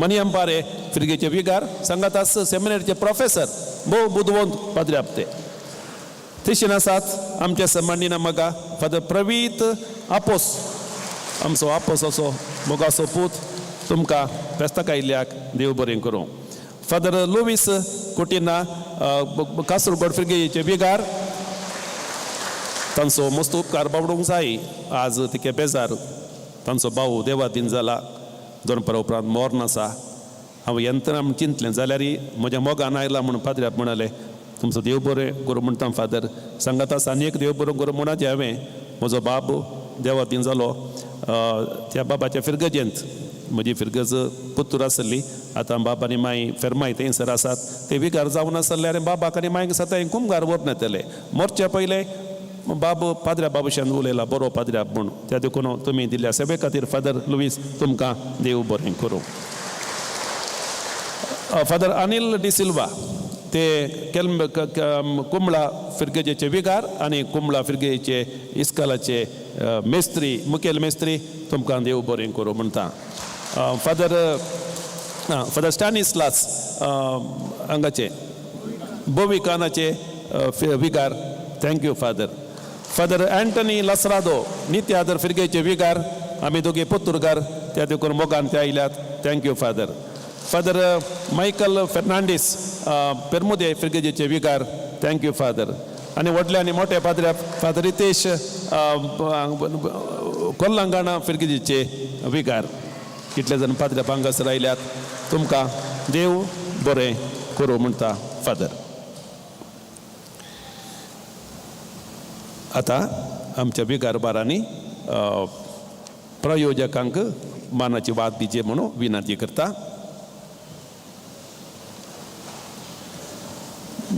Speaker 2: Maniyampare फिरगेचे विगार, सांगातास सेमिनारीचे प्रोफेसर भोव बुदवंत पाद्री आपते. तशें आसात आमच्या सन्मानीना मगा फादर प्रवीत आपोस, आमचो आपोस असो मोगाचो पूत, तुमकां फेस्ताक आयिल्ल्याक देव बरें करूं. फादर लुवीस कुटिना कासरगोड फिरगेचे विगार, तांचो मस्त उपकार बावडूंक जाय. आज तिके बेजार तांचो भाव देवादीन जाला, दोन परा उपरांत मोर्न आसा. हांव यंत्रणा म्हूण चिंतलें जाल्यार म्हज्या मोगान आयला म्हूण पाद्र्याक म्हणाले तुमचो देव बरें करूं म्हणटा फादर. सांगात आसा आनी एक देव बरो करूं म्हणाचें हांवें म्हजो बाब देवादीन जालो त्या बाबाच्या फिरगजेंत म्हजी फिरगज पुतूर आसली. आतां बाब आनी माई फेरमाय थंयसर आसात, ते विगार जावन आसले आनी बाबाक आनी मायक सताय कुमगार व्हरून येतले. मोरच्या पयलें बाब पाद्र्या बाबूशान उलयला बरो पाद्र्या म्हूण, त्या देखून तुमी दिल्ल्या सेवे खातीर फादर लुवीस तुमकां देव बरें करूं. फादर अनिल डिसिल्वा ते कुंबळा फिरगजेचे विगार आनी कुंबळा फिरगजेचे इस्कालाचे मेस्त्री, मुखेल मेस्त्री, तुमकां देव बरें करूं म्हणटा. फादर फादर स्टॅनिस्लास हांगाचे बोविकानाचे vicar, thank you father. Father Anthony Lasrado नित्यादर फिरगेचे विगार, आमी दोगी पोतुरगार त्या देखून मोगान ते आयल्यात, thank you father. Father Michael Fernandes Permude फिरगेजेचे vicar, thank you father. आनी व्हडले आनी मोठे पाद्रे फादर रितेश कोल्लांगाणा फिरगेजेचे विगार, कितले जाण पाद्रे हांगासर आयल्यात, तुमकां देव बरें करूं म्हणटा फादर. आतां आमच्या विगारबारांनी प्रयोजकांक मानाची वाद दिवची म्हणून विनंती करता.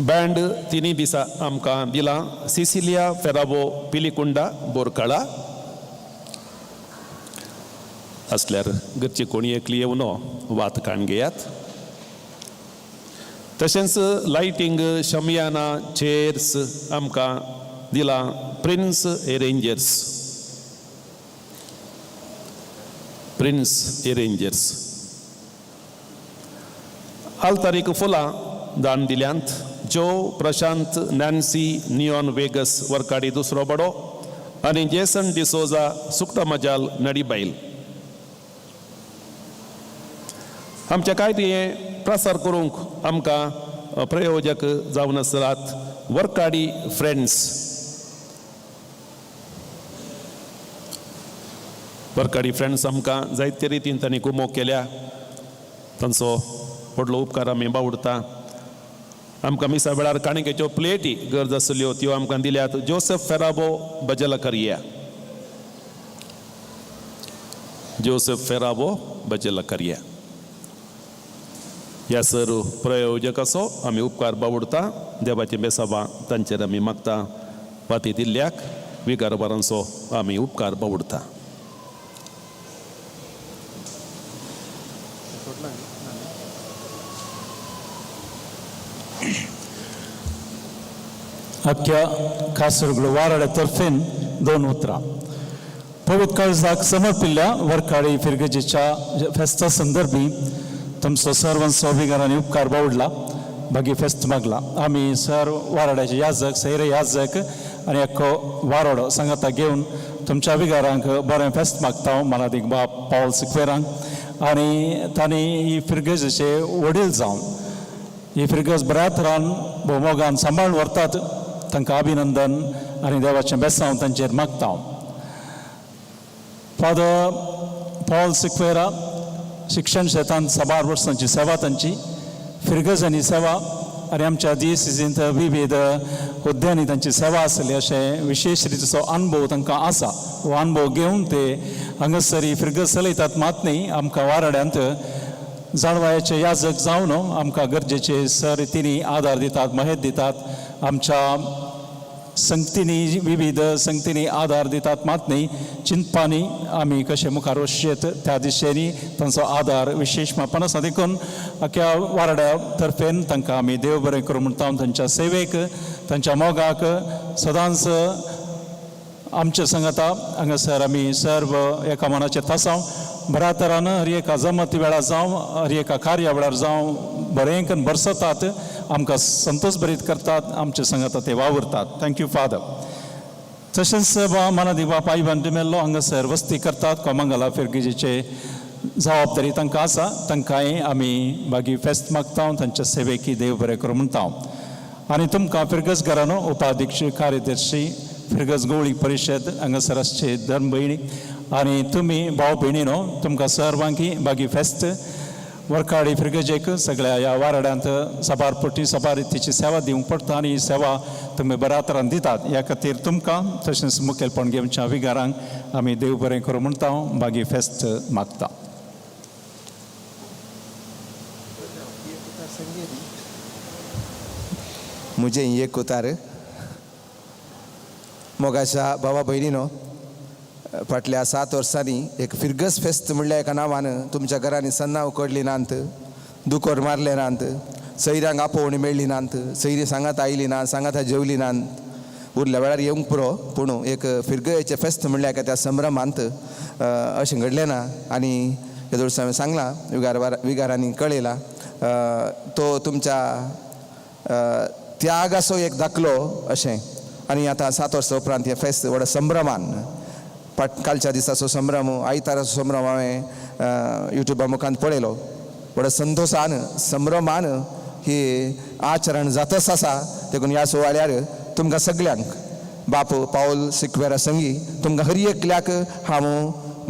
Speaker 2: बँड तिन्ही दिसा आमकां दिलां सिसिलिया फेराबो पिलिकुंडा बोरकाळा. आसल्यार घरची कोणी एकली येवन वात काण घेयात. तशेंच लायटींग शमियाना चेयर्स आमकां दिलां प्रिन्स एरेंजर्स, प्रिन्स एरेंजर्स. आल्तारीक फुलां दान दिल्यांत जो प्रशांत नॅन्सी नियॉन वेगस वरकाडी दुसरो बडो आनी जेसन डिसोजा सुकटा मजाल नडी बायल. आमच्या कांय हें प्रसार करूंक आमकां प्रयोजक जावन आसलात वरकाडी फ्रेंड्स. वरकाडी फ्रेंड्स आमकां जायते रितीन तांणी कुमोक केल्या, तांचो व्हडलो उपकार आमी बावडता. आमकां मिसा वेळार काणकेच्यो प्लेटी गरज आसल्यो त्यो आमकां दिल्यात जोसेफ फेराबो बजला करया, जोसेफ फेराबो बजला करया. ह्या सर प्रयोजकाचो आमी उपकार बावडता. देवाचे बेसाबा तांचेर आमी मागता. वाती दिल्ल्याक विगारबारांचो आमी उपकार बावडता.
Speaker 17: अख्ख्या कासरगोड वाराड्या तर्फेन दोन उतरां. पवित्र काळजाक समर्पिल्ल्या वरकाळी फिरगजेच्या फेस्ता संदर्भी तुमचो सर्वांचो विगारांनी उपकार बावडला, बागी फेस्त मागला. आमी सर वाराड्याचे याजक सैरे याजक आनी अख्खो वाराडो सांगाता घेवन तुमच्या विगारांक बरें फेस्त मागता. मानादीक बाब पावल सिक्वेरांक आनी तांणी ही फिरगजेचे वडील जावन ही फिरगज बऱ्या तरान भोवमोगान सांबाळून व्हरतात, तांकां अभिनंदन आनी देवाचें बेसांव तांचेर मागता. फादर पॉल सिक्वेरा शिक्षण शेतांत साबार वर्सांची सेवा तांची, फिरगज आनी सेवा आनी आमच्या दियसिजींत विविध हुद्द्यांनी तांची सेवा आसली अशें विशेश रितीचो अनुभव तांकां आसा. हो अनुभव घेवन ते हांगासर फिरगज चलयतात मात न्ही, आमकां वाराड्यांत जाणवायाचे याजक जावन आमकां गरजेचे सर रितींनी आदार दितात, महेत दितात. आमच्या संगतींनी विविध संगतींनी आदार दितात मात न्ही, चिंतपांनी आमी कशें मुखार वचचें त्या दिशेनी तांचो आदार विशेश मापान आसा. देखून अख्या वारड्या तर्फेन तांकां आमी देव बरें करूं म्हणटा. तांच्या सेवेक, तांच्या मोगाक सदांच आमच्या सांगाता हांगासर आमी सर्व एका मनाचेर तासांव बऱ्या तरान हर एका जमती वेळार जावं, हर एका कार्या वेळार जावं बरें करून बरसतात, आमकां संतोश भरीत करतात, आमच्या सांगाता ते वावुरतात. Thank you father. तशेंच मनादी बाप आयवान डिमेल्लो हांगासर वस्ती करतात. कोमंगला फिरगजेचे जबाबदारी तांकां आसा, तांकांय आमी मागीर फेस्त मागता, तांच्या सेवेकी देव बरें करूं म्हणटा. आनी तुमकां फिरगज घरानो उपाध्यक्ष कार्यदर्शी फिरगज गवळी परिशद हांगासर आसचे धर्म भयणी आनी तुमी भाव भयणी न्हू, तुमकां सर्वांकी बागी फेस्त वरकाडी फिरगजेक सगळ्या ह्या वाराड्यांत साबार पटी साबार रितीची सेवा दिवंक पडटा आनी ही सेवा तुमी बऱ्या तरान दितात. ह्या खातीर तुमकां तशेंच मुखेलपण घेवच्या विगारांक आमी देव बरें करूं म्हणटा, बागी फेस्त मागता.
Speaker 6: मुझे एक उतार मोगाच्या भावा भयणीनो, फाटल्या 7 वर्सांनी एक फिरगस फेस्त म्हणल्या एका नांवान तुमच्या घरांनी सन्नां उकडली नात, दुकोर मारले नात, सैऱ्यांक आपोवणी मेळ्ळी नात, सैरी सांगात आयली ना, सांगात जेवली नात. उरल्या वेळार येवंक पुरो, पूण एक फिरगयेचें फेस्त म्हणल्या एका त्या संभ्रमांत अशें घडलें ना. आनी हेदोळ हांवें सांगलां, विगारांनी कळयलां, तो तुमच्या त्यागाचो एक दाखलो अशें. आनी आतां 7 वर्सां उपरांत हें फेस्त व्हड संभ्रमान, कालच्या दिसाचो संभ्रम, आयताराचो संभ्रम हांवें युट्युबा मुखान पळयलो. व्हड संतोशान संभ्रमान ही आचरण जातच आसा. देखून ह्या सुवाळ्यार तुमकां सगल्यांक बाप पावल सिक्वेरा संगी तुमकां हर एकल्याक हांव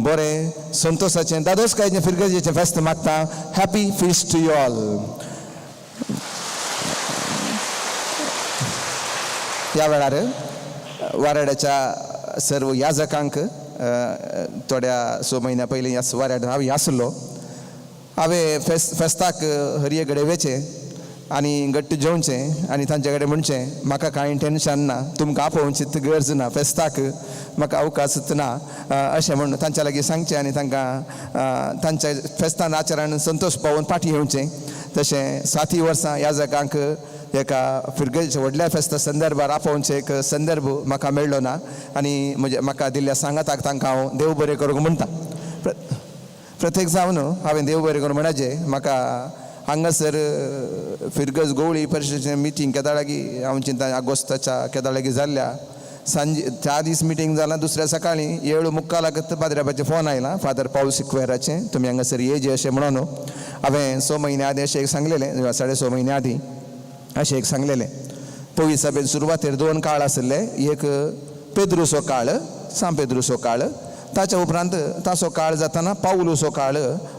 Speaker 6: बरें संतोशाचें दादोसकायेचें फिरगजेचें फेस्त मागता. Happy feast to you all. ह्या वेळार वाराड्याच्या सर्व याजकांक थोड्या 6 म्हयन्या पयलीं ह्या वाराड्यान हांव आसलो. हांवें फेस्ताक हरये कडेन वचें आनी घट्ट जेवचें आनी तांचे कडेन म्हणचें म्हाका कांय टेन्शन ना, तुमकां आपोवची गरज ना, फेस्ताक म्हाका अवकाशच ना अशें म्हूण तांच्या लागीं सांगचें आनी तांकां तांच्या फेस्तान आचरण संतोश पावोवन फाटीं येवचें. तशें 7 वर्सां याजकांक एका फिरगेच्या व्हडल्या फेस्ता संदर्भार आपोवचें एक संदर्भ म्हाका मेळ्ळो ना आनी म्हजे म्हाका दिल्ल्या सांगाताक तांकां हांव देव बरें करूंक म्हणटा. प्रत्येक जावन हांवें देव बरें करूं म्हणचें म्हाका हांगासर फिरगज गोवळी परिशदेचें मिटींग केदाळ लागीं हांव चिंता आगोस्ताच्या केदाळ लागीं जाल्ल्या सांजे त्या दीस मिटींग जालां. दुसऱ्या सकाळीं 7:45 पाद्र्याबाचें फोन आयला, फादर पावल सिक्वेराचें, तुमी हांगासर येजे अशें म्हणून. हांवें 6 म्हयन्या आदीं अशें एक सांगलेलें, 6.5 म्हयन्या आदीं अशें एक सांगलेलें. पयली सभेन सुरवातेर 2 काळ आशिल्ले, एक पेद्रुचो काळ, सांत पेद्रुचो काळ, ताच्या उपरांत ताचो काळ जाताना पावलूचो काळ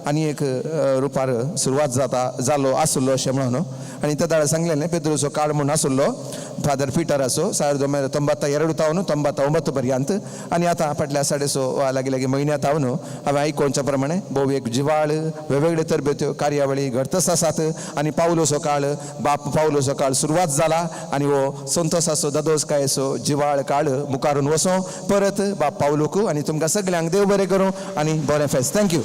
Speaker 6: आनी एक रुपार सुरवात जाता जालो आसलो अशें म्हणून. आनी त्या दाळ सांगलेलें पेद्रुचो काळ म्हूण आसलो फादर पिटराचो 1992 तावन 99 पर्यंत. आनी आतां फाटल्या 6.5 लागीं लागीं म्हयन्या तावन हांवें आयकोवच्या प्रमाणे भोव एक जिवाळ वेगवेगळे तरबेत्यो कार्यावळी घडतच आसात. आनी पावलूचो काळ, बाप पावलूचो काळ सुरवात जाला आनी हो संतोसाचो दादोसकायेचो जिवाळ काळ मुखारून वचों परत बाप पावलूक आनी तुमकां सगल्यांक देव बरें करूं आनी बरें फेस्त. Thank you.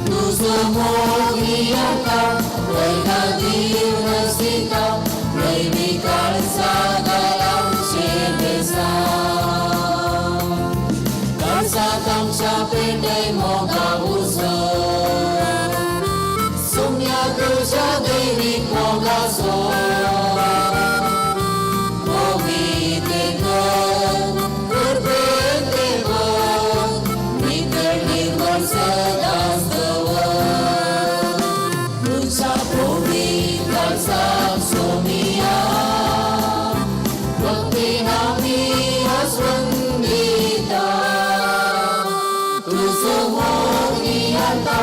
Speaker 5: Tuzo काळजांत आमच्या पेटय मोगा उजो सोम्या तुज्या दैवीक मोगाचो पवित्र कर कृपेन देवा नितळ निर्मळ सदांच दवर तुज्या पवित्र काळजाक सोमिया भक्तीन आमी आसवंदिता तुजो मोग नियाळटा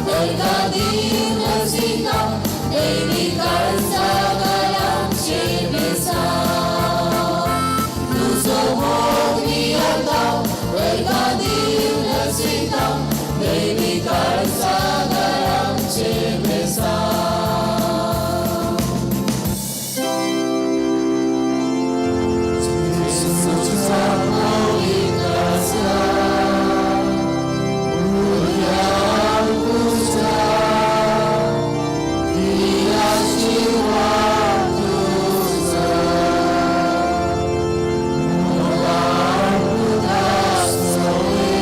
Speaker 5: दर्गादीर लजिता देवी काळजाक आमचेर बेसांव तुजो मोग नियाळटा दर्गादीर लजिता देवी काळजाक आमचेर बेसांव. जेजूच्या पवित्र काळजाक उरया तुझ्या आशीर्वाद तुझा मोगान उदासोवे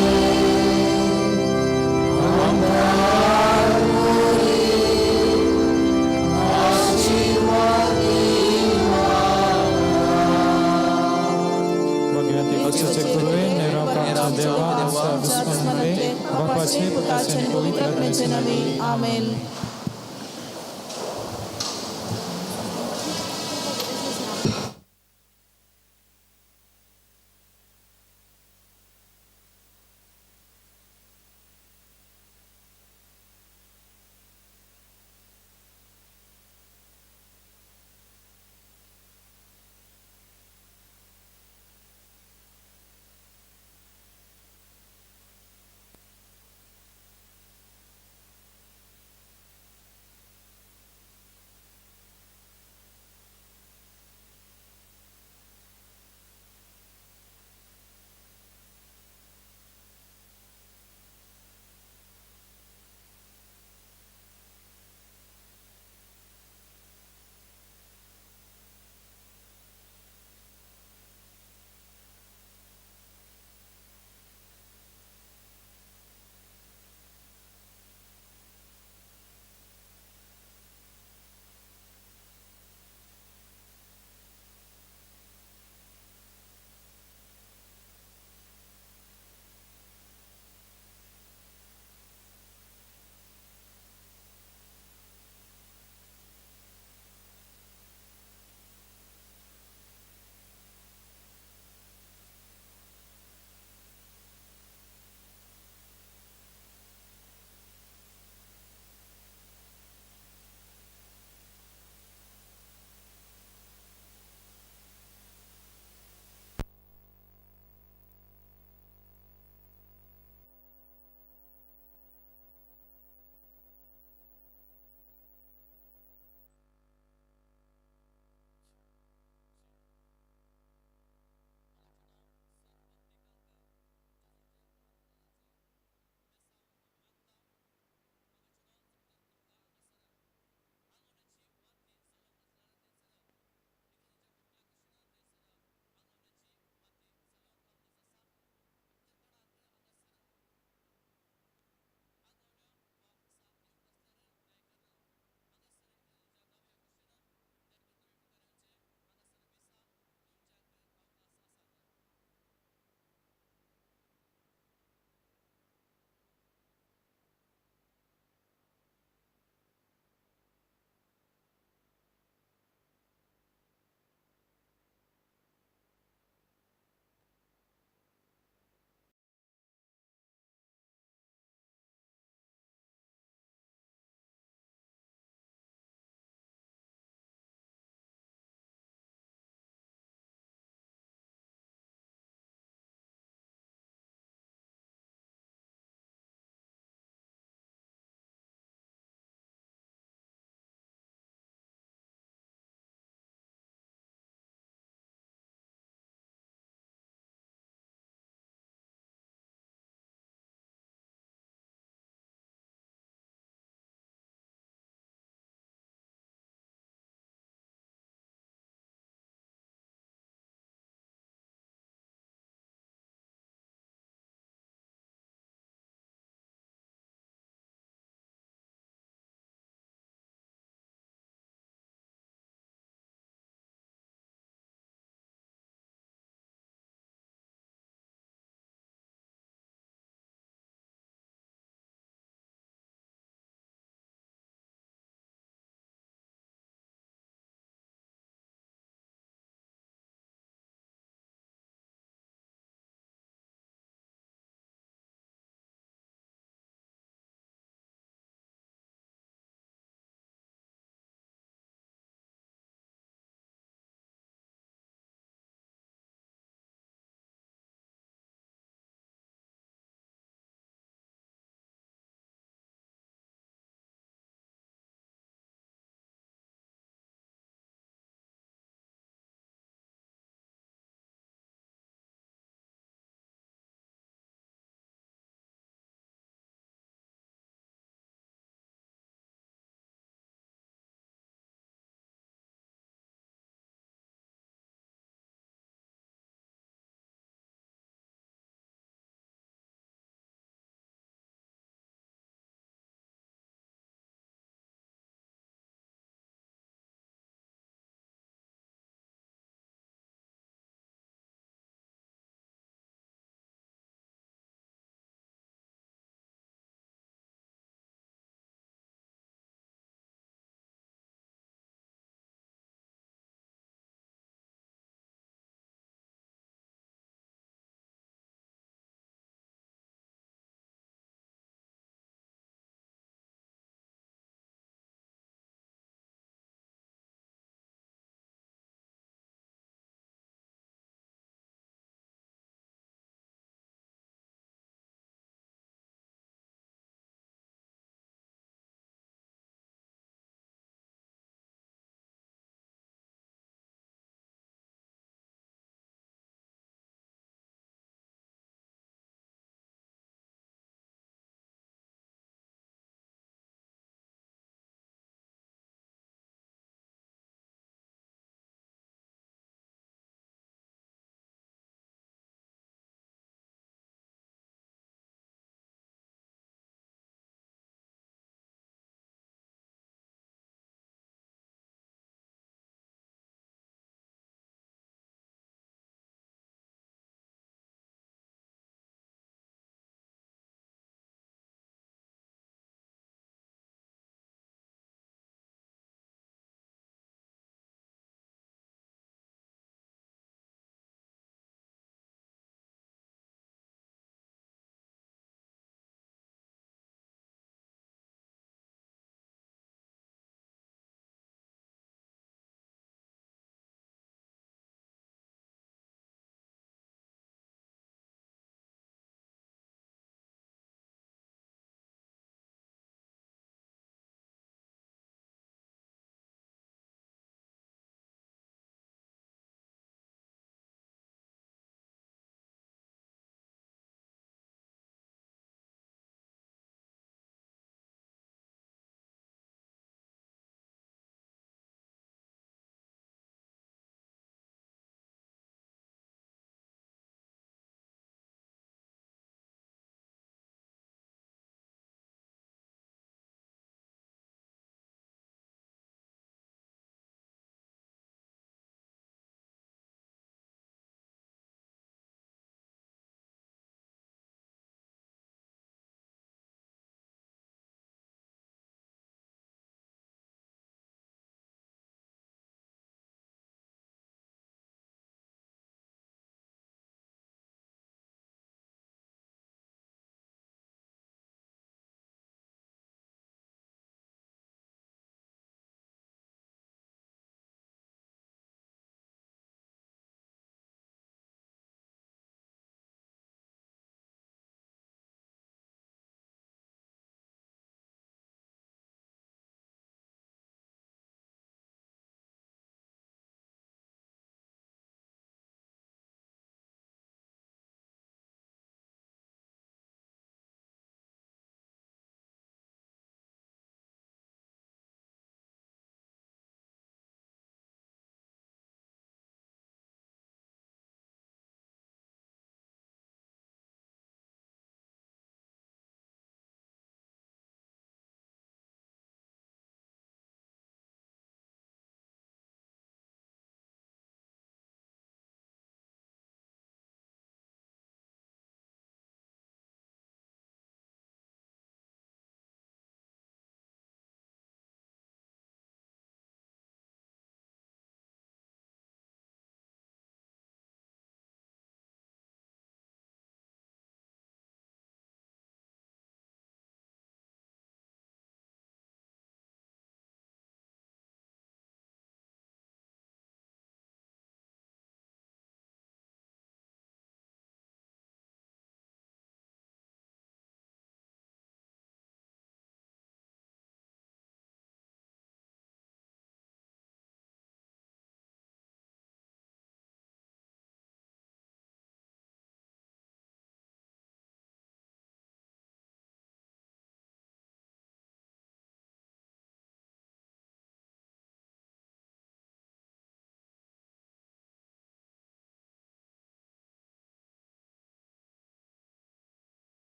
Speaker 5: आमदार मुरी आशीर्वादी
Speaker 20: भगवंती करुणे निरामच्या देवा आमच्या दुस्मनांतले बापाचे पुताचे आनी पवित्र आत्म्याचे नांवे
Speaker 15: आमेन.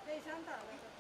Speaker 21: Hey, Shanta.